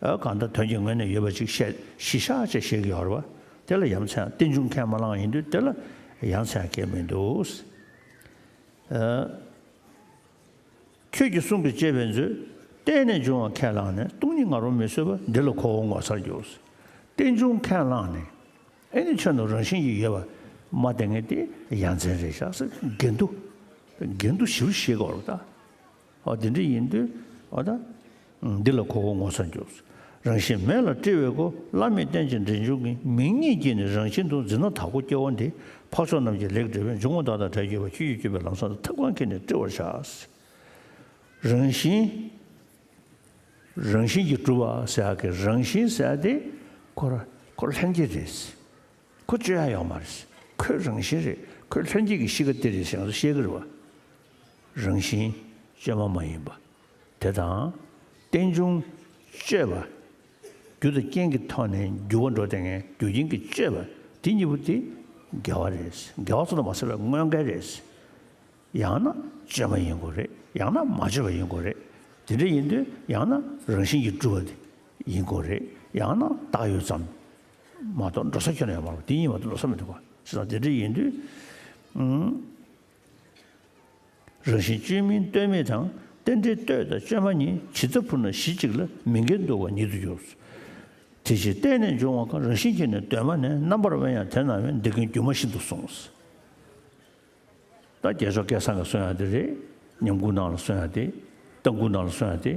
ཨ་གང་ལྟར་དོན་གྱི་ངོས་ནས་ཡོད་པ་ཅིག་བཤད་གཞི་བཞག་བྱས་བཤད་ཀྱི་ཡོད་རེད་བ། དེ་ལ་ཡ་མཚན་རྟེན་འབྱུང་ཁས་མ་བླངས་པ་ཡིན་དུས་དེ་ལ་ཡ་མཚན་སྐྱེ་མི་འདུག། ཨ། ཁྱོད་ཀྱི་གསུང་གིས་བཅས་པའི་མཛོད། བརྟེན་ནས་འབྱུང་བ་ཁས་བླངས་ནས། སྟོང་ཉིད་ང་རོ་མི་གསོད་པ། འདི་ལ་ཁོ་བོ་ངོ་མཚར་འགྱུར། རྟེན་འབྱུང་ཁས་བླངས་ནས། ཨེ་ནི་ཁྱོད་ནང་རང་བཞིན་གྱིས་ཡོད་པ་མ་བསྟན་མཁན་དེ་ཡ་མཚན་རེད་ཤག་ཟེར། འགལ་འདུ། འགལ་འདུ་ཞེ་པོ་ཞིག་བྱེད་ཀྱི་ཡོད་རེད་ད། ཨོ་དེ་འདྲ་ཡིན་དུས་ཨོ་ད། འདི་ལ་ཁོ་བོ་ངོ་མཚར་འགྱུར། རང་བཞིན་མེད་ལ་སྤྲེལ་བའི་མགོ། བླ་མེད་རྟེན་ཅིང་འབྲེལ་འབྱུང་གི། མིང་ཉིད་ཀྱིས་ནི་རང་བཞིན་དུ། འཛིན་རྣམ་དག་གོ་སྐྱེ་བོ་འདི། འཕགས་མཆོག་རྣམས་ཀྱི་ལེགས་སྤྲས་པས། འབྱུང་བ་བདག་དང་བྲལ་གྱུར་པ། ཆོས་ཀྱི་སྤྱོད་པའི་ལམ་བཟང་དུ། ཐབས་གང་གིས་ནི་བཀྲི་བར་བྱ། རང་བཞིན། རང་བཞིན་གྱིས་གྲུབ་པ་ཟེར་ཡག་གི་རང་བཞིན་ཟེར་ཡག་དེ་ཁོ་ར་ཁོ་ལྷན་སྐྱེས་རེད། ཁོ་བཅོས་ཡག་ཡོད་མ་རེད། ཁོའི་རང་བཞིན་རེད། ཁོའི་ལྷན་སྐྱེས་ཀྱི་གཤིས་ཀ་དེ་རེད་ཟེར་ང་ཚོ་བཤད་ཀྱི་རེད་བ། རང་བཞིན་བཅོས་མ་མ་ཡིན་པ། དེ་དང་། རྟེན་འབྱུང་བཅོས་པ། རྒྱུ་དང་རྐྱེན་གྱི་ཐོག་ནས་འགྱུར་བ་འགྲོ་བསྡད་མཁན་རྒྱུ་རྐྱེན་གྱིས་བཅོས་པ་དེ་གཉིས་པོ་དེ་འགལ་བ་རེད། འགལ་བ་ཙམ་དུ་མ་ཟད་པའི་དངོས་འགལ་རེད། ཡང་ན་བཅོས་མ་ཡིན་དགོས་རེད། ཡང་ན་མ་བཅོས་པ་ཡིན་དགོས་རེད། དེ་འདྲ་ཡིན་དུས་ཡང་ན་རང་བཞིན་གྱིས་གྲུབ་པ་དེ་ཡིན་དགོས་རེད། ཡང་ན་བཏགས་ཡོད་ཙམ་མ་གཏོགས་འགྲོ་ས་ཁྱོན་ནས་ཡོད་མ་རེད། དེ་གཉིས་མ་གཏོགས་འགྲོ་ས་མི་འདུག་ག། བྱས་ཙང་དེ་འདྲ་ཡིན་དུས། ཨང་། རང་བཞིན་བཅོས་མིན་ལྟོས་མེད་དང་། རྟེན་འབྲེལ་ལྟོས་དང་བཅོས་མ་གཉིས། ཇི་ལྟར་འཕུར་ན་གཞི་གཅིག་ལ། མི་འགལ་འདུ་བ་ཉིད་དུ་འགྱུར། དེ་ཕྱིར་བརྟེན་ནས་འབྱུང་བ་གང་། རང་བཞིན་གྱིས་ནི་གདོད་མ་ནས། རྣམ་པར་དབེན་ཡང་དེ་ན་དབེན། འདི་ཀུན་སྒྱུ་མ་བཞིན་དུ་གསུངས། ད་རྒྱལ་མཆོག་སྐལ་བཟང་གིས་གསུངས་ཡག་དེ་རེད། ཉམས་མགུར་ནང་ལ་གསུངས་ཡག་དེ། ལྟ་མགུར་ནང་ལ་གསུངས་ཡག་དེ།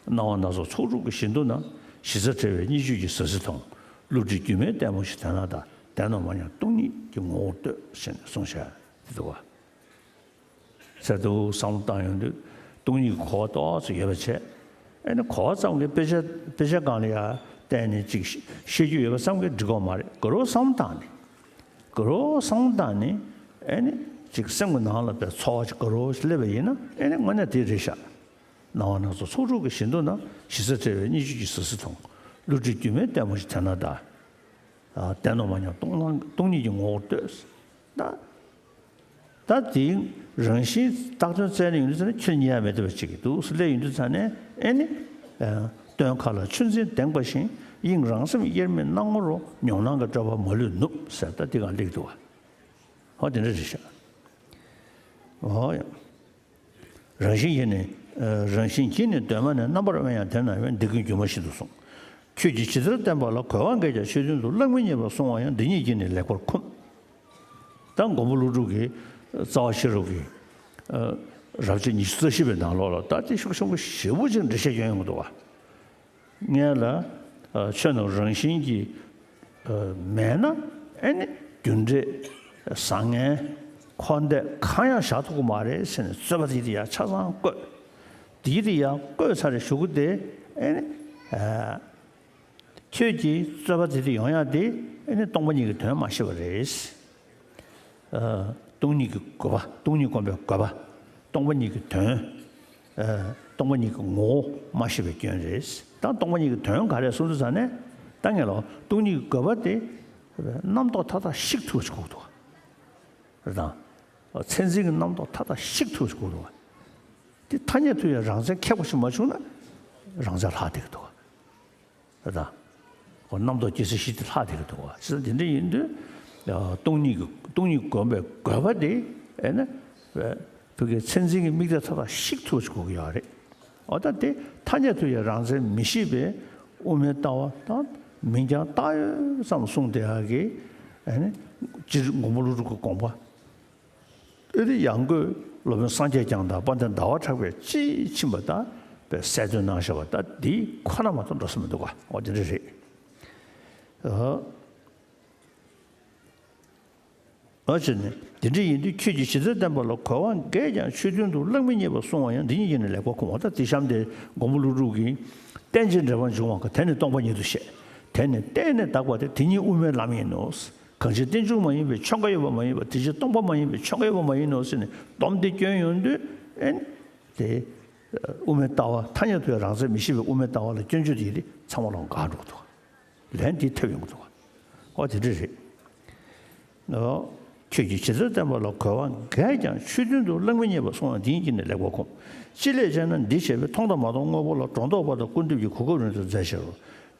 སྣང་བ་སྣ་ཚོགས་ཚོགས་དྲུག་གི་བཞི་མདོ་ན། གཞི་རྩ་བྲལ་བའི་གཉིས་བརྗོད་ཀྱི་ཟབ་གསལ་མཐོང་། བསླུ་བྲིད་སྒྱུ་མའི་ལྟད་མོ་ཞིག་དེ་ན་གདའ། དེ་རྣམས་མ་ཉམས་སྟོང་ཉིད་ཀྱི་ངོ་བོར་ལྟོས་ཟེར་ནས་གསུངས་བཞག་དེ་འདུག་བ། ཟེར་དུས་བསམ་བློ་བཏང་ཡོང་དུས་སྟོང་ཉིད་ཀྱི་གོ་བ་ཏོག་ཙམ་ཡོད་པ་བྱས། ཨེ་ནི་གོ་བ་ཙམ་གྱིས་དཔེ་ཆ་དཔེ་ཆ་སྒང་ལ་ཡ་བལྟས་ནས་ཅིག་ཤེས་རྒྱུ་ཡོད་པ་ཙམ་གྱིས་འགྲིག་གི་མ་རེད། དགའ་རབ་བསམ་བློ་བཏང་ནས། དགའ་རབ་བསམ་བློ་བཏང་ནས་ཨེ་ནི་ཅིག་སེམས་ཀྱི་ནང་ལ་དཔེ་ཚོར་བ་ཅིག་དགའ་རབ་ཞིག་སླེབས་པ་ཡིན་ན་ཨེ་ནི་དངོས་གནས་དེ་རེད་ཤག། སྣང་བ་སྣ་ཚོགས་ཚོགས་དྲུག་གི་བཞི་མདོ་ན། གཞི་རྩ་བྲལ་བའི་གཉིས་བརྗོད་ཀྱི་ཟབ་གསལ་མཐོང་། བསླུ་བྲིད་སྒྱུ་མའི་ལྟད་མོ་ཞིག་དེ་ན་གདའ། ཨ་དེ་རྣམས་མ་ཉམས་སྟོང་སྟོང་ཉིད་ཀྱི་ངོ་བོར་ལྟོས། ད་ད་དེའི་རང་བཞིན་བཏགས་དོན་བཙལ་ནས་ཡོང་དུས་ཙ་ན་ཁྱོན་ཉིད་ཡང་མེད་བསྡད་པ་ཅིག་གི་འདུག་སེ་སླེབས་ཡོང་དུས་ཙ་ན་ཨེ་ནི། ཨ་སྟོན་ཁ་ལ་ཆུ་འཛིན་ལྡེངས་པ་བཞིན། དབྱིངས་རང་སེམས་དབྱེར་མེད་སྣང་ངོ་རུ། མྱོང་སྣང་གི་སྤྲོས་པ་མ་ལུས་ནུབ་ཟེར། ད་འདི་གང་སླེབས་འདུག་བ། ཧོ་དེ་འདྲ་རེད་ཤག། ཨོ་ཡ། རང་བཞིན་གྱིས་ནི། ཨ་རང་བཞིན་གྱིས་ནི་གདོད་མ་ནས། རྣམ་པར་དབེན་ཡང་དེ་ན་དབེན། འདི་ཀུན་སྒྱུ་མ་བཞིན་དུ་གསུངས། ཁྱོད་ཀྱིས་ཇི་ལྟར་བསྟན་པ་ལ། གོལ་བ་འགལ་ཀྱང་ཆོས་མཐུན་དུ། གླགས་མི་རྙེད་པར་གསུངས་པ་ཡང་། འདི་ཉིད་ཀྱིས་ནི་ལེགས་པར་ཁུམས། ད་མགོན་པོ་ཀླུ་སྒྲུབ་ཀྱི་རྩ་བ་ཤེས་རབ་ཀྱི་ཨ་རབ་བྱེད་ཉི་ཤུ་རྩ་བཞི་པའི་ནང་ལོགས་ལ་ད་དེ་ཤུགས་ཆེན་པོ་ཞེ་པོ་ཅིག་འགྲེལ་བཤད་སྐྱོན་ཡོང་གི་འདུག་བ། ངས་ལ་ཨ་ཆོས་རྣམས་རང་བཞིན་གྱིས་ཨ་མེད་ན་ཨེ་ནི་རྒྱུ་འབྲས་བཟང་ངན་འཁོར་འདས་གང་ཡང་བཞག་ཐུབ་ཀྱི་མ་རེད་ཟེར་ནས་རྩོད་པ་དེ་དེ་ཡང་ཆ་ཚང་བཀོད། དེ་དེ་ཡང་བཀོད་ཚར་རེ་གཞུག་གུ་དེ་ཨེ་ནི་ཨ་ཁྱོད་ཀྱིས་རྩོད་པ་དེ་དེ་ཡོང་ཡག་དེ་ཨེ་ནི་སྟོང་པ་ཉིད་ཀྱི་དོན་མ་ཤེས་པ་རེད། ཨ་སྟོང་ཉིད་ཀྱི་དགོས་པ། སྟོང་ཉིད་སྒོམ་པའི་དགོས་པ། སྟོང་པ་ཉིད་ཀྱི་དོན། ཨ་སྟོང་པ་ཉིད་ཀྱི་ངོ་བོ་མ་ཤེས་པའི་སྐྱོན་རེད། ད་སྟོང་པ་ཉིད་ཀྱི་དོན་ག་རེ་གསུངས་དུས་ཙ་ན། ད་ངས་ལ་སྟོང་ཉིད་ཀྱི་དགོས་པ་དེ་རྣམ་རྟོག་མཐའ་དག་བཤིག་ཐུབ་པ་ཞིག་དགོས་འདུག་རེད་དང་། མཚན་འཛིན་གྱི་རྣམ་རྟོག་མཐའ་དག་བཤིག་ཐུབ་པ་ཞིག་དགོས་འདུག་བ། དེ་ཐ་སྙད་དུ་ཡང་རང་མཚན་ཁེགས་པ་ཞིག་མ་བྱུང་ན་རང་མཚན་ལྷག་བསྡད་ཀྱི་འདུག་བ། རེད་དང་། ཁོ་རྣམ་རྟོག་སྐྱེ་ས་གཞི་དེ་ལྷག་བསྡད་ཀྱི་འདུག་བ། བྱས་ཙང་དེ་འདྲ་ཡིན་དུས། ཨ་སྟོང་ཉིད་ཀྱི་སྟོང་ཉིད་སྒོམ་པའི་དགོས་པ་དེ་ཨེ་ན། ཨ་བོད་ཀྱི་མཚན་འཛིན་གྱི་དམིགས་གཏད་མཐའ་དག་བཤིག་ཐུབ་པ་ཞིག་དགོས་ཀྱི་ཡོད་རེད། འོ་ད་དེ་ཐ་སྙད་དུ་ཡང་རང་མཚན་མི་ཤེས་པའི་དབུ་མའི་ལྟ་བ་དང་མིང་རྐྱང་བཏགས་ཡོད་ཙམ་གསུངས་བསྡད་ཡག་གི་ཨེ་ནི་སྤྱིར་མགོན་པོ་ཀླུ་སྒྲུབ་ཀྱི་དགོངས་པ། ཨེ་ནི་ཡང་སྒོས་སློབ་དཔོན་སངས་རྒྱས་བསྐྱངས་དང་དཔལ་ལྡན་ཟླ་བ་གྲགས་པས་དཔྱིས་ཕྱིན་པ་དག་པའི་གསལ་སྟོན་གནང་བཞག་པ་ད་འདི་ཁོ་ན་མ་གཏོགས་འགྲོ་ས་མི་འདུག་ག། འོ་དེ་འདྲ་རེད། ཨ། འོ་ཟེར་ནས་དེ་འདྲ་ཡིན་དུས་ཁྱོད་ཀྱིས་ཇི་ལྟར་བསྟན་པ་ལ་གོལ་བ་འགས་ཀྱང་ཆོས་མཐུན་དུ་བླང་མི་རྙེད་པར་གསུངས་པ་ཡང་འདི་ཉིད་ཀྱིས་ནི་ལེགས་པར་ཁུམས། འོ་ད་དེ་གཤམ་དེ་མགོན་པོ་ཀླུ་སྒྲུབ་ཀྱིས་རྟེན་ཅིང་འབྲེལ་པར་འབྱུང་བ་གང་དེ་ནི་སྟོང་པ་ཉིད་དུ་བཤད། དེ་ནི་གཏན་ནས་དག་པ་སྟེ་དེ་ཉིད་དབུ་མའི་ལམ་ཡིན་ནོ། གང་ཕྱིར་རྟེན་འབྱུང་མ་ཡིན་པའི་ཆོས་འགའ་ཡོད་པ་མ་ཡིན་པ་དེ་ཕྱིར་སྟོང་པ་མ་ཡིན་པའི་ཆོས་འགའ་ཡོད་པ་མ་ཡིན་ནོ་ཟེར་ནས་སྡོམ་དེ་སྐྱོན་ཡོང་དུས་ཨེ་ནི་དེ་དབུ་མའི་ལྟ་བ་ཐ་སྙད་དུ་ཡང་རང་མཚན་མི་ཤེས་པའི་དབུ་མའི་ལྟ་བ་ལ་སྐྱོན་བརྗོད་དེ་ཡིན་དུས་ཚང་མ་ལ་འགག་འགྲོ་གི་འདུག་ལན་དེ་ཐེབས་ཡོང་གི་འདུག་ཨོ་དེ་འདྲ་རེད། ཨོ། ཁྱོད་ཀྱིས་ཇི་ལྟར་བསྟན་པ་ལ་གོལ་བ་འགས་ཀྱང་ཆོས་མཐུན་དུ་བླང་མི་རྙེད་པར་གསུངས་པ་འདི་ཉིད་ཀྱིས་ནི་ལེགས་པར་ཁུམས། ཅི་སླད་ཅེ་ན་འདི་བྱས་པས་མཐོང་དང་མ་མཐོང་དངོས་པོ་ལ་སྒྲོ་འདོགས་པ་དང་ཀུན་རྫོབ་ཀྱི་གོ་སྐབས་རིང་དུ་མཛད་ཕྱིར་རོ།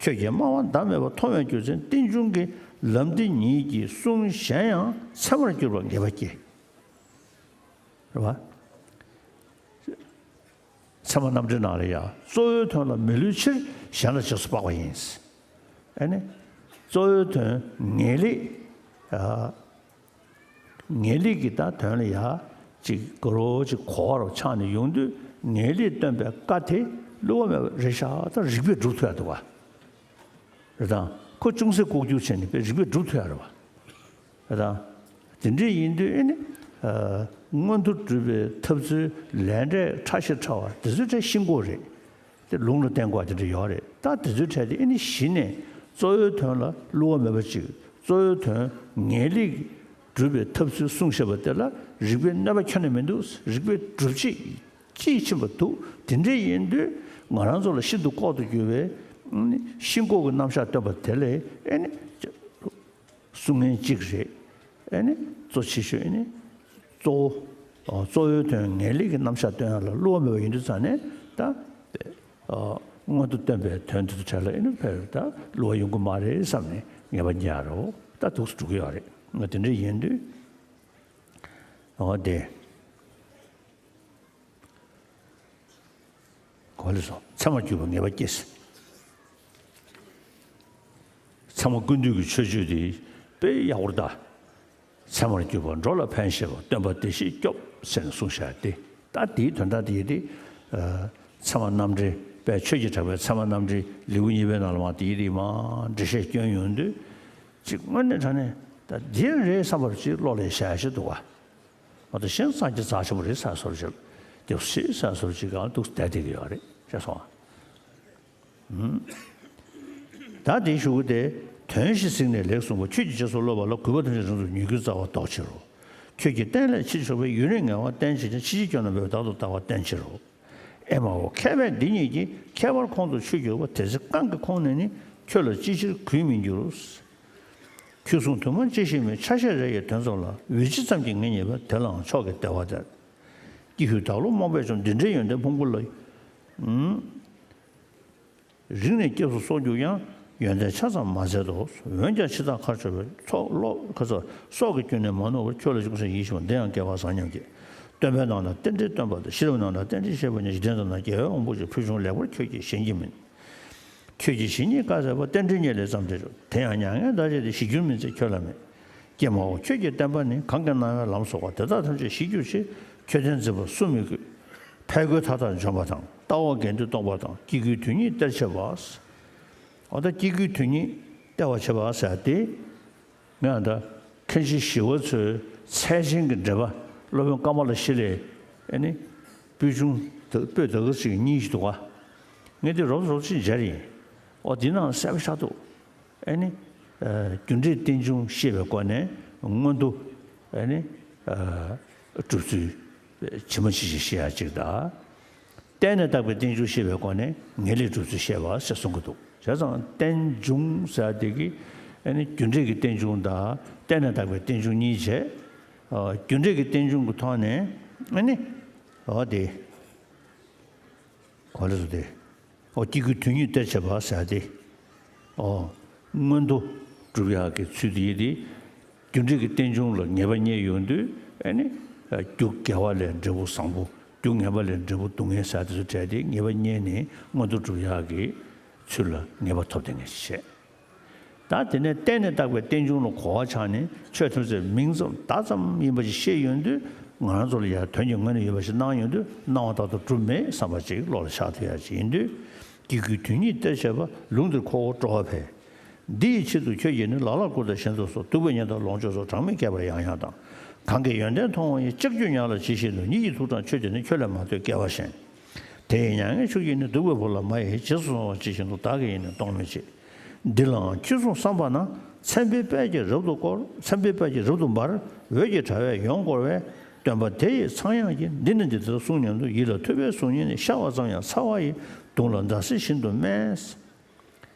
ཁྱོད་ཀྱིས་སྨྲ་བ་བདག་མེད་པར་མཐོང་བའི་རྒྱུ་མཚན་རྟེན་འབྱུང་གི་ལམ་འདི་ཉིད་ཀྱིས་གསུང་གཞན་ཡང་ཚད་མར་གྱུར་པར་ངེས་པ་སྐྱེ། རེད་བ། ཚད་མ་རྣམ་འགྲེལ་ནང་ལ་ཡང་གཙོ་བོའི་དོན་ལ་མི་བསླུ་ཕྱིར་གཞན་ལ་རྗེས་སུ་དཔག་པ་ཡིན། ཨ་ནི། གཙོ་བོའི་དོན་ངེས་ལེགས། ཨ། ངེས་ལེགས་ཀྱི་ད་དོན་ལ་ཡང་ཅིག་གོ་རོ་ཅིག་གོ་བ་རུ་ཆགས་ནས་ཡོང་དུས་ངེས་ལེགས་སྟོན་པའི་བཀའ་དེ་བསླུ་བ་མེད་པ་རེད་ཤག་ད་རིགས་པས་སྒྲུབ་ཐུབ་ཡ་འདུག་བ། རེད་དང་ཁོ་ཅུང་ཟད་ལྐོག་གྱུར་བྱས་ནས་དཔེ་རིགས་པས་སྒྲུབ་ཐུབ་ཡ་རེད་བ། རེད་དང་། དེ་འདྲ་ཡིན་དུས་ཨེ་ནི། མངོན་མཐོ་སྒྲུབ་པའི་ཐབས་ཚུལ་ལས་འབྲས་ཕྲ་ཞིང་ཕྲ་བ་དེ་ཚོའི་གྲས་ཤིན་ལྐོག་རེད། དེ་ལུང་ལ་བརྟེན་དགོས་པ་དེ་འདྲ་ཡོད་རེད། ད་དེ་ཚོའི་གྲས་དེ་ཨེ་ནི་གཞི་ནས་གཙོ་བོའི་དོན་ལ་བསླུ་བ་མེད་པ་ཅིག་གཙོ་བོའི་དོན་ངེས་ལེགས་སྒྲུབ་པའི་ཐབས་ཚུལ་གསུངས་བཞག་པ་དེ་ལ་རིགས་པའི་གནོད་པ་ཁྱོན་ནས་མི་འདུག་རིགས་པའི་སྒྲུབ་བྱེད་དཔྱིས་ཕྱིན་པ་འདུག་དེ་འདྲ་ཡིན་དུས་ང་རང་ཚོ་ལ་ཤིན་ཏུ་ལྐོག་ཏུ་གྱུར་པའི་ཤིན་ལྐོག་གི་རྣམ་གཞག་སྟོན་པ་དེ་ལས་ཨེ་ནི། གསུང་མཁན་གཅིག་རེད། ཨེ་ནི་གཙོ་ཆེ་ཤོས་ཨེ་ནི་གཙོ་བོ། གཙོ་བོའི་དོན་ངེས་ལེགས་ཀྱི་རྣམ་གཞག་སྟོན་ཡ་ལ་བསླུ་བ་མེད་པ་ཡིན་དུས་ཙང་ནས་ད། མངོན་དུ་སྟོན་པའི་དོན་དེ་ཚོ་གྲས་ལ་ཨེ་ནི་ཕེབས་ད་བསླུ་བ་ཡོང་གི་མ་རེད་བསམ་ནས་ངེས་པ་རྙེད་ཡ་རོ་ད་འདུག་སེ་འགྲོ་གི་ཡོད་རེད། ང་དེ་འདྲ་ཡིན་དུས། འོ་དེ། གོ་ལེ་སོ་ཚད་མར་གྱུར་པ་ངེས་པ་སྐྱེས། ཚད་མ་ཀུན་བཏུས་ཀྱི་མཆོད་བརྗོད་འདི་དཔེ་ཡག་པོ་རེད་ད། ཚད་མར་གྱུར་པ་འགྲོ་ལ་ཕན་བཞེད་པ་སྟོན་པ་བདེ་གཤེགས་སྐྱོབ་ཟེར་ནས་གསུངས་བཞག་སྟེ། ད་དེའི་དོན་དག་དེ་ཡིན་ཏེ། ཚད་མ་རྣམ་འགྲེལ་དཔེ་ཆོས་ཀྱི་གྲགས་པའི་ཚད་མ་རྣམ་འགྲེལ་ལེའུ་གཉིས་པའི་ནང་ལ་མ་དེ་ཡིན་ཏེ་མ་འགྲེལ་བཤད་སྐྱོན་ཡོང་དུས། ཅིག་དངོས་གནས་དྲང་གནས་ད་འདི་རེད་བསམ་པར་ཅིག་བློ་ལ་ཤར་ཞིག་འདུག་བ། མ་གཏོགས་གཞན་སངས་རྒྱས་རྩ་ཆེན་པོ་རེད་ཟེར་བཟོ་འདྲ་ཅིག་དེ་སྲིད་ཟེར་བཟོ་འདྲ་ཅིག་གང་འདུག་བསྡད་བསྡད་ཀྱི་ཡོད་རེད་ཤེས་སོང་ཨ། ད་དེའི་གཞུག་གུ་དེ་དོན་བཞི་གཟིགས་ནས་ལེགས་གསུངས་པ། ཁྱོད་ཀྱིས་རྗེས་སུ་སློབ་པ་ལ་གུས་པ་ཐམས་ཅད་རང་ཚུགས་ཉེས་ཀུན་སྩལ་བ་བཟློག་ཕྱིར་རོ། ཁྱོད་ཀྱིས་བསྟན་ལས་ཕྱིར་ཕྱོགས་པའི་ཡུན་རིང་ངལ་བ་བསྟེན་ཕྱིར་ཀྱང་ཕྱི་ཕྱིར་སྐྱོ་ན་མེད་པར་བདག་ཏུ་ལྟ་བ་བསྟེན་ཕྱིར་རོ། ཨེ་མའོ་མཁས་པས་འདི་ཉིད་ཀྱི་ཁྱད་པར་ཁོང་དུ་ཆུད་གྱུར་པ། དེ་ཚེ་གང་གི་ཁོང་ནས་ནི་ཁྱོད་ལ་ཅི་ཕྱིར་གུས་མི་འགྱུར། ཁྱོད་གསུང་དུ་མ་ཅི་ཞིག་མིན། ཆ་ཤས་རེ་ཡི་དོན་ཙམ་ལ། འོད་ཕྱིར་ཙམ་གྱིས་ངེས་རྙེད་པ། དེ་ལའང་མཆོག་གི་བདེ་བ་སྟེར། ཀྱི་ཧུད་བདག་བློ་རྨོངས་པས་ཀྱང་། འདི་འདྲའི་ཡོན་ཏན་ཕུང་པོ་ལ། རིང་ནས་སྐྱབས་སུ་སོགས་རྒྱུག་ཡང་། ཡོན་ཏན་ཆ་ཙམ་མ་འཛད་དོ། འོན་ཀྱང་ཕྱི་ཐག་ཁར་ཕྱོགས་པའི་ཚོགས་བློ་ཁ་ཚ་སྲོག་གི་རྒྱུན་ནི་མ་ནོར་བར། ཁྱོད་ལ་ཅུང་ཟད་ཡིད་ཞིབ་པ། འདི་ཡང་སྐལ་བ་བཟང་སྙམ་སྐྱེ། སྟོན་པའི་ནང་ན་རྟེན་འབྲེལ་སྟོན་པ་དང་། ཤེས་རབ་ནང་ན་རྟེན་འབྲེལ་བཤད་པ་ཉིད། འཇིག་རྟེན་དུ་ན་རྒྱལ་བའི་དབང་པོ་ཆེ། ཕུལ་བྱུང་ལེགས་པར་ཁྱོད་ཀྱིས་ཞེན་གྱིས་མིན། ཁྱོད་ཀྱིས་ཞི་སྙིང་བཀའ་སྩལ་པ། རྟེན་འབྲེལ་ཉིད་ལས་བརྩམས་ཏེ་འགྲོ། དེ་ཡང་མྱ་ངན་འདའ་བྱེད་དེ། ཞི་འགྱུར་མིན་ཚེ་ཁྱོད་ལ་མེད། ཀྱེ་མའོ་ཁྱོད་ཀྱི་བསྟན་པ་ནི། གང་གིས་སྣང་བའི་ལམ་སོགས་པ། དེ་དག་ཐམས་ཅད་ཞི་གྱུར་ཅིག་ཁྱོད་བསྟན་འཛིན་པ་སུ་མི་དགོས། ཕས་རྒོལ་མཐའ་དག་འཇོམས་པ་དང་། ལྟ་བ་དགེ་འདུན་སྟོང་པ་དང་། སྐྱེ་དགུའི་དོན་གཉིས་སྟེར་བྱེད་པ། འོ་ད་སྐྱེ་དགུའི་དོན་གཉིས་སྟེར་བར་བྱེད་པ་ཟེར་ཏེ། ང་ད་མཁན་ཆེན་ཞི་བ་འཚོའི་ཚད་ཆེན་གྱི་འགྲེལ་པ་སློབ་དཔོན་ཀ་མ་ལ་ཤཱི་ལའི་ཨེ་ནི་པོད་ཆུང་དེ་པོད་ད་ག་ཅིག་གཉིས་ཤིག་འདུག་ག་ངས་དེ་རོབ་རོབ་ཅིག་མཇལ་ཡིན། ཨོ་དེ་ནང་གསལ་པོ་ཆགས་འདུག་ཨེ་ནི། རྒྱུ་འབྲས་རྟེན་འབྱུང་ཤེས་པའི་སྒོ་ནས་མངོན་མཐོ་ཨེ་ནི། སྒྲུབ་ཚུལ་ཇི་མ་ཇི་བཞིན་ཤེས་ཡ་གཅིག་དང་། བརྟེན་ནས་བཏགས་པའི་རྟེན་འབྱུང་ཤེས་པའི་སྒོ་ནས་ངེས་ལེགས་སྒྲུབ་ཚུལ་ཤེས་པ་ཞེས་གསུང་གི་འདུག་བྱས་ཙང་རྟེན་འབྱུང་ཟེར་དེ་གི་ཨེ་ནི་རྒྱུ་འབྲས་ཀྱི་རྟེན་འབྱུང་དང་བརྟེན་ནས་བཏགས་པའི་རྟེན་འབྱུང་གཉིས་བྱས། རྒྱུ་འབྲས་ཀྱི་རྟེན་འབྱུང་གི་ཐོག་ནས་ཨེ་ནི། འོ་དེ། གོ་ལེ་སོ་དེ། ཨོ་སྐྱེ་དགུའི་དོན་གཉིས་སྟེར་བྱེད་པ་ཟེར་ཏེ། ཨོ། མངོན་མཐོ་སྒྲུབ་ཡག་གི་ཚུལ་དེ་ཡིན་ཏེ། རྒྱུ་འབྲས་ཀྱི་རྟེན་འབྱུང་ལ་ངེས་པ་རྙེད་ཡོང་དུས་ཨེ་ནི། རྒྱུ་དགེ་བ་ལས་འབྲས་བུ་བཟང་པོ། རྒྱུ་ངན་པ་ལས་འབྲས་བུ་སྡུག་བསྔལ་ཟེར་དེ་ཚོ་བྲལ་ཏེ་ངེས་པ་རྙེད་ནས་མངོན་མཐོ་སྒྲུབ་ཡག་གི་ཚུལ་ལ་ངེས་པ་ཐོབ་བསྡད་མཁན་ཞིག་བྱས། ད་དེ་ནས་བརྟེན་ནས་བཏགས་པའི་རྟེན་འབྱུང་ལ་གོ་བ་ཆགས་ནས་ཆོས་ཐམས་ཅད་མིང་ཙམ་བརྡ་ཙམ་ཡིན་པ་ཞིག་ཤེས་ཡོང་དུས་ང་རང་ཚོ་ལ་ཡང་དོན་གྱི་ངོས་ནས་ཡོད་པ་ཞིག་སྣང་ཡོང་དུས་སྣང་བ་ལྟར་དུ་གྲུབ་མེད་བསམ་པ་ཅིག་བློ་ལ་ཤར་ཐུབ་ཡ་ཅིག་ཡིན་དུས། སྐྱེ་དགུའི་དོན་གཉིས་སྟེར་བྱེད་པ། ལུང་འདིར་ཁོ་བོ་སྤྲོ་བ་འཕེལ། འདི་ཡི་ཕྱིར་དུ་ཁྱོད་ཀྱིས་ནི་ལ་ལར་བཀུར་དང་ཞེས་སོགས་སོ། སྡིག་པའི་ཉེས་དང་ལོངས་སྤྱོད་སོགས་གྲངས་མེད་བསྐལ་པར་ཡང་ཡང་དང་། གང་གིས་ཡོན་ཏན་མཐོང་བ་ཡི། ལྕགས་ཀྱུས་ཉག་ལ་ཇི་བཞིན་དུ། ཉིད་ཀྱི་ཐུགས་དྲངས་ཁྱོད་ཀྱིས་ནི། ཁྱོད་ལས་མ་ཐོས་སྐལ་བ་གཞན། དེ་ཡི་མྱ་ངན་ཆུ་སྐྱེས་ནི། སྡིག་པའི་བུ་ལ་མ་ཡིས་རྗེས་སུ་བཟུང་བ་ཇི་བཞིན་དུ། བདག་གིས་ཡིན་ནི་གཏོང་མི་བྱེད། འདི་ལའང་ཁྱོད་གསུངས་བསམ་པ་ན། མཚན་དཔེའི་དཔལ་གྱིས་རབ་ཏུ་བསྐོར། མཚན་དཔེའི་དཔལ་གྱིས་རབ་ཏུ་འབར། འོད་ཀྱི་དྲ་བས་ཡོངས་བསྐོར་བའི། སྟོན་པ་དེ་ཡི་ཚངས་དབྱངས་ཀྱིས། འདི་ནི་འདི་ལྟར་གསུང་སྙམ་དུ། ཡིད་ལ་ཐུབ་པས་གསུང་སྙམ་ནས། ཤར་བ་ཙམ་ཡང་ཚ་བ་ཡི། གདུང་ལ་ཟླ་ཟེར་བཞིན་དུ་སྨྲས།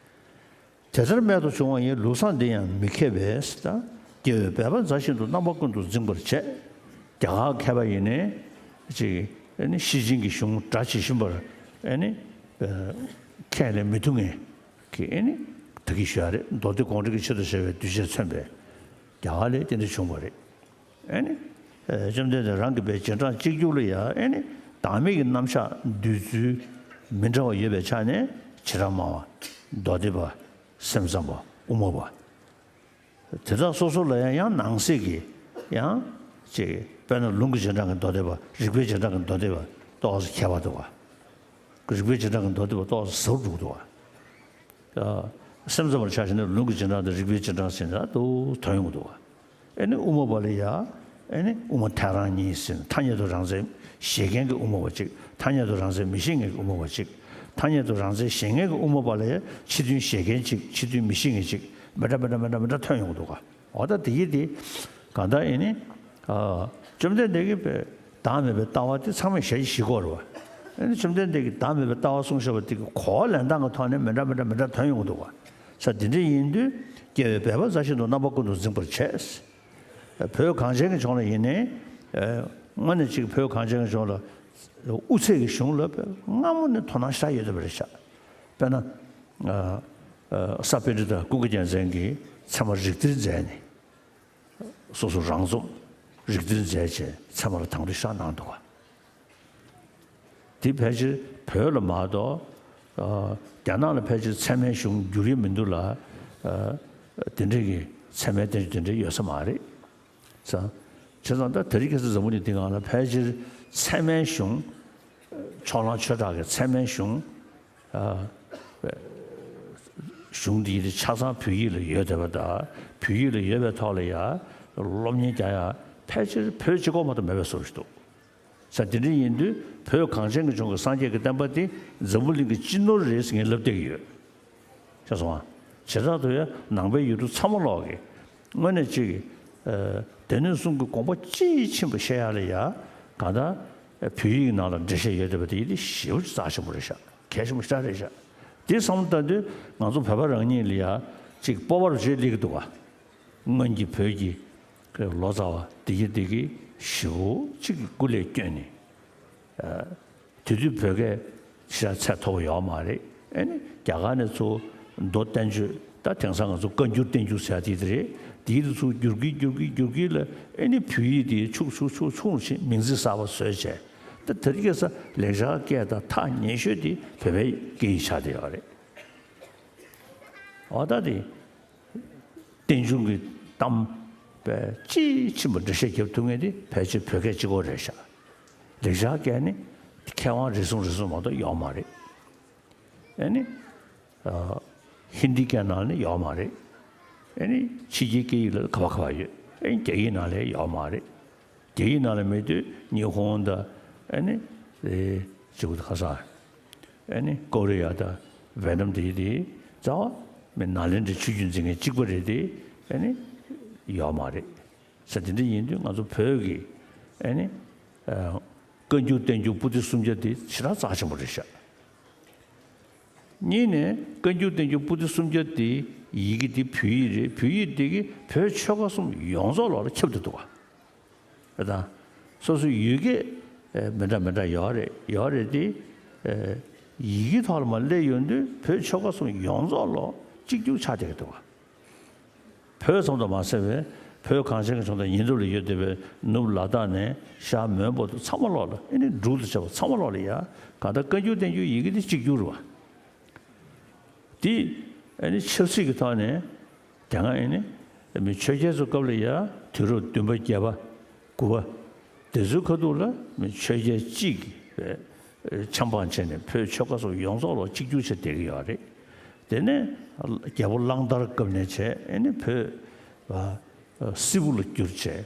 དེ་ལྟར་རྨད་དུ་བྱུང་བ་ཡི། ལུགས་བཟང་འདི་ཡང་མི་མཁས་པས། ད་རྒྱལ་བའི་བསྤེལ་པ་མཛའ་བཞིན་དུ། རྣམ་པ་ཀུན་ཏུ་འཛིན་པར་བྱེད། རྒྱ་གར་མཁས་པ་ཡིན་ནའི་ཅིག་ཨེ་ནི་ཤེར་ཕྱིན་གྱི་གཞུང་སྒྲ་ཇི་བཞིན་པར་ཨེ་ནི་ཨ་ཁས་ལེན་མི་ཐུབ་མཁན་གྱི་ཨེ་ནི་ད་གིན་ཞུ་ཡ་རེད། མདོ་སྡེ་དགོངས་འགྲེལ་གྱི་ཆེད་དུ་བྱས་པའི་གདུལ་བྱས་མཚོན་པའི་རྒྱ་གར་ལ་དེ་འདྲ་བྱུང་བ་རེད། ཨེ་ནི། ཨེ་བཅོམ་ལྡན་འདས་རང་གི་པའི་རྗེས་འབྲང་གཅིག་གྱུར་ལ་ཡང་ཨེ་ནི་བདག་མེད་ཀྱི་རྣམ་གཞག་འདོད་ཚུལ་མི་འདྲ་བ་ཡོད་པའི་ཆ་ནས་བྱེ་བྲག་སྨྲ་བ། མདོ་སྡེ་པ། སེམས་ཙམ་པ། དབུ་མ་པ། དེ་དག་སོ་སོ་ལ་ཡང་ཡང་ནང་གསེས་ཀྱི་ཡང་ཅིག་དཔེར་ན་ལུང་གི་རྗེས་འབྲང་གི་མདོ་སྡེ་པ། རིགས་པའི་རྗེས་འབྲང་གི་མདོ་སྡེ་པ་ཏོག་ཙམ་ཁྱད་པར་འདུག་བ། རིགས་པའི་རྗེས་འབྲང་གི་མདོ་སྡེ་པ་ཏོག་ཙམ་ཟབ་འགྲོ་གི་འདུག་བ། ཨ་སེམས་ཙམ་པར་ཆ་བཞག་ན་ལུང་གི་རྗེས་འབྲང་དང་རིགས་པའི་རྗེས་འབྲང་ཟེར་ན་ཏོག་ཙམ་དོན་ཡོང་གི་འདུག་བ། ཨེ་ནི་དབུ་མ་པ་ལ་ཡ། ཨེ་ནི་དབུ་མ་ཐལ་རང་གཉིས་ཟེར་ན། ཐ་སྙད་དུ་རང་མཚན་བཞེད་མཁན་གྱི་དབུ་མ་པ་གཅིག་ཐ་སྙད་དུ་རང་མཚན་མི་བཞེད་མཁན་གྱི་དབུ་མ་པ་གཅིག་ཐ་སྙད་དུ་རང་མཚན་བཞེད་མཁན་གྱི་དབུ་མ་པ་ལ་ཡ་ཕྱི་དོན་བཞེད་མཁན་གཅིག་ཕྱི་དོན་མི་བཞེད་མཁན་གཅིག་མི་འདྲ་མི་འདྲ་མི་འདྲ་མི་འདྲ་ཐོན་ཡོང་གི་འདུག་ག་འོ་ད་དེ་ཡི་དེ་གང་ལྟར་ཨེ་ནི་ཨ་བཅོམ་ལྡན་འདས་ཀྱི་བདག་མེད་པའི་ལྟ་བ་དེ་ཚང་མས་ཞལ་གྱིས་བཞེས་ཀྱི་ཡོད་རེད་བ། ཨེ་ནི་བཅོམ་ལྡན་འདས་ཀྱིས་བདག་མེད་པའི་ལྟ་བ་གསུངས་བཞག་པ་དེ་གི་གོ་བ་ལེན་སྟངས་ཀྱི་ཐོག་ནས་མི་འདྲ་མི་འདྲ་མི་འདྲ་ཐོན་ཡོང་གི་འདུག་བ། ས་དེ་འདྲ་ཡིན་དུས་རྒྱལ་བའི་བསྤེལ་པ་མཛའ་བཞིན་དུ། རྣམ་པ་ཀུན་ཏུ་འཛིན་པར་བྱེད། བོད་གངས་ཅན་གྱི་ལྗོངས་ལ་ཡིན་ནའི། ཨ་དངོས་གནས་གཅིག་བོད་གངས་ཅན་གྱི་ལྗོངས་ལ་དབུ་ཚད་ཀྱི་གཞུང་ལ་སྔ་མོ་ནས་དོ་སྣང་ཞེ་དྲག་ཡོད་བསྡད་པ་རེད་ཤག་དཔེར་ན། ཨ་ཨ་ས་པཎྜི་ཏ་ཀུན་དགའ་རྒྱལ་མཚན་གྱིས་ཚད་མ་རིགས་གཏེར་མཛད་ནས། སོ་སོ་རང་རྩོམ་རིགས་གཏེར་མཛད་བྱས་ཚད་མ་ལ་དང་དོད་ཤར་གནང་འདུག་ག་དེ་ཕལ་ཆེར་བོད་ལ་མ་གཏོགས། ཨ་རྒྱ་ནག་ལ་ཕལ་ཆེར་ཚད་མའི་གཞུང་བསྒྱུར་ཡས་མི་འདུག་ལ། ཨ་དེ་འདྲའི་གི་ཚད་མའི་བསྟན་བཅོས་དེ་འདྲའི་ཡོད་ས་མ་རེད། ཙང་། བྱས་ཙང་ད་དེ་རིང་ཁ་སང་འཛམ་བུ་གླིང་འདི་སྒང་ལ་ཕལ་ཆེར་ཚད་མའི་གཞུང་། ཕྱོགས་གླང་ཆོས་གྲགས་ཀྱི་ཚད་མའི་གཞུང་། ཨ་གཞུང་འདི་ཡིན་ཆ་ཚང་བོད་ཡིག་ལ་ཡོད་བསྡད་པ་དང་བོད་ཡིག་ལ་ཡོད་པའི་ཐོག་ལ་ཡང་སློབ་གཉེར་རྒྱག་ཡ་ཕལ་ཆེར་བོད་སྤྱི་ཁོག་མ་གཏོགས་མེད་པའི་བཟོ་ཞིག་འདུག་ས་དེ་འདྲ་ཡིན་དུས་བོད་གངས་ཅན་གྱི་ལྗོངས་ཀྱི་སངས་རྒྱས་ཀྱི་བསྟན་པ་འདི་འཛམ་བུ་གླིང་གི་སྤྱི་ནོར་རེད་ཟེར་ངས་ལབ་བསྡད་ཀྱི་ཡོད། ཤེས་སོང་ཨ། བྱེ་བྲག་ཏུ་ཡང་ནང་པའི་ཡུལ་གྲུ་ཚང་མ་ལོག་གི་དངོས་གནས་གཅིག་གི་ཨ་སྡེ་སྣོད་གསུམ་གྱི་དགོངས་པ་དཔྱིས་ཕྱིན་པ་བཤད་ཡ་ལ་ཡ་གང་ལྟར་བོད་ཡིག་ནང་ལ་འགྲེལ་བཤད་ཡོད་བསྡད་པ་དེ་ཡིན་དེ་ཞེ་པོ་ཅིག་རྩ་ཆེན་པོ་རེད་ཤག་གལ་ཆེན་པོ་ཞེ་དྲག་རེད་ཤག་དེ་བསམ་བློ་བཏང་དུས་ང་ཚོ་བོད་པ་རང་ཉིད་ལ་ཡ་གཅིག་སྤོབས་པ་རུ་བྱེད་སླེབས་ཀྱི་འདུག་ག་སྔོན་གྱི་བོད་ཀྱི་ལོ་ཙཱ་བ་དེ་གི་དེ་གི་ཞེ་པོ་ཅིག་གི་སྐུ་ལས་བསྐྱོན་ནས། དེ་དུས་བོད་སྐད་ཞེ་དྲག་ཚད་མཐོ་པོ་ཡོད་མ་རེད། ཨེ་ནི་རྒྱ་གར་ནས་ཚུར་མདོ་བསྟན་བཅོས་ད་དེང་སང་ང་ཚོ་བཀའ་འགྱུར་བསྟན་འགྱུར་ཟེར་ཡ་དེ་དེ་རེད། དེའི་དུས་ཚུར་བསྒྱུར་གི་བསྒྱུར་གི་བསྒྱུར་གི་ལ་ཨེ་ནི་བོད་ཡིག་དེ་ཆུང་ཆུང་ཆུང་ཆུང་ཕྱིན་མིང་ཚིག་གསར་པ་བཟོས་བྱས། ད་དེ་རིང་ཁ་སང་ལེགས་སྦྱར་སྐད་དང་ཐག་ཉེ་ཤོས་དེ་བོད་པའི་སྐད་ཡིག་ཆགས་བསྡད་ཡོད་རེད། འོ་ད་དེ། རྟེན་འབྱུང་གི་གཏམ་དཔེ་དཔྱིས་ཕྱིན་པ་འགྲེལ་བཤད་རྒྱབ་ཐུབ་མཁན་དེ་ཕལ་ཆེར་བོད་སྐད་གཅིག་པོ་རེད་ཤག་ལེགས་སྦྱར་སྐད་ནི་མཁས་དབང་རེ་ཟུང་རེ་ཟུང་མ་གཏོགས་ཡོད་མ་རེད། ཨེ་ནི། ཨ་ཧིན་དི་སྐད་ནང་ནི་ཡོད་མ་རེད། ཨེ་ནི་ཕྱི་རྒྱལ་སྐད་ཡིག་ལ་ག་བ་ག་བ་ཡོད། ཨེ་ནི་རྒྱ་ཡིག་ནང་ལ་ཡོད་མ་རེད། རྒྱ་ཡིག་ནང་ལ་མེད་དུས་ཉི་ཧོང་དང་ཨེ་ནི་ཨེ་ཅི་གུ་ཁ་སང་ཨེ་ནི་ཀོ་རི་ཡ་དང་ཝེ་ནམ་དེ་དེ་རྩ་བ་མི་ནཱ་ལེནྡྲའི་ཆོས་བརྒྱུད་འཛིན་མཁན་གཅིག་པ་རེད་དེ་ཨེ་ནི་ཡོད་མ་རེད། ས་དེ་འདྲ་ཡིན་དུས་ང་ཚོ་བོད་ཀྱི་ཨེ་ནི་ཨ་བཀའ་འགྱུར་བསྟན་འགྱུར་པོ་ཏི་སུམ་བརྒྱ་དེ་ཞེ་དྲག་རྩ་ཆེན་པོ་རེད་ཤག་གཉིས་ནས་བཀའ་འགྱུར་བསྟན་འགྱུར་པོ་ཏི་སུམ་བརྒྱ་དེ་ཡི་གེ་དེ་བོད་ཡིག་རེད། བོད་ཡིག་དེ་གི་བོད་ཆོལ་ཁ་གསུམ་ཡོངས་རྫོགས་ལོག་ལ་ཁྱབ་བསྡད་འདུག་བ། ད་སོ་སོའི་ཡུལ་སྐད་མི་འདྲ་མི་འདྲ་ཡོད་རེད་ཡོད་རེད་དེ། ཡི་གེ་ཐོག་ལ་མར་སླེབས་ཡོང་དུས་བོད་ཆོལ་ཁ་གསུམ་ཡོངས་རྫོགས་ལོག་གཅིག་གྱུར་ཆགས་བསྡད་ཀྱི་འདུག་བ། བོད་ཙམ་དུ་མ་ཟད་པའི་བོད་གངས་ཅན་གྱི་ལྗོངས་དང་ཉེ་འདབས་ལ་ཡོད་བསྡད་པའི་ནུབ་ལ་དྭགས་ནས་ཤར་མོན་བར་དུ་ཚང་མ་ལོག་ལ་ཨེ་ནི་འབྲུག་ཏུ་བྱས་པ་ཚང་མ་ལོག་ལ་ཡ་གང་ལྟར་བཀའ་འགྱུར་བསྟན་འགྱུར་ཡི་གེ་དེ་གཅིག་གྱུར་རེད་བ། དེ་ཨེ་ནི་ཆབ་སྲིད་ཀྱི་ཐོག་ནས་དེ་སྔ་ཨེ་ནི་མི་ཆོས་རྒྱལ་ཚོའི་སྐབས་ལ་ཡ་དུས་རབས་བདུན་པ་བརྒྱད་པ་དགུ་པ་དེ་ཚོའི་ཁ་ཐུག་ལ་མི་ཆོས་རྒྱལ་གཅིག་གི་ཆབ་འབངས་བྱས་ནས་བོད་ཆོལ་ཁ་སོགས་ཡོངས་རྫོགས་ལ་གཅིག་གྱུར་བྱས་བསྡད་ཀྱི་ཡོད་རེད། དེ་ནས་རྒྱལ་པོ་གླང་དར་སྐབས་ནས་བྱས་ཨེ་ནི་བོད་སིལ་བུ་ལ་བསྒྱུར་བྱས།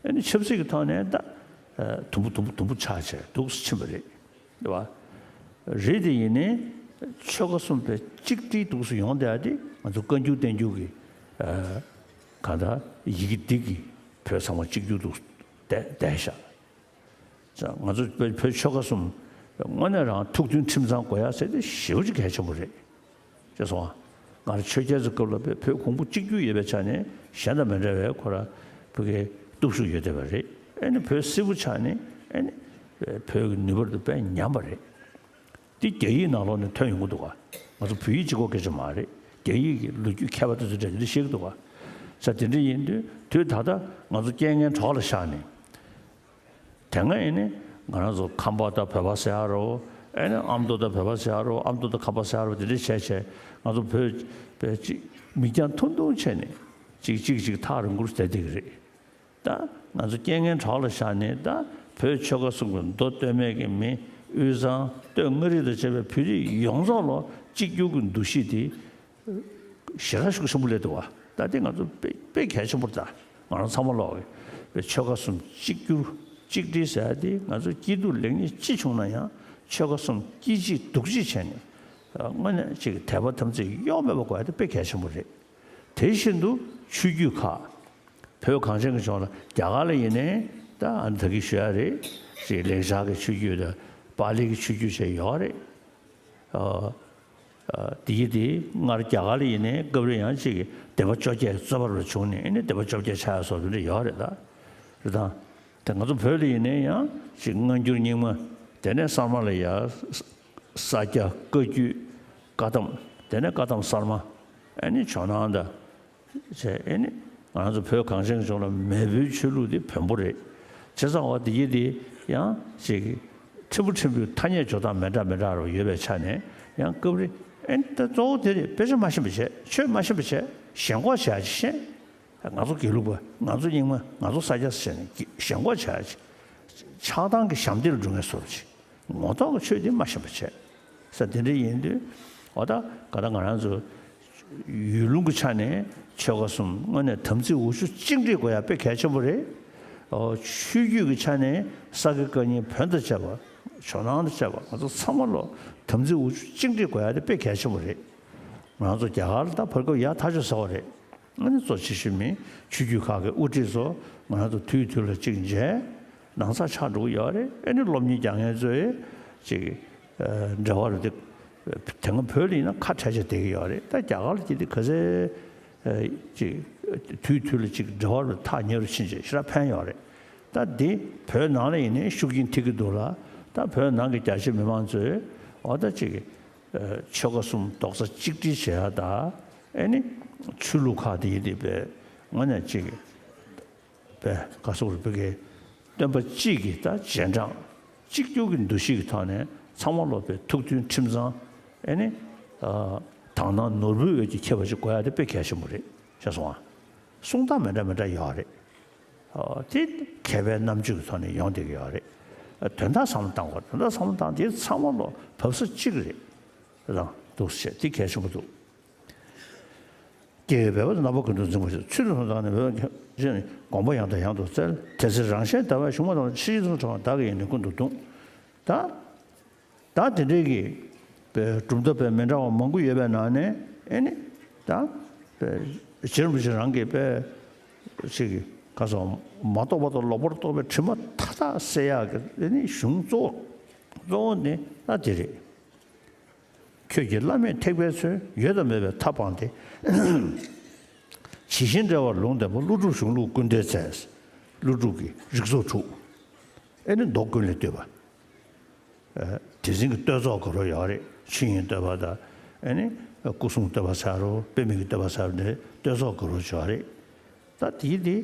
ཨེ་ནི་ཆབ་སྲིད་ཀྱི་ཐོག་ནས་ད་དུམ་བུ་དུམ་བུ་དུམ་བུ་ཆག་བྱས་འདུག་སེ་ཕྱིན་པ་རེད། རེད་བ། རེད་དེ་ཡིན་ནའི་ཆོལ་ཁ་གསུམ་པའི་གཅིག་སྒྲིལ་འདུག་སེ་ཡོང་བསྡད་ཡ་དེ་ང་ཚོ་བཀའ་འགྱུར་བསྟན་འགྱུར་གྱི་གང་ལྟར་ཡི་གེ་འདི་གིས་བོད་ཚང་མ་གཅིག་གྱུར་དུ་བསྡད་བསྡད་ཤག་ང་ཚོ་བོད་བོད་ཆོལ་ཁ་གསུམ་དངོས་གནས་རང་ཐུགས་མཐུན་ཁྲིམས་གཙང་དགོས་ཡ་ཟེར་དེ་ཞེ་པོ་ཅིག་གལ་ཆེན་པོ་རེད། ཅེས་སོང་ང་། ང་རང་ཆོས་རྒྱལ་ཚོའི་སྐབས་ལ་བོད་གོང་བུ་གཅིག་གྱུར་ཡོད་པའི་ཆ་ནས་གཞན་དང་མི་འདྲ་བའི་ཁོ་ར་བོད་ཀྱི་སྟོབས་ཤུགས་ཡོད་བསྡད་པ་རེད། ཨེ་ནི་བོད་སིལ་བུ་ཆགས་ནས་ཨེ་ནི་བོད་ཀྱི་ནུས་པ་དེ་དཔེ་ཉམས་པ་རེད། འདི་རྒྱ་ཡིག་ནང་ལོགས་ནས་ཐོན་ཡོང་གི་འདུག་ག་ང་ཚོ་བོད་ཡིག་གཅིག་པོ་སྐད་ཆ་མ་རེད། རྒྱ་ཡིག་གི་ལོ་རྒྱུས་མཁས་པ་དེ་ཚོ་འདྲ་འདི་འདྲ་བཤད་ཀྱི་འདུག་ག་ས་དེ་འདྲ་ཡིན་དུས་དུས་ད་ལྟ་ང་ཚོ་རྐྱེན་ངན་གྲོགས་ལ་བཞག་ནས། དེ་སྔ་ཡིན་ནི་ང་རང་ཚོ་ཁམས་པ་དང་བོད་པ་ཟེར་ཡ་རོ། ཨེ་ནི་ཨ་མདོ་དང་བོད་པ་ཟེར་ཡ་རོ། ཨ་མདོ་དང་ཁམས་པ་ཟེར་ཡ་རོ། དེ་འདྲ་བྱས་བྱས་ང་ཚོ་བོད་པའི་གཅིག་མིག་རྒྱང་ཐུང་ཐུང་བྱས་ནས་གཅིག་གཅིག་གཅིག་ཐག་རིང་པོར་བསྡད་བསྡད་ཀྱི་རེད། ད་ང་ཚོ་རྐྱེན་ངན་གྲོགས་ལ་བཞག་ནས་ད་བོད་ཆོལ་ཁ་གསུམ་གྱི་མདོ་སྟོད་སྨད་ཀྱི་མི་དབུས་གཙང་སྟོད་མངའ་རིས་དང་བཅས་པའི་བོད་རིགས་ཡོངས་རྫོགས་ལ་གཅིག་གྱུར་གྱི་འདུ་ཤེས་དེ་ཞེ་དྲག་ཤུགས་ཆེན་པོ་སླེབས་འདུག་བ། ད་དེ་ང་ཚོ་དཔེ་དཔེ་གལ་ཆེན་པོ་རེད། ད་ང་རང་ཚང་མ་ལོག་གི་དཔེ་ཆོལ་ཁ་གསུམ་གཅིག་གྱུར་གཅིག་སྒྲིལ་ཟེར་ཡ་དེ་ང་ཚོ་སྐྱིད་སྡུག་ལེགས་ཉེས་ཅི་བྱུང་ན་ཡང་ཆོལ་ཁ་གསུམ་སྐྱིད་གཅིག་སྡུག་གཅིག་བྱས་ནས་དངོས་གནས་ཅིག་དད་པ་དམ་ཚིག་གཡོ་མེད་པ་དགོས་ཡ་དེ་དཔེ་གལ་ཆེན་པོ་རེད། དེ་བཞིན་དུ་ཆོས་བརྒྱུད་ཁག་བོད་གངས་ཅན་གྱི་ལྗོངས་ལ་རྒྱ་གར་ལ་ཡིན་ནའི་ད་ཨ་ནི་ད་གིན་ཞུ་ཡ་རེད། ཅིག་ལེགས་སྦྱར་གྱི་ཆོས་བརྒྱུད་དང་པཱ་ལི་གི་ཆོས་བརྒྱུད་བཅས་ཡོད་རེད། ཨ་ཨ་དེ་ཡི་དེ་སྔར་རྒྱ་གར་ལ་ཡིན་ནའི་སྐབས་རེ་ཡང་ཅིག་སྡེ་པ་བཅོ་བརྒྱད་རྩོད་པ་རུ་བྱུང་ནས་ཨ་ནི་སྡེ་པ་བཅོ་བརྒྱད་ཆགས་ཡ་སོགས་དེ་འདྲ་ཡོད་རེད། ད་རེད་ད། དེ་ང་ཚོ་བོད་ལ་ཡིན་ནའི་ཡང་ཅིག་སྔ་འགྱུར་རྙིང་མ། དེ་ནས་གསར་མ་ལ་ཡ་ས་ས་སྐྱ་བཀའ་བརྒྱུད་བཀའ་གདམས། དེ་ནས་བཀའ་གདམས་གསར་མ། ཨ་ནི་ཇོ་ནང་དང་། བྱས་ཨེ་ནི་ང་ཚོ་བོད་གངས་ཅན་གྱི་ལྗོངས་ལ་མེས་པོའི་ཆོས་ལུགས་འདི་བོན་པོ་རེད། བྱས་ཙང་འོ་དེ་ཡི་དེ་ཡང་ཅིག་ཕྲན་བུ་ཕྲན་བུའི་ཐ་སྙད་སྦྱོར་སྟངས་མི་འདྲ་མི་འདྲ་རུ་ཡོད་པའི་ཆ་ནས་ཡང་སྐབས་རེ་ཨེ་ནི་ད་གཙོ་བོ་དེ་རེད། དཔེ་ཆ་མ་ཤེས་པ་བྱས། ཆོས་མ་ཤེས་པ་བྱས། ཞེན་ཁོག་བྱས་ཅིག་ཤེས། ང་ཚོ་དགེ་ལུགས་པ། ང་ཚོ་རྙིང་མ། ང་ཚོ་ས་སྐྱ་ཟེར་ནས་ཞེན་ཁོག་བྱས་ཅིག་ཆགས་སྡང་གི་ཞབས་འདེགས་ལ་འགྲོ་མཁན་བཟོ་འདྲ་ཅིག་ངོ་ཐོག་གི་ཆོས་འདི་མ་ཤེས་པ་བྱས། ས་དེ་འདྲ་ཡིན་དུས་འོ་ད་ག་ད་ང་རང་ཚོ་ཡུལ་ལུང་གི་ཆ་ནས་ཆོལ་ཁ་གསུམ་དངོས་གནས་དམ་ཚིག་འུ་ཆོ་གཅིག་སྒྲིལ་དགོས་ཡ་དཔེ་གལ་ཆེན་པོ་རེད། ཨོ་ཆོས་བརྒྱུད་ཀྱི་ཆ་ནས་ས་དགེ་བཀའ་རྙིང་བོན་དང་བཅས་པ། ཇོ་ནང་དང་བཅས་པ་ང་ཚོ་ཚང་མ་ལོ་དམ་ཚིག་འུ་ཆོ་གཅིག་སྒྲིལ་དགོས་ཡ་དེ་དཔེ་གལ་ཆེན་པོ་རེད། ང་ཚོ་རྒྱ་གར་ལ་ད་བར་སྐབས་ཡག་ཐག་ཆོད་ཟེར་བ་རེད། ཨ་ནི་གཙོ་ཆེ་ཤོས་མི་ཆོས་བརྒྱུད་ཁག་གི་དབུ་ཁྲིད་ཚོ་ང་རང་ཚོ་དུས་དུས་ལ་གཅིག་མཇལ། ནང་ཚགས་ཆགས་འགྲོ་གི་ཡོད་རེད། ཨ་ནི་སློབ་གཉེར་རྒྱག་མཁན་ཚོའི་ཅིག་ཨ་འབྲེལ་བ་རེད་དེ། དེ་སྔ་བོད་ལ་ཡིན་ན་ཁ་བྲལ་བྱས་བསྡད་ཀྱི་ཡོད་རེད། ད་རྒྱ་གར་ལ་དེ་དེ་ག་ཚད་ཨ་ཅིག་དུས་དུས་ལ་ཅིག་འབྲེལ་བ་རུ་ཐག་ཉེ་རུ་ཕྱིན་བྱས་ཞེ་དྲག་ཕན་ཡོད་རེད། ད་འདི་བོད་ནང་ལ་ཡིན་ནའི་ཤུགས་རྐྱེན་ཐེབས་ཀྱི་འདུག་ལ། ད་བོད་ནང་གི་རྒྱ་ཆེ་མི་མང་ཚོས་འོ་ད་ཅིག་ཆོལ་ཁ་གསུམ་རྡོག་རྩ་གཅིག་སྒྲིལ་བྱེད་ཡ་དང་། ཨེ་ནི་ཆོས་ལུགས་ཁག་དེ་ཡི་དེ་བས་དངོས་གནས་ཅིག་བས་ག་སོག་རུ་བོད་ཀྱི་སྟོན་པ་གཅིག་གི་ད་རྗེས་འབྲང་གཅིག་གྱུར་གྱི་འདུ་ཤེས་ཀྱི་ཐོག་ནས་ཚང་མ་ལོ་བའི་ཐུགས་མཐུན་ཁྲིམས་གཙང་། ཨེ་ནི་དག་སྣང་ནོར་བུའི་འོད་ཀྱིས་ཁྱབ་པ་ཞིག་དགོས་ཡ་དེ་དཔེ་གལ་ཆེན་པོ་རེད་ཤེས་སོང་ཨ། གསུང་སྟངས་མི་འདྲ་མི་འདྲ་ཡོད་རེད། ཨོ་དེ་མཁས་པའི་རྣམ་དཔྱོད་ཀྱི་ཐོག་ནས་ཡོང་བསྡད་ཀྱི་ཡོད་རེད། དོན་དག་བསམ་བློ་བཏང་དགོས། དོན་དག་བསམ་བློ་བཏང་དེ་ཚང་མ་ལོ་བབས་ས་གཅིག་རེད། རང་འདུག་ཟེར་དེ་གལ་ཆེན་པོ་འདུག་སྐྱེ་བའི་བོད་པ་དང་ནང་པ་ཀུན་ཏུ་འཛིན་པ་ཞིག་ཚུལ་དུ་བཟུང་དང་ནི་བོད་ཀྱི་དགོངས་པ་ཡང་དང་ཡང་དུ་བཙལ། དེ་ཚེ་རང་གཞན་འདའ་བའི་གཞུང་མ་དང་ཕྱི་ཡི་ཚོང་གྲོགས་བདག་གི་ཡིན་ནི་ཀུན་ཏུ་གདུང་། ད། ད་དེ་འདྲའི་གི་པའི་གྲུབ་མཐའ་པའི་མི་འདྲ་བ་མང་པོ་ཡོད་པའི་ནང་ནས་ཨེ་ནི་ད་པའི་རྗེ་རིན་པོ་ཆེ་རང་གི་པའི་ཅིག་ག་སོ་མ་རྟོགས་པ་དང་ལོག་པར་རྟོག་པའི་དྲི་མ་མཐའ་དག་སེལ་ཡག་གི་ཨེ་ནི་གཞུང་གཙོ་བོ་གཙོ་བོ་ནི་ད་དེ་རེད། ཁྱོད་ཀྱིས་བླ་མེད་ཐེག་པའི་མཚོན། ཡོད་དང་མེད་པའི་མཐའ་སྤངས་ཏེ། ཇི་བཞིན་འགྲེལ་བར་ལུང་བསྟན་པ། ཀླུ་སྒྲུབ་གཞུང་ལུགས་ཀུན་བཏུས་མཛད། ཀླུ་སྒྲུབ་ཀྱི་རིགས་ཚོགས་དྲུག་ཨེ་ནི་མདོ་ཀུན་ལས་བཏུས་པ། དེ་འཛིན་གྱི་བསྟོད་ཚོགས་དགའ་རབ་ཡོད་རེད། ཆོས་དབྱིངས་བསྟོད་པ་དང་ཨེ་ནི་སྐུ་གསུང་བསྟོད་པ་ཟེར་རོ། དཔེ་མེད་ཀྱི་བསྟོད་པ་ཟེར་རོ། འདི་བསྟོད་ཚོགས་དགའ་རབ་ཡོད་རེད། ད་དེའི་དེ་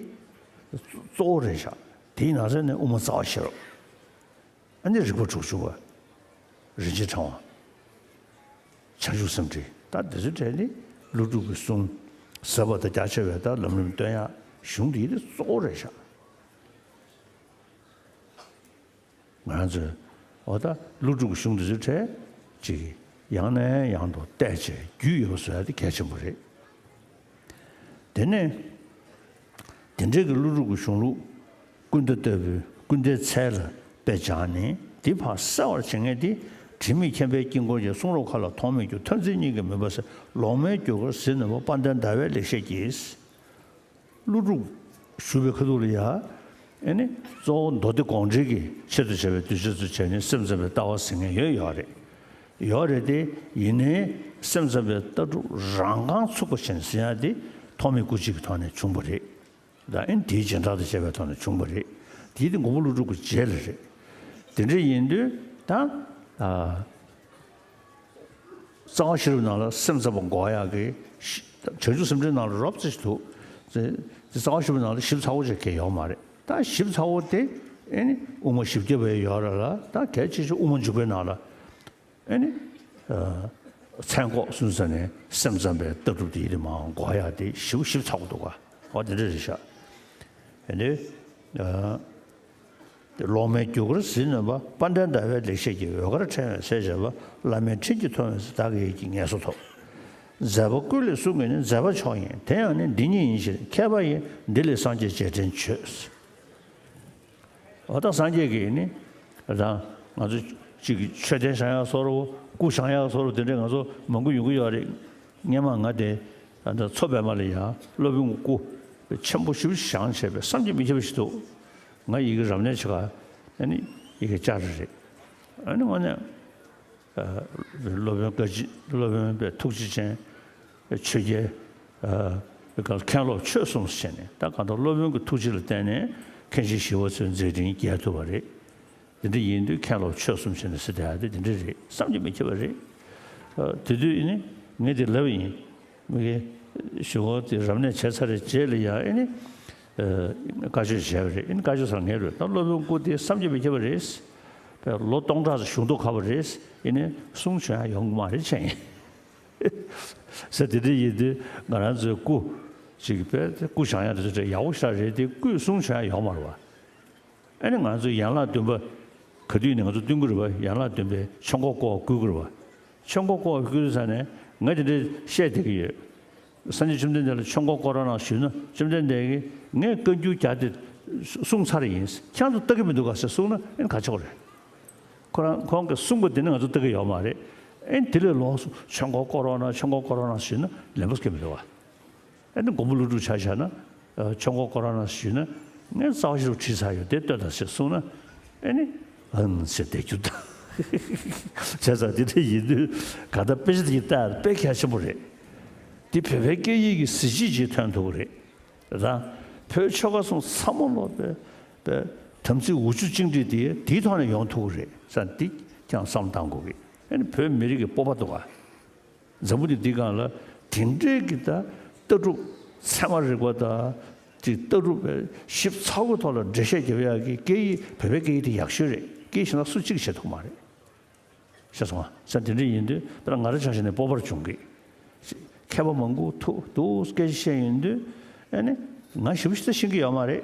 གཙོ་བོ་རེད་ཤག་དེའི་ནང་ཚན་ནས་དབུ་མ་རྩ་བ་བཤད་རོགས། ཨ་ནི་རིག་པ་དྲུག་ཅུ་པ། རིན་ཆེན་ཕྲེང་བ། བྱང་ཆུབ་སེམས་འགྲེལ། ད་འདི་ཚོའི་གྲས་ནི་ཀླུ་སྒྲུབ་ཀྱི་གསུང་ཟབ་པ་དང་རྒྱ་ཆེ་བའི་ད་ལམ་རིམ་སྟོན་ཡག་གཞུང་འདི་ཡི་གཙོ་བོ་རེད་ཤག་ང་རང་ཚོས་འོ་ད་ཀླུ་སྒྲུབ་ཀྱི་གཞུང་འདི་ཚོའི་གྲས་ཅིག་ ཡང་ནས་ཡང་དུ་བལྟས་བྱས་རྒྱུས་ཡོད་པ་བཟོ་ཡ་དེ་གལ་ཆེན་པོ་རེད། དེ་ནས་དེ་འདྲའི་གི་ཀླུ་སྒྲུབ་ཀྱི་གཞུང་ལུགས་ཀུན་ད་ལྟ་བུའི་ཀུན་དའི་ཚལ་ལ་དཔེ་སྦྱར་ནས་དེ་ཕར་གསལ་བར་བྱེད་མཁན་དེ། དྲི་མེད་མཁྱེན་པའི་དཀྱིལ་འཁོར་གྱི། གསུང་རབ་མཁའ་ལ་ཐོགས་མེད་རྒྱུ། ཐོས་བརྩེ་སྙིང་གི་མུན་པ་སེལ། ལོག་མེད་རྒྱུ་སྐར་ཟིལ་གནོན་པ། དཔལ་ལྡན་ཟླ་བའི་ལེགས་བཤད་ཀྱིས། ཀླུ་སྒྲུབ་ཞུ་བའི་ཁ་ཐུག་ལ་ཡ། ཨེ་ནི་གཙོ་བོ་མདོ་སྡེ་དགོངས་འགྲེལ་གྱི་ཆེད་དུ་བྱ་བའི་གདུལ་བྱ་ཚོས་བྱས་ནས་སེམས་ཙམ་པའི་ལྟ་བ་ཟེར་མཁན་ཡོད་ཡོད་རེད། ཡོད་རེད་དེ། ཡིན་ནའི་སེམས་ཙམ་པའི་ལྟ་གྲུབ་རང་རྐང་ཚུགས་པ་ཅན་ཟེར་ཡ་དེ་ཐོགས་མེད་སྐུ་མཆེད་ཀྱི་ཐོག་ནས་བྱུང་བ་རེད། ད་ཨེ་ནི་དེའི་རྗེས་འབྲང་དུ་བྱས་པའི་ཐོག་ནས་བྱུང་བ་རེད། དེའི་དེ་མགོན་པོ་ཀླུ་སྒྲུབ་ཀྱི་རྗེས་ལ་རེད། དེ་འདྲ་ཡིན་དུས་ད། ཨ། རྩ་བ་ཤེས་རབ་ནང་ལ་སེམས་ཙམ་པ་འགོག་ཡག་གི་ཞི། བྱང་ཆུབ་སེམས་འགྲེལ་ནང་ལ་རོབ་ཙམ་ཞིག་འདུག་དེ་རྩ་བ་ཤེས་རབ་ནང་ལ་ཞིབ་ཚགས་པོ་ཅིག་གང་ཡོད་མ་རེད། ད་ཞིབ་ཚགས་པོ་དེ་ཨེ་ནི་དབུ་མ་བཞི་བརྒྱ་པའི་ཡོད་རེད་ལ། ད་གལ་ཆེ་ཤོས་དབུ་མ་འཇུག་པའི་ནང་ལ་ཨེ་ནི། ཨ། མཚན་འགོག་གསུངས་ས་ནས་སེམས་ཙམ་པའི་ལྟ་གྲུབ་དེ་ཡི་རིགས་མང་འགོག་ཡག་དེ་ཞིབ་ཞིབ་ཚགས་པོ་འདུག་ག་འོ་དེ་འདྲ་རེད་ཤག་ཨེ་ནི། ཨ། ལོག་མེད་རྒྱུ་སྐར་ཟིལ་གནོན་པ། དཔལ་ལྡན་ཟླ་བའི་ལེགས་བཤད་ཀྱི། འོད་དཀར་ཕྲེང་བས་གསལ་བྱེད་པ། བླ་མའི་ཕྲིན་གྱིས་མཐོང་བའི་ཚེ། བདག་གི་ཡིད་ཀྱིས་ངེས་སུ་ཐོབ། མཛད་པ་ཀུན་ལས་གསུང་གི་ནི། མཛད་པ་མཆོག་ཡིན་དེ་ཡང་ནི། འདི་ཉིད་ཡིན་ཕྱིར་མཁས་པ་ཡིས། འདི་ལས་སངས་རྒྱས་རྗེས་དྲན་བྱོས། འོ་ད་སངས་རྒྱས་ཀྱིས་ནི་ད་ང་ཚོ་གཅིག་གི་མཆོད་རྟེན་བཞེངས་ཡག་བཟོ་འདྲ་བོ། སྐུ་བཞེངས་ཡག་བཟོ་འདྲ་བོ་དེ་འདྲས་ང་ཚོ་མང་པོ་ཡོང་གི་ཡོད་རེད། སྔོན་མ་ང་དེ་ད་མཚོ་པདྨ་ལ་ཡ་སློབ་དཔོན་གྱི་སྐུ་ཆེན་པོ་ཞེ་པོ་བཞེངས་བྱས་པའི་བསམ་གྱིས་མི་ཁྱབ་པ་ཞིག་འདུག་ང་ཡི་གེ་རབ་གནས་བྱེད་ག་ཨ་ནི་ཡི་གེ་བསྐྱར་རེད། ཨ་ནི་དངོས་གནས་སློབ་དཔོན་བཀའ་སྤྱི། སློབ་དཔོན་པའི་ཐུགས་རྗེ་ཅན། ཆོས་རྒྱལ། མཁན་སློབ་ཆོས་གསུམ་ཟེར་ནས། ད་གང་ལྟར་སློབ་དཔོན་གྱི་ཐུགས་རྗེ་ལ་བརྟེན་ནས་མཁན་ཆེན་ཞི་བ་འཚོའི་མཛད་འཕྲིན་རྒྱས་ཐུབ་པ་རེད། དེ་འདྲ་ཡིན་དུས་མཁན་སློབ་ཆོས་གསུམ་ཟེར་ནས་ཟེར་བསྡད་ཡག་དེ་དེ་འདྲ་རེད། བསམ་གྱིས་མི་ཁྱབ་པ་རེད། ཨ། དེ་དུས་ཨེ་ནི་ངས་དེ་ལབ་ཡིན། མི་དགེ་ཞི་བ་དེ་རབ་གནས་བྱས་ཚར་བའི་རྗེས་ལ་ཡང་ཨེ་ནི། ཨ། བཀའ་ཆོས་བྱས་པ་རེད། ཨེ་ནི་བཀའ་ཆོས་ཚར་ངེས་རེད། ད་སློབ་དཔོན་སྐུ་དེ་བསམ་གྱིས་མི་ཁྱབ་པ་རེད། པས་ལོ་སྟོང་ཕྲག་ཙམ་བཞུགས་མདོག་ཁ་པོ་རེད། ཨེ་ནི་གསུང་བྱོན་ཡག་ཡོང་གི་མ་རེད་བྱས་ཡིན། ཟེར་དེ་འདྲ་ཡིན་དུས་ང་རང་ཚོའི་སྐུ་ཅིག་པས་སྐུ་བཞེངས་ཡག་དེ་ཚོ་ཡག་པོ་ཞེ་དྲག་རེད་དེ། སྐུས་གསུང་བྱོན་ཡག་ཡོད་མ་རེད་པ། ཨ་ནི་ང་ཚོ་ཡན་ལག་བདུན་པ་ག་དུས་ནས་ང་ཚོ་བསྟུན་གྱི་རེད་པ། ཡན་ལག་བདུན་པའི་ཆོས་འཁོར་བསྐོར་བ་བསྐུལ་གྱི་རེད་པ། ཆོས་འཁོར་བསྐོར་བ་བསྐུལ་ཚར་ནས་ང་དེ་འདྲ་བཤད་བསྡད་ཀྱི་ཡོད། སངས་རྒྱས་བཅོམ་ལྡན་འདས་ལ་ཆོས་འཁོར་བསྐོར་རོགས་གནང་ཞུས་ན། བཅོམ་ལྡན་འདས་ཀྱིས་ངས་བཀའ་འགྱུར་རྒྱག་དེ་གསུངས་ཚར་ཡིན། ཁྱེད་རང་ཚོ་ལྟ་གི་མི་འདུག་ག་ཟེར་གསུངས་ན་ཨེ་ནི་ག་ཆོག་རེད། ཁོ་རང་ཁོང་གིས་གསུངས་པ་དེ་ནི་ང་ཚོ་ལྟ་གི་ཡོད་མ་རེད། ཨེ་ནི་དེ་ལས་ལོགས་སུ་ཆོས་འཁོར་བསྐོར་རོགས་གནང་། ཆོས་འཁོར་བསྐོར་རོགས་གནང་ཞུས་ན་ལན་པོ་སྐྱེ་མི་འདུག་ག་ཨེ་ནི་མགོན་པོ་ཀླུ་སྒྲུབ་ཆ་བཞག་ན། ཨ། ཆོས་འཁོར་བསྐོར་རོགས་གནང་ཞུས་ན། ངས་རྩ་བ་ཤེས་རབ་བྲིས་ཚར་ཡོད་དེ་ལྟོས་དང་ཞེས་གསུངས་ན། ཨེ་ནི་ཨང་ཞེས་བསྡད་རྒྱུ་དང་། བྱས་ཙང་དེ་འདྲ་ཡིན་དུས་གང་ལྟར་དཔེ་ཆ་དེ་ཡིན་ལྟ་དཔེ་གལ་ཆེན་པོ་རེད། འདི་བོད་པའི་སྐད་ཡིག་གི་གཟི་བརྗིད་ཅིག་ཐོན་ཐུབ་ཀྱི་རེད། ད་བོད་ཆོལ་ཁ་གསུམ་ཚང་མ་ལོག་པའི་པའི་དམ་ཚིག་འུ་ཆུ་གཅིག་སྒྲིལ་དེ་དེའི་ཐོག་ནས་ཡོང་ཐུབ་ཀྱི་རེད་ཟེར། འདི་ཀྱང་བསམ་བཏང་དགོས་ཀྱི། ཨེ་ནི་བོད་མི་རིགས་ཀྱི་སྤོབས་པ་འདུག་ག་འཛམ་བུ་གླིང་འདིའི་སྒང་ལ་དེ་འདྲའི་གི་ད་ལྟ་གྲུབ་ཚད་མ་རིག་པ་དང་ཅིག་ལྟ་གྲུབ་པའི་ཞིབ་ཚགས་པོའི་ཐོག་ལ་འགྲེལ་བཤད་རྒྱབ་ཡག་གི་སྐད་ཡིག་བོད་པའི་སྐད་ཡིག་དེ་ཡག་ཤོས་རེད། སྐད་ཡིག་གཞན་དག་སུ་གཅིག་གིས་བྱེད་ཐུབ་མ་རེད། ཤེས་སོང་ང་། ས་དེ་འདྲ་ཡིན་དུས་དཔེར་ན་ང་རང་ཆ་བཞག་ནས་སྤོབས་པ་བྱུང་གི། མཁས་པ་མང་པོ་ཐུག་འདུག་སྐད་ཆ་བཤད་ཡོང་དུས་ཨེ་ནི་ང་ཞེ་པོ་ཞིག་ད་ཤེས་ཀྱི་ཡོད་མ་རེད།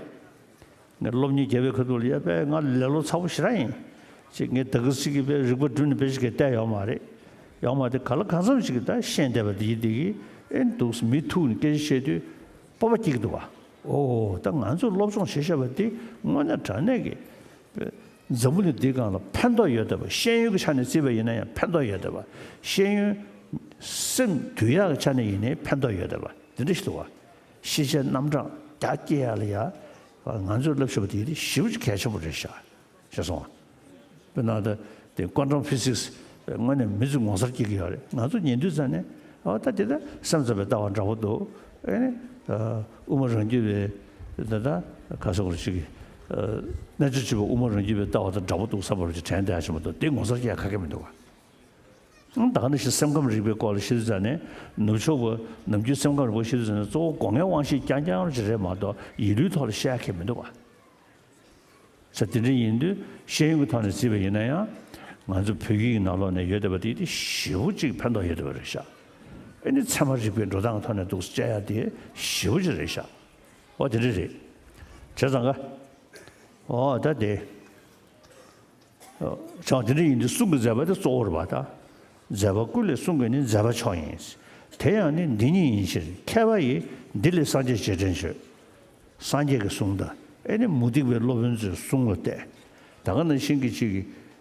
ངས་སློབ་གཉེར་རྒྱབ་པའི་ཁ་ཐུག་ལ་ཡ་པས་ང་ལེ་ལོ་ཚ་པོ་ཞེ་དྲག་ཡིན། ཅིག་ངས་ད་ག་ཟིག་གི་པའི་རིག་པ་བསྒྲུབས་ནས་དཔེ་ཞིག་གི་བལྟས་ཡོད་མ་རེད། ཡོད་མ་རེད། ག་ལ་གང་འཚམ་ཞིག་གི་ད་ཤེས་བསྡད་པ་དེ་ཡིན་དེ་གི་ཨེ་འདུག་མི་ཐུག་ནས་སྐད་ཆ་བཤད་དུས་སྤོབས་པ་སྐྱེ་གི་འདུག་བ། ཨོ་ད་ང་ཚོས་སློབ་སྦྱོང་བྱེད་ཤེས་པ་དེ་དངོས་གནས་དྲང་གནས་ཀྱི་འཛམ་བུ་གླིང་འདིའི་སྒང་ལ་ཕན་ཐོགས་ཡོད་བསྡད་པ། ཤེས་ཡོན་གྱི་ཆ་ནས་བརྩིས་པ་ཡིན་ན་ཡང་ཕན་ཐོགས་ཡོད་བསྡད་པ། ཤེས་ཡོན་སེམས་འདུལ་ཡག་གི་ཆ་ནས་ཡིན་ནའི་ཕན་ཐོགས་ཡོད་བསྡད་པ་དེ་འདྲ་ཞིག་འདུག་བ། ཤེས་བྱའི་རྣམ་གྲངས་རྒྱ་སྐྱེད་ཡག་ལ་ཡ། ང་ཚོས་བསླབ་ཤེས་པ་དེ་ཞེ་པོ་ཅིག་གལ་ཆེན་པོ་རེད་ཤག་ཤེས་སོང་ང་། དཔེར་ན་ད་དེ་ཀོན་ཊམ་ཕི་སིག་སི་དངོས་གནས་མི་ཚོས་ངོ་མཚར་སྐྱེ་གི་ཡོད་རེད། ང་ཚོ་ཉན་དུས་ཙང་ནས་ཨ་ད་དེ་ད་སེམས་ཙམ་པའི་ལྟ་བ་འདྲ་པོ་འདུག་ཨེ་ནི་དབུ་མ་རང་རྒྱུད་པའི་ད་ད་ག་ཟེར་དགོས་རེད། ཅིག་གི་རྣལ་འབྱོར་སྤྱོད་པ་དབུ་མ་རང་རྒྱུད་པའི་ལྟ་བ་དང་འདྲ་པོ་འདུག་བསམ་པ་རེད། དྲན་བསྡད་ཡག་ཆེན་པོ་འདུག་དེ་ངོ་མཚར་སྐྱེ་ཡག་ག་གེ་མི་འདུག་བ། ད་ག་ནང་བཞིན་སེམས་ཁམས་རིག་པའི་སྐོར་ལ་བཤད་དུས་ཙང་ནས་ནུབ་ཕྱོགས་པ་ནམ་རྒྱུན་སེམས་ཁམས་རིག་པ་བཤད་དུས་ཙང་ནས་གཙོ་བོ་སྒོ་ལྔའི་དབང་ཤེད་རྐྱང་རྐྱང་ཅིག་རེད་མ་གཏོགས་ཡིད་བློའི་ཐོག་ལ་བཤད་ཡག་གང་ཡང་མི་འདུག་བ། ས་དེ་འདྲ་ཡིན་དུས་ཤེས་ཡོན་གྱི་ཐོག་ནས་བརྩིས་པ་ཡིན་ན་ཡང་ང་ཚོ་བོད་ཡིག་གི་ནང་ལོགས་ནས་ཡོད་བསྡད་པ་དེ་དེ་ཞེ་པོ་ཅིག་ཕན་ཐོགས་ཡོད་བསྡད་པ་རེད་ཤག་ཨེ་ནི་ཚད་མ་རིག་པའི་འགྲོ་སྟངས་ཐོག་ནས་འདུག་སེ་བྱ་ཡག་དེ་ཞེ་པོ་ཅིག་རེད་ཤག་འོ་དེ་འདྲ་རེད། བྱས་ཙང་ག་འོ་ད་དེ། བྱས་དེ་འདྲ་ཡིན་དུས་གསུང་གི་མཛད་པ་དེ་གཙོ་བོ་རེད་པ། ད་ མཛད་པ་ཀུན་ལས་གསུང་གི་ནི་མཛད་པ་མཆོག་ཡིན། དེ་ཡང་ནི་འདི་ཉིད་ཡིན་ཕྱིར་མཁས་པ་ཡིས། འདི་ལས་སངས་རྒྱས་རྗེས་དྲན་བྱོས། སངས་རྒྱས་ཀྱི་གསུང་དང་ཨེ་ནི་མུ་སྟེགས་པའི་སློབ་དཔོན་ཚོའི་གསུང་ལ་བལྟས། ད་ག་ནང་བཞིན་གྱི་ཅིག་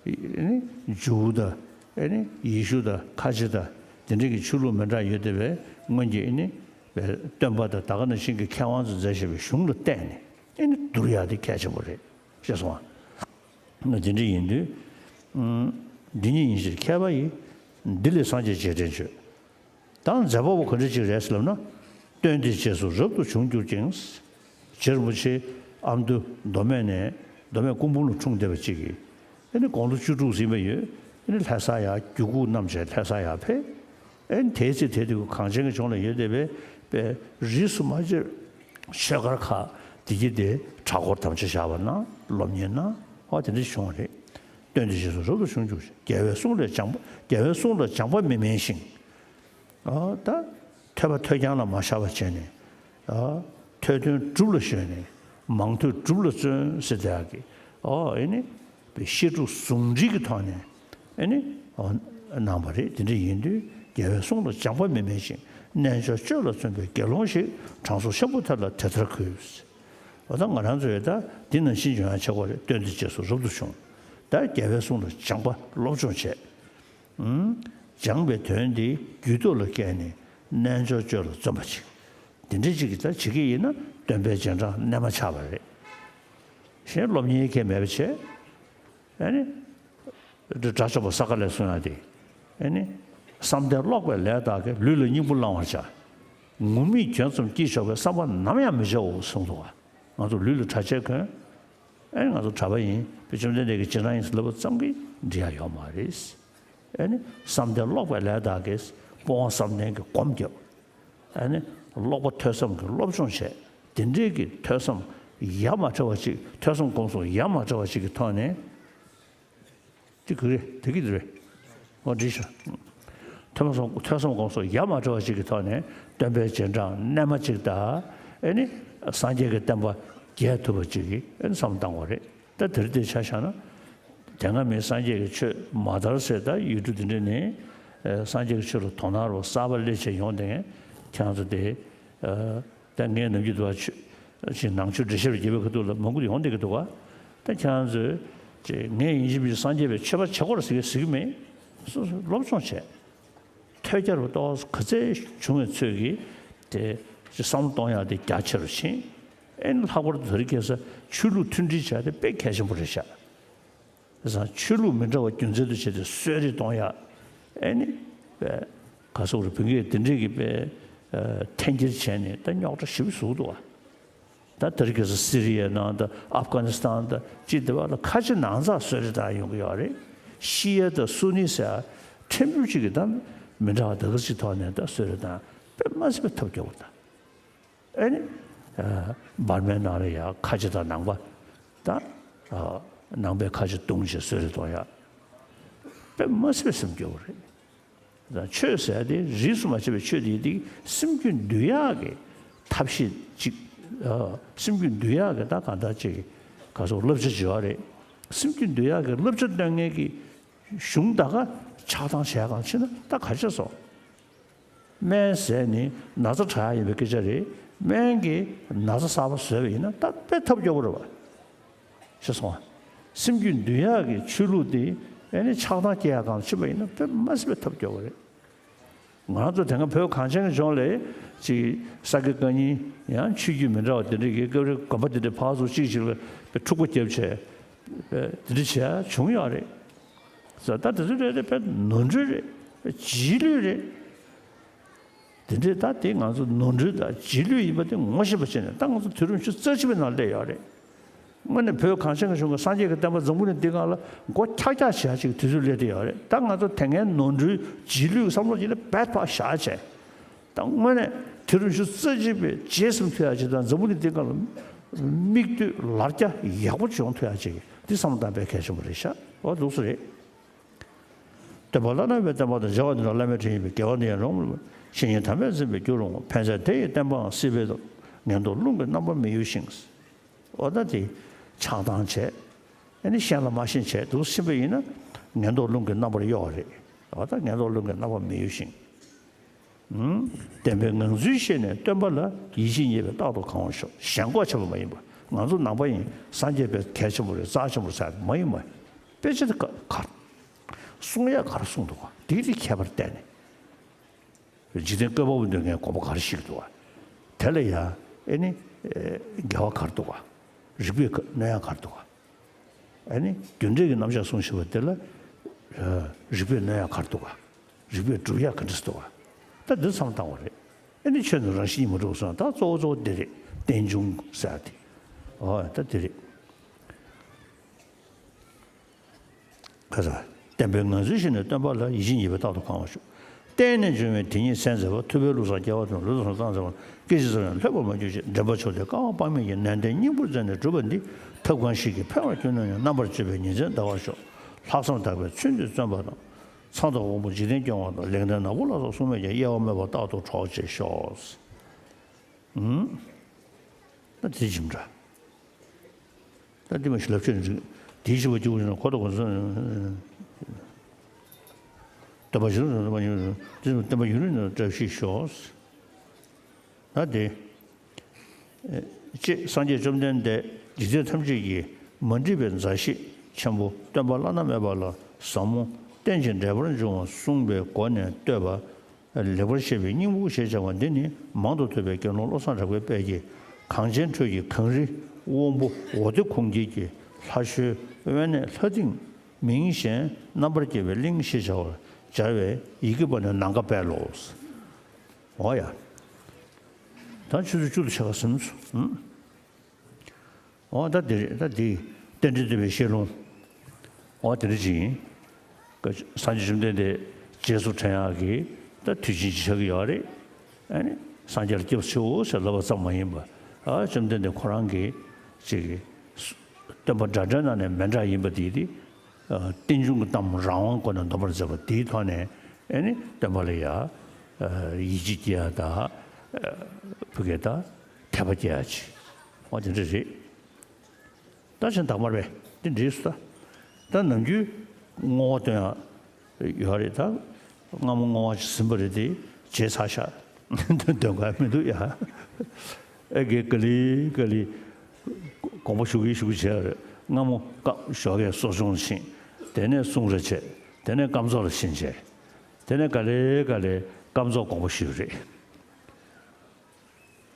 ཨེ་ནི་ཇོ་བོ་དང་ཨེ་ནི་ཡེ་ཤུ་དང་ཁ་ཆེ་དང་དེ་འདྲའི་གི་ཆོས་ལུགས་མི་འདྲ་ཡོད་བསྡད་པའི་སྔོན་གྱི་ཨེ་ནི་སྟོན་པ་དང་ད་ག་ནང་བཞིན་གྱི་མཁས་དབང་ཚོས་མཛད་བཞིན་པའི་གཞུང་ལ་བལྟས་ནས་ཨེ་ནི་བསྡུར་ཡག་དེ་གལ་ཆེན་པོ་རེད། ཤེས་སོང་ང་། འདི་འདྲ་ཡིན་དུས། འདི་ཉིད་ཡིན་ཕྱིར་མཁས་པ་ཡིས། འདི་ལས་སངས་རྒྱས་རྗེས་དྲན་བྱོས། ད་མཛད་པ་པོ་ག་འདྲ་ཅིག་རེད་ཟེར་ལབ་ན། སྟོན་ཏེ་རྗེས་སུ་རབ་ཏུ་བྱུང་གྱུར་ཅིང་། རྗེ་རིན་པོ་ཆེ་ཨ་མདོ་མདོ་སྨད་ནས་མདོ་སྨད་སྐུ་འབུམ་ལ་འཁྲུངས་བསྡད་པ་ཅིག་གིས། ཨེ་ནི་དགུང་ལོ་བཅུ་དྲུག་ཟིན་པ་ཡོད། ཨེ་ནི་ལྷ་ས་ཡར་རྒྱུད་སྐུ་བསྣམས་བྱས་ལྷ་ས་ཡར་ཕེབས། ཨེ་ནི་དེའི་ཚེ་དེ་དུས་གངས་ཅན་གྱི་ལྗོངས་ལ་ཡོད་བསྡད་པའི་པའི་རིས་སུ་མ་ཆད་ཆོས་སྒར་ཁག་དེ་གྱི་དེ་གྲྭ་སྐོར་དམ་བཅའ་བཞག་པ་ན་སློབ་གཉེར་གནང་བ་དེ་འདྲ་བྱུང་བ་རེད། སྟོན་ཏེ་རྗེས་སུ་རབ་ཏུ་བྱུང་གྱུར་ཅིང་། རྒྱལ་བའི་གསུང་ལ་སྦྱངས་པ། རྒྱལ་བའི་གསུང་ལ་སྦྱངས་པ་མི་དམན་ཞིང་། ཨ་ད་ཐོས་པ་ཐོས་རྐྱང་ལ་མ་བཞག་པ་བྱས་ནས། ཨ་ཐོས་དོན་སྒྲུབ་ལ་གཞོལ་ནས་མང་ཐོས་སྒྲུབ་ལ་བརྩོན་ཟེར་དེ་ཡག་གི། ཨོ་ཨེ་ནི་བཤད་སྒྲུབ་ཟུང་འབྲེལ་གྱི་ཐོག་ནས་ཨེ་ནི་ཨོ་གནང་བ་རེད། དེ་འདྲ་ཡིན་དུས་རྒྱལ་བའི་གསུང་ལ་སྦྱངས་པ་མི་དམན་ཞིང་། རྣལ་འབྱོར་སྤྱོད་ལ་བརྩོན་པའི་དགེ་སློང་ཞིག། དྲང་སྲོང་ཤམ་བུ་ཐར་ལ་དེ་ལྟར་གུས། ཨོ་ད་ང་རང་ཚོས་ད་འདི་ནང་བཞིན་འཇོན་ཡག་བྱེད་དགོས་རེད། སྟོན་ཏེ་རྗེས་སུ་རབ་ཏུ་བྱུང་། ད་རྒྱལ་བའི་གསུང་ལ་སྦྱངས་པ་སློབ་སྦྱོང་བྱས། སྦྱངས་པའི་དོན་དེ་རྒྱུད་ཐོག་ལ་བསྐྱལ་ནས་རྣལ་འབྱོར་སྤྱོད་ལ་བརྩོན་པ་ཅིག། འདི་འདྲའི་ཅིག་གིས་ད་བྱེད་ཀྱི་ཡིན་ན་སྟོན་པའི་རྗེས་འབྲང་རྣལ་མ་ཆགས་པ་རེད། གཞན་སློབ་གཉེར་གལ་མེད་པ་བྱས། ཨ་ནི། དགྲ་བཅོམ་པ་ས་ག་ལས་གསུང་ཡག་དེ། ཨ་ནི། བསམ་གཏན་ཀློག་པའི་ལས་དག་གིས། ལུས་ལ་སྙིང་པོ་བླང་བར་བྱ། ངུར་སྨྲིག་གྱོན་ཙམ་གྱིས་ཆོག་པས། བསམ་པ་ནམ་ཡང་མི་བྱའོ་གསུངས་འདུག་ག། ང་ཚོ་ལུས་ལ་གྲྭ་ཆས་གོན། ཨེ་ང་ཚོ་གྲྭ་པ་ཡིན། བཅོམ་ལྡན་འདས་ཀྱི་རྗེས་འབྲང་ཡིན་ཟེར་ལབ་པ་ཙམ་གྱིས་འགྲིག་ཡག་ཡོད་མ་རེད། ཨེ་ནི་བསམ་གཏན་ཀློག་པའི་ལས་དག་གིས། སྤོང་བ་བསམ་གཏན་གྱི་སྒོམ་རྒྱབ། ཨེ་ནི་ཀློག་པ་ཐོས་བསམ་གྱི་སློབ་སྦྱོང་བྱས། དེ་འདྲའི་གི་ཐོས་བསམ་ཡ་མ་བྲལ་བ་ཅིག། ཐོས་བསམ་སྒོམ་གསུམ་ཡ་མ་བྲལ་བ་ཅིག་གི་ཐོག་ནས། དེ་གི་རེད། དེ་གི་རེད། འོ་འགྲིག་ཤག། ཐོས་བསམ་ཐོས་བསམ་སྒོམ་གསུམ་ཡ་མ་བྲལ་བ་ཅིག་གི་ཐོག་ནས་སྟོན་པའི་རྗེས་འབྲང་རྣལ་མ་ཅིག་དང་། ཨེ་ནི་སངས་རྒྱས་ཀྱི་བསྟན་པ་རྒྱས་ཐུབ་པ་ཅིག་གི་ཨེ་ནི་བསམ་བློ་བཏང་དགོས་རེད། ད་དེ་རིང་འདི་ཆ་བཞག་ན། དེ་སྔ་མིའི་སངས་རྒྱས་ཀྱི་ཆོས་མ་དར་ཟེར་ད་ཡུལ་གྲུ་འདི་འདྲ་ནས་སངས་རྒྱས་ཀྱི་ཆོས་ལ་དོ་སྣང་རོ་གསར་པ་སླེབས་བྱས་ཡོང་དེ། ཁྱེད་རང་ཚོ་དེ་ད་ངས་ནམ་རྒྱུན་དུ་བ་ཆོས་ཅིག་ནང་ཆོས་འགྲེལ་བཤད་རྒྱབ་པའི་ཁ་ཐུག་ལ་མང་པོ་ཡོང་བསྡད་ཀྱི་འདུག་ག། ད་ཁྱེད་རང་ཚོས་ཅིག་ངས་ཡིན་གཅིག་མིན་གཅིག་སངས་རྒྱས་པའི་ཆོས་པ་བྱེད་དགོས་རེད་ཟེར་གི་ཟེར་གི་མེད། སོ་སོ་སློབ་སྦྱོང་བྱས། ཐོས་རྒྱ་རུ་ཏོག་ག་ཚད་བྱུང་བའི་ཚོད་ཀྱིས་དེ་བསམ་བློ་གཏོང་ཡག་དེ་རྒྱ་ཆེ་རུ་ཕྱིན། ཨེ་ནི་ལྷག་པར་དུ་དེ་རིང་ཁ་སང་ཆོས་ལུགས་མཐུན་སྒྲིལ་བྱ་དེ་དཔེ་གལ་ཆེན་པོ་རེད་ཤག། བྱས་ཙང་ཆོས་ལུགས་མི་འདྲ་བ་རྒྱུ་མཚན་དུ་བྱས་ཏེ་གསོད་རེས་གཏོང་ཡག། ཨེ་ནི་པས་ག་སོག་རུ་བུན་གྱིས་དེ་འདྲས་ཀྱི་པས་འཐེན་འཁྱེར་བྱས་ནས་ད་རྙོག་དྲ་ཞེ་པོ་བཟོས་འདུག་བ། ད་དེ་རིང་ཁ་སང་སི་རི་ཡའི་ནང་དང་ཨབ་གྷ་ནི་སི་ཐན་དང་ཅི་དེ་བ་ལ་ཁ་ཆེ་ནང་ཚགས་གསོད་རེས་བཏང་ཡོང་གི་ཡོད་རེད། ཤི་ཡ་དང་སུ་ནི་ཟེར་ཕྲན་བུ་ཅིག་གིས་ད་མི་འདྲ་བ་ད་ག་ཅིག་ཐོག་ནས་ད་གསོད་རེས་བཏང་དཔེ་མ་སྲིད་པའི་ཐབས་སྐྱོ་བོ་ད། ཨེ་ནི། འབར་མའི་ནང་ལ་ཡ་ཁ་ཆེ་དང་ནང་པ། ད། ནང་པའི་ཁ་ཆེ་བརྡུངས་བྱས་གསོད་རེས་གཏོང་ཡ། དཔེ་མ་སྲིད་པའི་སེམས་སྐྱོ་བོ་རེད། ད་ཆོས་ཟེར་ཡ་དེ་རིས་སུ་མ་ཆད་པའི་ཆོས་དེ་དེ་སེམས་རྒྱུད་འདུལ་ཡག་གི་ཐབས་ཤེས་ཅིག། སེམས་རྒྱུད་འདུལ་ཡག་གི་ད་གང་ལྟར་ཅིག་ག་སོག་བསླབ་བྱ་ཅིག་ཡོད་རེད། སེམས་རྒྱུད་འདུལ་ཡག་གི་བསླབ་བྱ་སྟོན་མཁན་གྱི་གཞུང་ད་ག་ཆགས་སྡང་བྱས་གང་ཕྱིན་ན་ད་ག་ཆགས་སོང་། སྨན་ཟས་ནི་ན་ཚ་དྲག་ཡ་ཡིན་པའི་སྐད་ཆ་རེད། སྨན་གྱིས་ན་ཚ་གསར་པ་བཟོས་པ་ཡིན་ན་ད་དཔེ་ཐབས་སྐྱོ་པོ་རེད་བ། ཤེས་སོང་ང་། སེམས་རྒྱུད་འདུལ་ཡག་གི་ཆོས་ལུགས་དེ་ཨེ་ནི་ཆགས་སྡང་སྐྱེ་ཡག་གང་ཕྱིན་པ་ཡིན་ན་དཔེ་མ་སྲིད་པའི་ཐབས་སྐྱོ་པོ་རེད། ང་རང་ཚོ་དེ་སྔ་བོད་གངས་ཅན་གྱི་ལྗོངས་ལ་ཅིག་ས་དགེ་བཀའ་རྙིང་ཡང་ཆོས་བརྒྱུད་མི་འདྲ་བ་དེ་འདྲ་གི་སྐབས་རེ་དགོན་པ་དེ་འདྲ་ཕར་ཚུར་གཅིག་ཅིག་ལ་དཔེ་འཁྲུག་པ་བརྒྱབ་བྱས་དེ་འདྲ་བྱས་བྱུང་ཡོད་རེད། ད་དེ་ཚོ་རེད་རེད་དཔེ་ནོར་འཁྲུལ་རེད། རྗེས་ལུས་རེད། དེ་འདྲའི་ད་དེ་ང་ཚོ་ནོར་འཁྲུལ་དང་རྗེས་ལུས་ཡིན་པ་དེ་ངོ་ཤེས་པ་བྱས་ནས་ད་ང་ཚོ་དུས་རབས་ཉི་ཤུ་རྩ་གཅིག་པའི་ནང་སླེབས་ཡོད་རེད། དངོས་གནས་བོད་གངས་ཅན་གྱི་ལྗོངས་ཀྱི་སངས་རྒྱས་ཀྱི་བསྟན་པ་འཛམ་བུ་གླིང་འདི་སྒང་ལ་མགོ་འཁྱག་འཁྱག་བྱེད་ཡག་ཅིག་དུས་ཚོད་སླེབས་བསྡད་ཡོད་རེད། ད་ང་ཚོ་དེ་སྔའི་ནོར་འཁྲུལ་རྗེས་ལུས་ཀྱི་བསམ་བློ་ཅིག་ལ་བད་ཕར་བཞག་བྱས། ད་དངོས་གནས་དུས་རབས་ཉི་ཤུ་རྩ་གཅིག་པའི་རྗེས་ཟིན་ཐུབ་ཡག་ཅིག་དང་འཛམ་བུ་གླིང་འདི་སྒང་ལ་མིག་ལྟོས་ལར་རྒྱ་ཡག་པོ་བྱུང་ཐུབ་ཡག་ཅིག་འདི་བསམ་བློ་བཏང་དཔེ་གལ་ཆེན་པོ་རེད་ཤག། འོ་འདུག་སེ་རེད། སྟོན་པ་བླ་ན་མེད་པའི་བསྟན་པ་དང་མཇལ་བ་འདི་ནི་བླ་མའི་དྲིན་ཡིན་པས། དགེ་བ་འདི་ཡང་རང་བཞིན་གྱིས་དམ་པས་འཛིན་པའི་རྒྱུར་འོང་བ། ཕན་ཚུན་དེ་ཡི་བསྟན་པའང་སྲིད་པས་སྟོབས། ངན་རྟོག་རླུང་གི་རྣམ་པར་མི་གཡོ་ཞིང་། འོ་ད་དེ་ཆགས་སྡང་བྱས། ཨ་ནི་ཤེས་ལ་མ་ཤེས་བྱས་འདུག་ཕྱིན་པ་ཡིན་ན་ངན་རྟོག་རླུང་གི་རྣམ་པར་གཡོ་བ་རེད། ད་ལྟ་ངན་རྟོག་བླུན་པའི་རྣམ་པ་མི་གཡོ་ཞིང་། ཨུམ། བདེན་པའི་ངང་ཚུལ་ཤེས་ནས་སྟོན་པ་ལ། ཡིད་ཆེས་རྙེད་པས་རྟག་ཏུ་གང་བར་ཤོག་ཞེན་ཁོག་ཆེ་བ་མ་ཡིན་པ། ང་ཚོ་ནང་པ་ཡིན། སངས་རྒྱས་དཔེ་གལ་ཆེན་པོ་རེད། རྩ་ཆེན་པོ་རེད་ཟེར་མ་ཡིན་པ། དཔེ་ཆ་དེ་ག་ག་གསུང་ཡག་ག་རེ་གསུངས་འདུག་ག་དེ་དེ་ཁྱད་པར་བལྟས་ནས། འཇིག་རྟེན་བཀོད་པ་པོ་འདོད་མཁན་དགོངས་པ་ག་རེ་བཞེས་ཀྱི་འདུག་ག་དེ་ལ་ཡང་ཨེ་ནི་ཨེ་འགལ་བ་ག་རེ་འདུག་ག་རིགས་པས་གནོན་ཡག་ག་རེ་འདུག་ག་ཨ་ནི་རྒྱུ་འབྲས་ཀྱི་རྣམ་གཞག་གསུངས་བཞག་པ་དེ་ལ། ཨ། རིགས་པས་གནོན་ཡག་ག་རེ་འདུག་ག་རིགས་པས་སྒྲུབ་ཡག་ག་འདྲ་ཞིག་འདུག་ག་ད་འདི་བསམ་བློ་བཏང་བ་རེད། ཨ་ནི་ཆོས་ནི་རང་བཞིན་གཉིས་མ་གྲུབ་སོང་། ད་གཙོ་བོ་གཙོ་བོ་འདི་རེད། རྟེན་འབྱུང་ཟེར་ཡག་དེ། ཨོ་ད་འདི་རེད། ཁ་ས། བདེན་པའི་ངང་ཚུལ་ཤེས་ནས་སྟོན་པ་ལ། ཡིད་ཆེས་རྙེད་པས་རྟག་ཏུ་གང་བར་ཤོག་བརྟེན་ནས་འབྱུང་བའི་དེ་ཉིད་གསལ་མཛད་པ། ཐུབ་པའི་བློ་བཟང་རྒྱལ་བ་དང་། ལུས་དང་གསུང་རྩལ་མཛད་པ། སྐད་ཅིག་ཙམ་ཡང་ལྷོད་པར་མ་གྱུར་ཅིག་འདྲེན་པ་མཆོག་དེས་བསྐལ་པ་དཔག་མེད་ཀྱི་ནན་ཏན་སྙིང་པོར་མཛད་ནས་བསྒྲུབས་པ་འདི། ཐབས་གང་ཞིག་གིས་འཕེལ་བར་གྱུར་ན་ཡང་། རྣམ་པར་དཔྱོད་པས་ཉིན་མཚན་འདའ་བར་ཤོག་ལྷག་བསམ་དག་པས་ཚུལ་འདི་བརྩོན་པ་དང་། ཚངས་དང་དབང་པོ་འཇིག་རྟེན་སྐྱོང་བ་དང་། ལེགས་ལྡན་ནག་པོ་ལ་སོགས་སྲུང་མས་ཀྱང་། གཡེལ་བ་མེད་པར་རྟག་ཏུ་གྲོགས་བྱེད་ཤོག་ཨུམ། ད་དེ་ཇི་འདྲ། ད་འདི་མ་གཞི་ལབ་ཆོས་ནི་དེའི་ཞིབ་པ་སྐྱེ་བོ་ཡིན་ན་འཁོར་དང་གོ་ས། སྟོན་པ་གཞི་ལ་སོགས་སྟོན་པ་ཡུན་རིང་། དེ་སྟོན་པ་ཡུན་རིང་ན་བཀྲ་ཤིས་ཤོག་ད་དེ། ཅེས་སངས་རྒྱས་བཅོམ་ལྡན་འདས་འཇིག་རྟེན་ཐམས་ཅད་ཀྱི་མ་འདྲིས་པའི་མཛའ་བཤེས་ཆེན་པོ་སྟོན་པ་བླ་ན་མེད་པ་ལ་ཟབ་མོ་བསྟེན་ཅིང་འབྲེལ་པར་འབྱུང་བ་གསུངས་པའི་སྒོ་ནས་བསྟོད་པ། ལེགས་པར་བཤད་པའི་སྙིང་པོ་ཞེས་བྱ་བ་འདི་ནི་མང་དུ་ཐོས་པའི་དགེ་སློང་བློ་བཟང་གྲགས་པའི་དཔལ་གྱིས་གངས་ཅན་ཁྲོད་ཀྱི་གངས་རི་དབང་པོ་འོ་དེ་ཁུང་རྒྱལ་གྱི་ལྷ་བཤོས་དབེན་གནས་ལྷ་སྡིངས་མིང་གཞན་རྣམ་པར་རྒྱལ་བའི་གླིང་ཞེས་བྱ་བར་སྦྱར་བའི་ཡི་གེ་པ་ནས་ནམ་མཁའ་དཔལ་ལོ། འོ་ཡ། ད་ཆུ་ཚོད་བཅུ་དང་ཕྱེད་ཀ་ཟིན་སོང་། ཨོ་ད་འདི་རེད། ད་འདི་རྟེན་འབྲེལ་བསྟོད་པའི་བཤད་ལུང་། ཨོ་དེ་འདྲ་ཅིག་ཡིན། སངས་རྒྱས་བཅོམ་ལྡན་འདས་རྗེས་སུ་དྲན་ཡག་གི་ད་དུས་ཆེན་ཅིག་ཆགས་ཀྱི་ཡོད་རེད། ཨ་ནི་སངས་རྒྱས་ལ་སྐྱབས་སུ་མཆིའོ་ཟེར་ལབ་པ་ཙམ་མ་ཡིན་པ། ཨ་བཅོམ་ལྡན་འདས་ཁོ་རང་གིས་ཅིག་སྟོན་པ་འདྲ་འདྲའི་ནང་ནས་མི་འདྲ་ཡིན་པ་དེ་དེ། རྟེན་འབྱུང་གི་གཏམ་རང་དབང་སྒོ་ནས་འདོན་པར་མཛད་པ་དེའི་ཐོག་ནས་ཨ་ནི་སྟོན་པ་ལ་ཡ་ཡིད་ཆེས་སྐྱེ་ཡ་དང་། ཕ་གི་ད། དད་པ་སྐྱེ་ཡ་ཅིག་འོ་དེ་འདྲ་རེད། ད་ཆེན་དག་མར་བས་འདི་འདྲིས་སུ་ད། ད་ནམ་རྒྱུན་བསྔོ་བ་འདོན་ཡ་ཡོད་རེད། ད་སྔ་མོ་བསྔོ་བ་ཅིག་ཟིན་པ་རེད་དེ་བརྗེད་ཚར་ཤག་འདོན་ག་མི་འདུག་ཡ། ཨེ་གེ་ག་ལེ་ག་ལེ་དགོངས་པ་ཞུ་གི་ཞུ་གི་བྱས་རེད། སྔ་མོ་ཀ་ཞོགས་ཀས་གསོ་སྦྱོང་ཕྱིན། དེ་ནས་གསུང་ར་བྱས། དེ་ནས་སྐམ་ཚོགས་ལ་ཕྱིན་བྱས། དེ་ནས་ག་ལེ་ག་ལེ་སྐམ་ཚོགས་དགོངས་པ་ཞུས་རེད།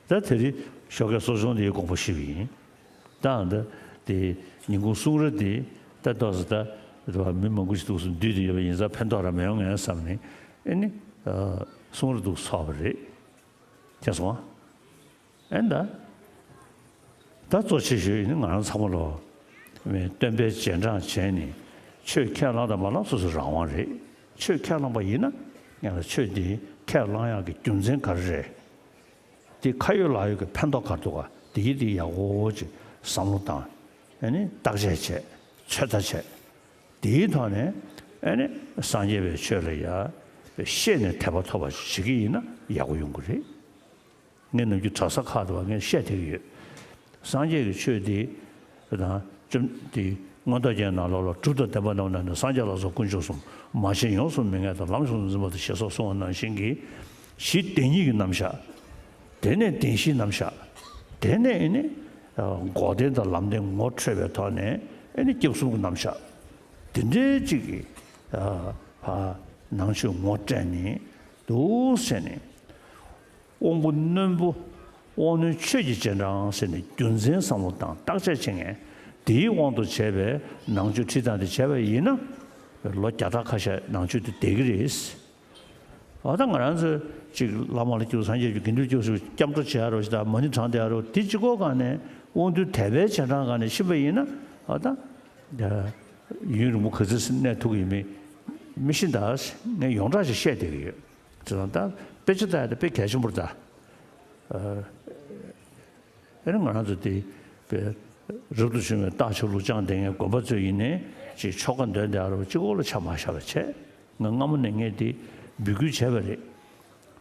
ད་དེ་རིང་ཞོགས་ཀས་གསོ་སྦྱོང་དེའི་དགོངས་པ་ཞུས་པ་ཡིན། ད་ཨ་ད་དེ་ཉིན་གུང་གསུང་ར་དེ་ད་ཏོག་ཙམ་ད་མི་མང་པོ་ཞིག་འདུག་སེ་འདུས་དེ་ཡོད་པ་ཡིན་ཙང་ཕན་ཐོགས་ར་མི་ཡོང་ངས་བསམ་ནས་ཨེ་ནི་གསུང་ར་འདུག་ཚོགས་པ་རེད། མཁྱེན་སོང་ཨ། ཨེ་ད། ད་གཙོ་ཆེ་ཤོས་ཡིན་ན་ང་རང་ཚང་མ་ལོ། སྟོན་པའི་རྗེས་འབྲང་བྱས་ནས་ཆོས་ཁས་བླངས་དང་མ་བླངས་སོ་སོའི་རང་དབང་རེད། ཆོས་ཁས་བླངས་པ་ཡིན་ན་ང་ལ་ཆོས་འདི་ཁས་བླངས་ཡག་གི་རྒྱུ་མཚན་ག་རེ་རེད། དེ་ཁ་ཡོད་ལག་ཡོད་ཀྱི་ཕན་ཐོགས་ག་རེ་འདུག་ག་དེ་ཡིད་དེ་ཡག་པོ་ཅིག་བསམ་བློ་བཏང་། ཨེ་ནི་བརྟག་དཔྱད་བྱས། ཚོད་ལྟ་བྱས། དེའི་ཐོག་ནས་ཨེ་ནི་སངས་རྒྱས་པའི་ཆོས་ལ་ཡ་ཤེས་ནས་དད་པ་ཐོབ་པ་བྱེད་ཀྱི་ཡིན་ན་ཡག་པོ་ཡོང་གི་རེད། ངས་ནམ་རྒྱུན་གྲྭ་ས་ཁག་ཏུ་བ་ངས་བཤད་བསྡད་ཀྱི་ཡོད། སངས་རྒྱས་ཀྱི་ཆོས་འདི་དང་བཅོམ་འདི་མངོན་རྟོགས་རྒྱན་ནང་ལོགས་ལ་གྲུབ་དང་བདེན་པ་རྣམས་ནི་སངས་རྒྱས་ལ་སོགས་དཀོན་མཆོག་གསུམ། མ་ཤེས་ཡོངས་སུ་མི་ངལ་དང་། ལམ་ཡོངས་སུ་འཛིན་པ་དང་ཞེས་སོགས་གསུངས་པ་ནང་བཞིན་གྱི་གཞི་བདེན་གཉིས་ཀྱི་རྣམ་གཞག་དེ་ནས་བདེན་བཞིའི་རྣམ་གཞག་དེ་ནས་ཨེ་ནི་འགོག་བདེན་དང་ལམ་བདེན་ངོ་འཕྲོད་པའི་ཐོག་ནས་ཨེ་ནི་སྐྱབས་གསུམ་གྱི་རྣམ་གཞག་དེ་འདྲའི་གཅིག་གི་ནང་ཆོས་ངོ་སྤྲད་ནས་འདུག་ཟེར་ནས། དབང་པོ་རྣོན་པོ། དབང་རྣོན་ཆོས་ཀྱི་རྗེས་འབྲང་ཟེར་ནས་རྒྱུ་མཚན་བསམ་བློ་བཏང་བརྟག་དཔྱད་བྱེད་མཁན། དེའི་དབང་དུ་བྱས་པའི་ནང་ཆོས་ཁྲིད་སྟངས་དེ་བྱས་པ་ཡིན་ན། ལོ་བརྒྱ་ཕྲག་ཁ་ཤས་ནང་ཆོས་དེ་བསྡད་ཀྱི་རེད། འོ་ད་ང་རང་ཚོས་ཅིག་བླ་མ་ལ་སྐྱབས་སངས་རྒྱས་ཀྱི་དགེ་འདུན་སྐྱབས་སུ་སྐྱབས་འགྲོ་བྱེད་ཡ་རོ་ཞིག་དང་མ་ཎི་བགྲང་བསྡད་ཡ་རོ་དེ་གཅིག་པོ་གང་ནས་དབང་རྟུལ་དད་པའི་རྗེས་འབྲང་གང་ནས་ཕྱིན་པ་ཡིན་ན་འོ་ད། ཡུན་རིང་པོ་ག་ཚོད་གནས་ཐུབ་ཀྱི་ཡོད་མེད་མི་ཤེས་ད། ངས་ཡོངས་གྲགས་ཤིག་བཤད་བསྡད་ཀྱི་ཡོད། ཅེས་དང་ད་དཔེ་ཆ་ལྟ་ཡ་དེ་དཔེ་གལ་ཆེན་པོ་རེད་ད། ཨ་ནི་ང་རང་ཚོ་དེ་དཔེ་རབ་ཏུ་བྱུང་བའི་རྟགས་ཆོས་ལུགས་སྦྱངས་བསྡད་མཁན་དགོན་པ་ཚོ་ཡིན་ནའི་ཅིག་ཆོ་ག་འདོན་བསྡད་ཡ་རོ་གཅིག་པོ་ལ་ཆ་མ་བཞག་པ་བྱས། ང་སྔ་མོ་ནས་ངས་དེ་འབོད་སྐུལ་བྱས་པ་རེད།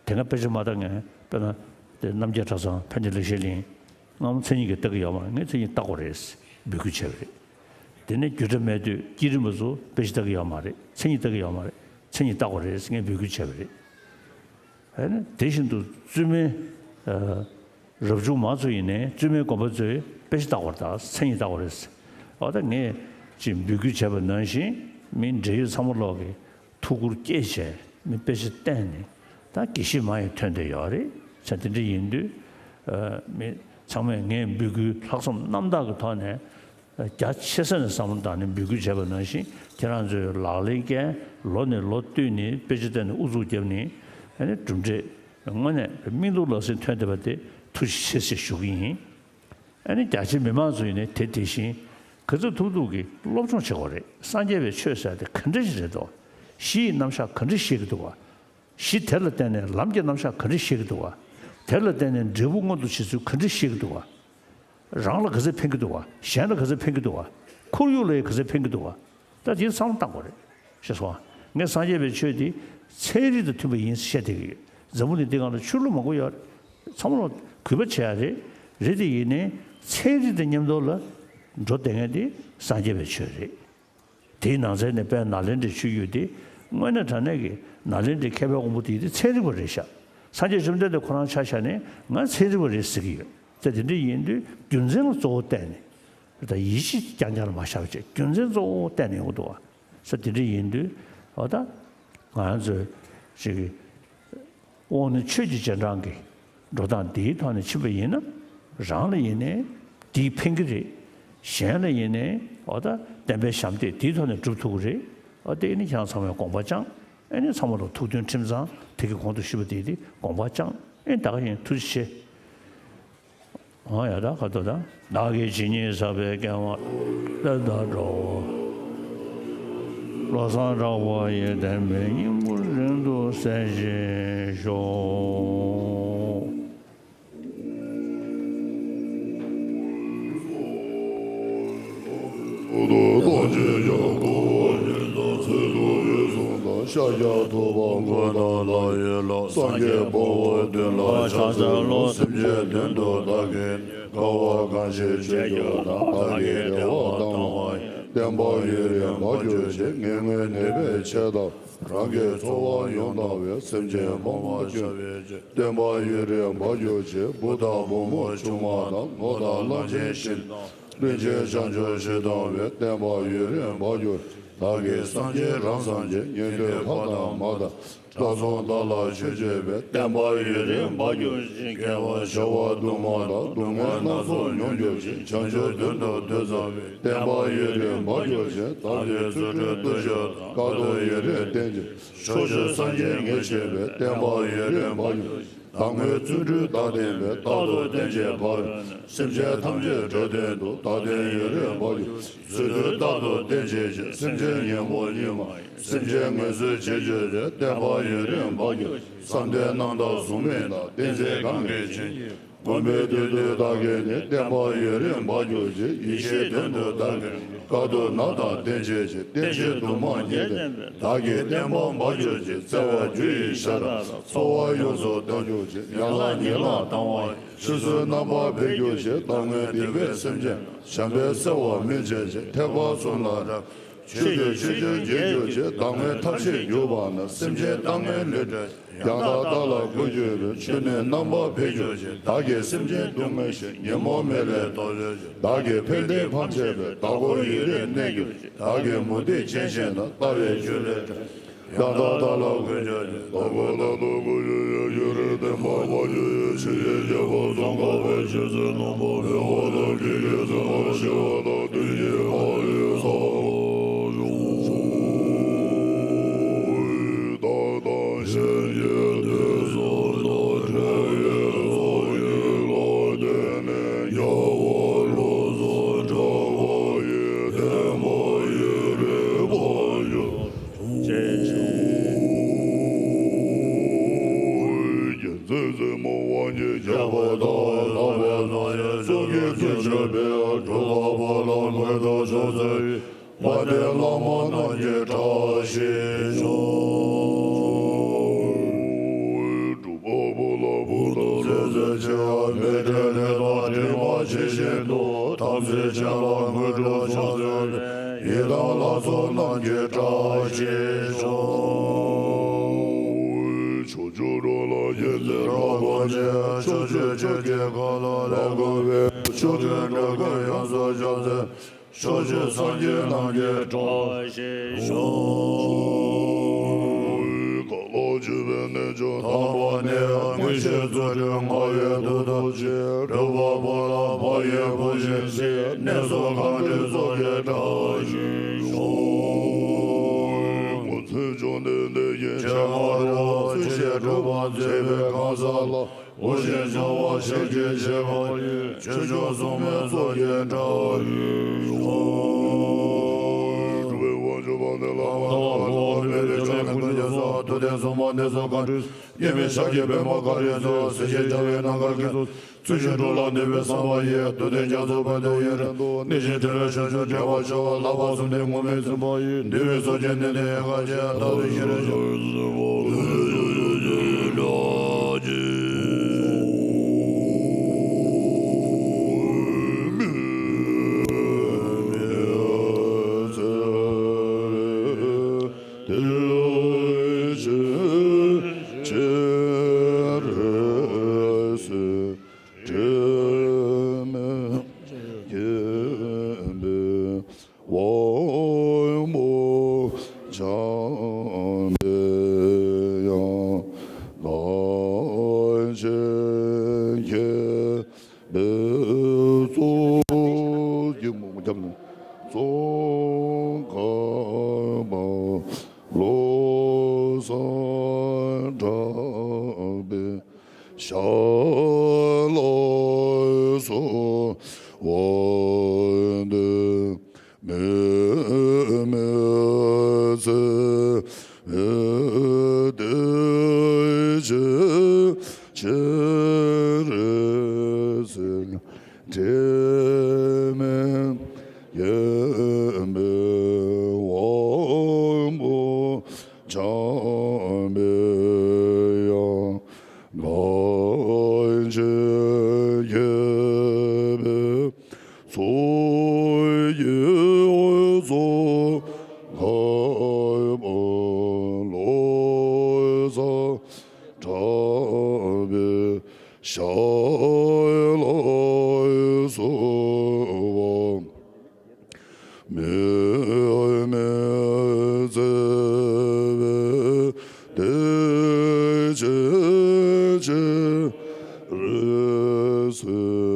དེ་སྔ་དཔེ་ཆ་མ་ལྟ་མཁན་དཔེར་ན་དེ་རྣམ་རྒྱལ་གྲྭ་ཚང་ཕན་བདེ་ལེགས་བཤད་གླིང་། སྔ་མོ་མཚན་ཉིད་ཀྱིས་ལྟ་གི་ཡོད་མ་རེད། ངས་མཚན་ཉིད་ལྟ་དགོས་རེད་འབོད་སྐུལ་བྱས་པ་རེད། དེ་ནས་རྒྱུད་གྲྭ་སྨད་སྟོད་བསྐྱེད་རིམ་པ་ཚོ་དཔེ་ཆ་ལྟ་གི་ཡོད་མ་རེད། མཚན་ཉིད་ལྟ་གི་ཡོད་མ་རེད། མཚན་ཉིད་བཏགས་པ་རེད་ཟེར་ངས་འབོད་སྐུལ་བྱས་པ་རེད། ཨ་ནི་དེ་བཞིན་དུ་བཙུན་མའི་ཨ་རབ་བྱུང་མ་ཚོ་ཡིན་ནའི་བཙུན་མའི་དགོན་པ་ཚོས་དཔེ་ཆ་བཏགས་པར་གདའ། མཚན་ཉིད་བཏགས་པ་རེད། འོ་ད་ངས་ཅིག་འབོད་སྐུལ་བྱས་པ་ནང་བཞིན་མི་འབྲེལ་ཡོད་ཚང་མ་ལོག་གིས་ཐུགས་ཁུར་བསྐྱེད་བྱས་མི་དཔེ་ཆ་བསྟན་ནས་ད་དགེ་བཤེས་མ་ཡིས་ཐོན་བསྡད་ཡོད་རེད་ཟེར། དེ་འདྲ་ཡིན་དུས་ཨ་མི་ཚང་མས་ངས་འབོད་སྐུལ་ལྷག་བསམ་རྣམ་དག་གི་ཐོག་ནས་རྒྱ་ཆེ་ས་ནས་བསམ་བློ་བཏང་ནས་འབོད་སྐུལ་བྱས་པ་ནང་བཞིན་ཁྱེད་རང་ཚོས་ལག་ལེན་བཀལ། ལོ་ནས་ལོ་བསྟུད་ནས་དཔེ་ཆ་བསྟན་ནས་ཨུ་ཚུགས་བརྒྱབ་ནས་ཨ་ནི་གྲུབ་འབྲས་དངོས་གནས་སྨིན་སྡུག་ལག་ཟིན་ཐོན་བསྡད་པ་དེ་ཐུགས་རྗེ་ཆེ་ཞེས་ཞུ་གི་ཡིན། ཨ་ནི་རྒྱ་ཆེ་མི་མང་ཚོ་ཡིན་ནའི་དེ་དེ་བཞིན་ག་ཚོད་ཐུབ་ཐུབ་ཀྱིས་སློབ་སྦྱོང་བྱེད་དགོས་རེད། སངས་རྒྱས་པའི་ཆོས་ཟེར་དེ་ག་འདྲ་ཞིག་རེད་དོ། གཞི་ཡི་རྣམ་གཞག་ག་འདྲ་ཤེས་ཀྱི་འདུག་ག་གཞི་དེ་ལ་བརྟེན་ནས་ལམ་གྱི་རྣམ་གཞག་ག་འདྲ་ཤེས་ཀྱི་འདུག་ག་དེ་ལ་བརྟེན་ནས་འབྲས་བུ་མངོན་དུ་བྱེད་ཚུལ་ག་འདྲ་ཤེས་ཀྱི་འདུག་ག་རང་ལ་ག་ཚོད་ཕན་གྱི་འདུག་ག་གཞན་ལ་ག་ཚོད་ཕན་གྱི་འདུག་ག་ཁོར་ཡུག་ལ་ཡང་ག་ཚོད་ཕན་གྱི་འདུག་ག་ད་དེ་བསམ་བློ་བཏང་དགོས་རེད། ཤེས་སོང་། ངས་སངས་རྒྱས་པའི་ཆོས་དེ་ཚན་རིག་དང་མཐུན་པ་ཡིན་ཟེར་བཤད་བསྡད་ཀྱི་ཡོད། འཛམ་བུ་གླིང་འདི་སྒང་ལ་ཆོས་ལུགས་མང་པོ་ཡོད་རེད། ཚང་མ་ལ་གུས་པ་བྱེད་ཡ་རེད། རེད་དེ་ཡིན་ནའི་ཚན་རིག་དང་མཉམ་དུ་ལ་འགྲོ་བསྡད་མཁན་དེ་སངས་རྒྱས་པའི་ཆོས་རེད། དེའི་ནང་ཚན་ནས་དཔལ་ནཱ་ལེནྡྲའི་ཆོས་བརྒྱུད་དེ་དངོས་གནས་དྲང་གནས་ཀྱི་ནཱ་ལེནྡྲའི་མཁས་པའི་དབང་པོ་དེ་དེ་ཚན་རིག་པ་རེད་ཤག་སངས་རྒྱས་བཅོམ་ལྡན་འདས་ཁོ་རང་ཆ་བཞག་ནས་ང་ཚན་རིག་པ་རེད་ཟེར་གྱི་ཡོད། ད་དེ་འདྲ་ཡིན་དུས་རྒྱུ་མཚན་ལ་གཙོ་བོ་བལྟས་ནས། ད་ཡིད་ཆེས་རྐྱང་རྐྱང་ལ་མ་བཞག་པ་བྱས་རྒྱུ་མཚན་གཙོ་བོ་བལྟས་ནས་ཡོང་གི་འདུག་བ། ས་དེ་འདྲ་ཡིན་དུས་འོ་ད་ང་ཚོས་ཅིག་དབང་ནི་ཆོས་ཀྱི་རྗེས་འབྲང་གི་འགྲོ་སྟངས་འདིའི་ཐོག་ནས་ཕྱིན་པ་ཡིན་ན་རང་ལ་ཡིན་ནའི་འདིས་ཕན་གྱི་རེད། གཞན་ལ་ཡིན་ནའི་འོ་ད་བསྟན་པའི་ཞབས་འདེགས་འདིའི་ཐོག་ནས་སྒྲུབ་ཐུབ་ཀྱི་རེད། འོ་དེ་ནི་ཁྱེད་རང་ཚང་མས་དགོངས་པ་བཅངས། ཨེ་ནི་ཚང་མ་ལ་ཐུགས་མཐུན་ཁྲིམས་གཙང་དེ་གི་གོང་དུ་ཞུས་པ་དེ་དེ་དགོངས་པ་བཅངས། ཨེ་ད་ག་ཡིན། ཐུགས་རྗེ་ཆེ། འོ་ཡ་ད་ག་དོ་ད། བདག་གིས་ཇི་སྙེད་བསགས་པའི་དགེ་བ་ལས་དང་འགྲོ་བ། བློ་བཟང་གྲགས་པ་ཡི་བསྟན་པའི་སྙིང་པོ་རིང་དུ་གསལ་བྱེད་ཤོག། ཐུགས་རྗེ་ཆེ། ཤཱཀྱ་ཐུབ་པ་མགོན་དང་ལྷ་ཡི་བླ། སངས་རྒྱས་དཔའ་བོ་བདུན་ལ་ཕྱག་འཚལ་ལོ། སེམས་ཅན་དོན་དུ་བདག་གིས་ནི། དཀའ་བ་གང་ཞིག་སྤྱད་ཀྱང་དང་། བདག་གིས་བདེ་བ་བཏང་བ་ཡི། བསྟན་པ་ཡུན་རིང་བར་གྱུར་ཅིག། ངན་ངོན་ནད་པའི་ཆེད་དང་། རང་གི་འཚོ་བ་ཡོངས་བཏང་བའི། སེམས་ཅན་ཕོངས་པར་བྱ་བའི་ཕྱིར། བསྟན་པ་ཡུན་རིང་བར་གྱུར་ཅིག། བུ་དང་བུ་མོ་ཆུང་མ་དང་། ནོར་དང་གླང་ཆེན་ཞིང་དང་། སློབ་ཆེན་བྱང་ཆུབ་ཞིང་དང་བའི། བསྟན་པ་ཡུན་རིང་བར་གྱུར་ཅིག། བདག་གིས་སངས་རྒྱས་རང་སངས་རྒྱས། ཉན་ཐོས་ཕ་དང་མ་དང་། དགྲ་བཅོམ་བདག་ལ་མཆོད་བྱེད་པའི། བསྟན་པ་ཡུན་རིང་བར་གྱུར་ཅིག། དགེ་བ་བྱེ་བ་དུ་མ་དང་། སྡུག་བསྔལ་སྣ་ཚོགས་མྱོང་གྱུར་ཅིག། བྱང་ཆུབ་དོན་དུ་སྡོད་ཚར་བའི། བསྟན་པ་ཡུན་རིང་བར་གྱུར་ཅིག། བདག་གིས་རྫུ་འཕྲུལ་བསྟོད་བྱ་དང་། དཀའ་ཐུབ་ཡུན་རིང་བརྟན་ཅིག། ཕྱོགས་བཅུའི་སངས་རྒྱས་ངེས་བྱེད་པའི། བསྟན་པ་ཡུན་རིང་བར་གྱུར་ཅིག། བདག་མགོན་བརྩོན་འགྲུས་བདག་བསྟན་པའི། རྟག་ཏུ་བསྟན་བྱའི་ཕ་རོལ་ཏུ། སེམས་ཅན་ཐམས་ཅད་འགྲོ་དོན་དུ། བདག་བསྟན་ཡུན་རིང་བར་གྱུར་ཅིག། ཚུལ་དུ་རྟག་ཏུ་བསྟན་བྱེད་ཅིང་། སེམས་ཅན་ཉོན་མོངས་གཉིས་མ་ཡིན། སེམས་ཅན་ངལ་འཚོའི་རྗེས་གཅོད་ཅིང་། བསྟན་པ་ཡུན་རིང་བར་གྱུར་ཅིག། བསམ་གཏན་རྣམ་དག་གཟུགས་མེད་དང་། བསྟན་འཛིན་གང་གིས་བྱིན་གྱིས་བརླབས། དགོངས་པའི་མདུན་དུ་བདག་གིས་ནི། བསྟན་པ་ཡུན་རིང་བར་གྱུར་ཅིག། ཡེ་ཤེས་དོན་དུ་བདག་གིས་ནི། དཀའ་ཐུབ་ནགས་དང་སྟོན་བྱེད་ཅིང་། བསྟན་བཅོས་དུ་མ་ཉིད་བསྟན་པའི། བདག་གིས་བསྟན་པ་འབར་གྱུར་ཅིག། བརྩེ་བ་རྒྱུ་ཡི་ཞགས་པ་དང་། འཚོ་བ་ཡོངས་སུ་དག་གྱུར་ཅིག། ཡན་ལག་ཉིང་ལག་དང་བ་ཡི། ཆོས་ཚུལ་རྣམ་པར་འཕེལ་གྱུར་ཅིག། བདག་མགོན་སྡིག་པའི་སེམས་ཅན་དང་། བྱམས་པའི་བརྩེ་བ་སྨིན་བྱེད་ཅིག། ཐེག་པ་གསུམ་ལ་རབ། ཆོས་ཀྱི་ཆོས་ཀྱི་རྒྱལ་གྱུར་ཅིག། བདག་མེད་ཐབས་ཤེས་གྱུར་པ་ན། སེམས་ཅན་ལྟ་ངན་ལས་བསྒྲལ་ཞིང་། ཡང་དག་བདག་ལ་གུས་གྱུར་པའི། ཆོས་ནི་རྣམ་པར་འཕེལ་གྱུར་ཅིག། བདག་གིས་སེམས་ཅན་སྡུག་བསྔལ་ཞི། ཉོན་མོངས་མེ་ལས་རྟོགས་གྱུར་ཅིག། བདག་གིས་ཕན་བདེའི་ཕ་བྱས་པའི། བདག་འཁོར་ཡུན་རིང་གནས་གྱུར་ཅིག། བདག་གིས་མུ་སྟེགས་ཅན་ཞེ་སྡང་། ལྟ་བའི་རྒྱུ་ལས་བསྒྲལ། ཡང་དག་བདག་ལ་གུས་གྱུར་ཅིག། བདག་ཁོ་ཐག་ཏུ་གུས་གྱུར་ཅིག། ཡུན་རིང་བརྟན་པ་བར་གྱུར་ཅིག། ཕྱི་ཡི་རྒྱལ་པོ་ཙོང་ཁ་པའི་ཆོས་ཚུལ་རྣམ་པར་འཕེལ་བ་དང་། སྐད་ཀྱི་ཚིག་རྣམས་ཞི་བ་དང་། དོན་གྱི་ཕ་རོལ་ཏུ་ཕྱིན་པ་ཡང་། བདག་དང་གཞན་གྱི་དོན་གསུམ་དང་། འཕྲལ་ཡུན་རྫོགས་ཡི་ལ་བརྟེན་ནས། རྒྱལ་བ་ལྷུན་གསུམ་གྲགས་པ་ཡི། བསྟན་པ་ཡུན་རིང་བར་གྱུར་ཅིག། མཁྱེན་བརྩེ་ཟབ་མོ་དབང་གི་རྒྱལ་པོ་དང་། དམ་པའི་ལྷ་ཡི་ཚོགས་ཀྱིས་བརྟན་བཞུགས་པའི། གྲུབ་པ་པོ་ལ་མོས་གུས་ཕྱག་འཚལ་བའི། དཔལ་ལྡན་བླ་མ་རྣམས་ཀྱི་བཀྲ་ཤིས་ཤོག། གྲུབ་པ་པོ་ལ་བུ་དང་ལྷ། བརྩེ་ཆེ་བའི་མོས་གུས་ནི་དང་། དྲི་མ་ཇི་བཞིན་དུ། དམ་ཚིག་ཅན་ལ་དངོས་གྲུབ་ཕྱག་འཚལ་བའི། ཡི་དམ་ལྷ་ཚོགས་རྣམས་ཀྱི་བཀྲ་ཤིས་ཤོག། ཕྱོགས་བཅུའི་ཆོས་ཀྱི་འཁོར་ལོ་ལས་འཁོར་བའི་ཕྱོགས་བཅུའི་འགྲོ་ཀུན་ཡོངས་སུ་སྐྱོབ་སའི་ཕྱོགས་བཅུའི་སངས་རྒྱས་རྣམས་ཀྱི་གྲོགས་ཤིག་ཤོག་གང་ལ་སྤྱོད་པའི་རྣལ་འབྱོར་དམ་པ་ནི། མངོན་ཤེས་རྫུ་འཕྲུལ་མངའ་བའི་མཐུ་སྟོབས་ཆེ། གྲུབ་པ་པོ་ལ་འཕགས་ཡུལ་བུ་བཞིན་གཤེགས། གནས་སུ་གང་འགྲོའི་ཚོགས་ཀྱི་གྲགས་ཤིག་ཤོག་མཚན་བཅོམ་ལྡན་འདས་ཀྱི་ཆེ་བ་རི་བོ་ཆེ་ཞེས་གྲུབ་པ་མཛེས་པའི་གང་ཟག་ལ། འོ་ཞེས་བྱ་བ་ཞལ་གྱིས་བཞེས་པ་ཡི། ཆོས་སྐྱོང་སྲུང་མའི་ཚོགས་ཀྱི་གྲགས་ཤིག་ཤོག་གྲུབ་པའི་དབང་ཕྱུག་དཔལ་ལྡན་ལྷ་མོ་དང་། ལྷ་མོ་དང་། ལྷ་མོ་ལས་བྱུང་བའི་དངོས་གྲུབ་ཀྱི་ཚོགས། མཐུ་ལྡན་སྲུང་མ་གནས་སུ་གང་འགྲོའི། སྙན་མའི་ཞབས་ཀྱིས་པདྨ་ཀ་རའི་ཚལ། གསལ་བྱེད་རྒྱལ་བའི་རྣམ་དཀར་གྱི་ཚོགས། ཚུལ་བཞིན་འགྲོ་ལ་ནུས་པའི་བསམ་པ་ཡིས། མདུན་དུ་རྒྱ་མཚོ་དཔལ་ལྡན་ཡི་རང་དུ། གནས་བཞིན་ཐོད་རར་ཞབས་ཞུ་བདེ་བར་གཤེགས། ལྷག་པར་གསུམ་ལྡན་ངུར་སྨྲིག་འཛིན་པ་ཡིས། འདུལ་བའི་ཚོགས་ཀྱི་སྣེ་ལྡན་ཡལ་ག་ཅན། ལྟ་བའི་ཤེས་རབ་ཞབས་དབང་པོ་འཇམ་པའི་དབྱངས། གངས་ཅན་མཁྱེན་པའི་གཙུག་གི་ངོ་བོ་རྒྱབ་ནས། ཙོང་ཁ་པ་བློ་བཟང་གྲགས་པའི་ཞལ་ལག་གསོལ་བ་འདེབས། མི་མི་ཚེ་བདེ་ཆེན་སྤྱན་རས་གཟིགས། དྲི་མེད་མཁྱེན་པའི་དབང་པོ་འཇམ་པའི་དབྱངས། གངས་ཅན་མཁྱེན་པའི་ཚོགས་ཀྱི་གཙུག། ཙོང་ཁ་པ་བློ་བཟང་གྲགས་པའི་ཞལ་ལག་གསོལ་བ། མི་མི་ཚེ་བདེ་ཆེན་སྤྱན་རས་གཟིགས།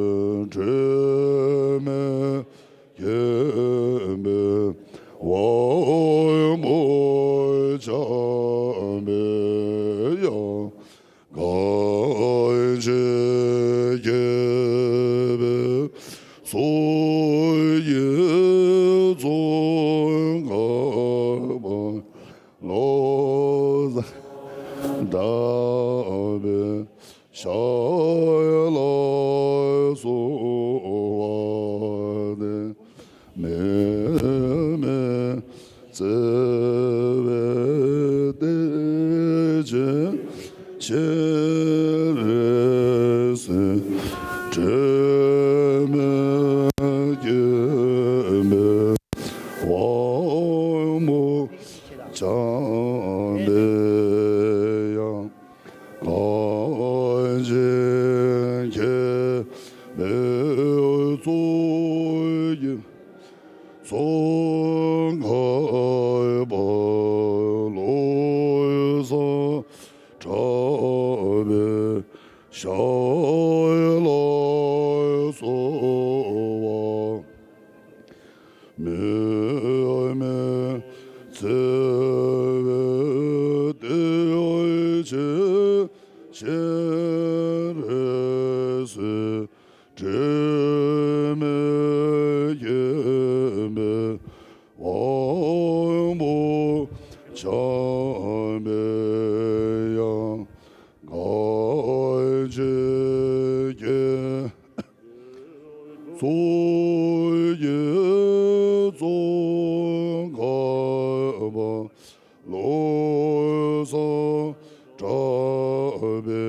དྲི་མེད་མཁྱེན་པའི་དབང་པོ་འཇམ་པའི་དབྱངས། གངས་ཅན་མཁྱེན་པའི་ཚོགས་ཀྱི་གཙུག། ཙོང་ཁ་པ་བློ་བཟང་གྲགས་པའི་ཞལ་ལག་གསོལ་བ་འདེབས། མི་མི་ཚེ་བདེ་ཆེན་སྤྱན་རས་གཟིགས། དྲི་མེད་མཁྱེན་པའི་དབང་པོ་འཇམ་པའི་དབྱངས། གངས་ཅན་མཁྱེན་པའི་ཚོགས་ཀྱི། ཙོང་ཁ་པ་བློ་བཟང་གྲགས་པའི་ཞལ་ལག་གསོལ་བ། མི་མི་ཚེ་བདེ་ཆེན་སྤྱན་རས་གཟིགས། དྲི་མེད་མཁྱེན་པའི་དབང་པོ་འཇམ་པའི་དབྱངས། གངས་ཅན་མཁྱེན་ཚོགས་ཀྱི་ཙོང་ཁ་པ་བློ་བཟང་གྲགས་པའི་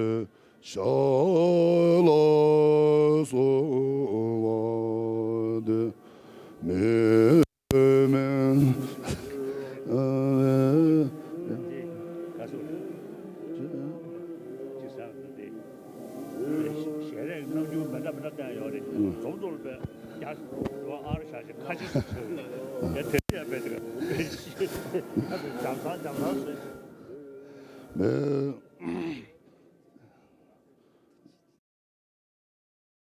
ཞལ་ལག་གསོལ་བ་འདེབས། མི་མི་ འཛོམས་འཛོམས་པའི་རྒྱ་རུ་ཨར་བཞག་ཅིག་ཁ་ཆེ་ཞིག་ཡ་དེ་ཡ་པའི་དེ་ལྗང་ཚང་ལྗང་ཚང་ཟེར།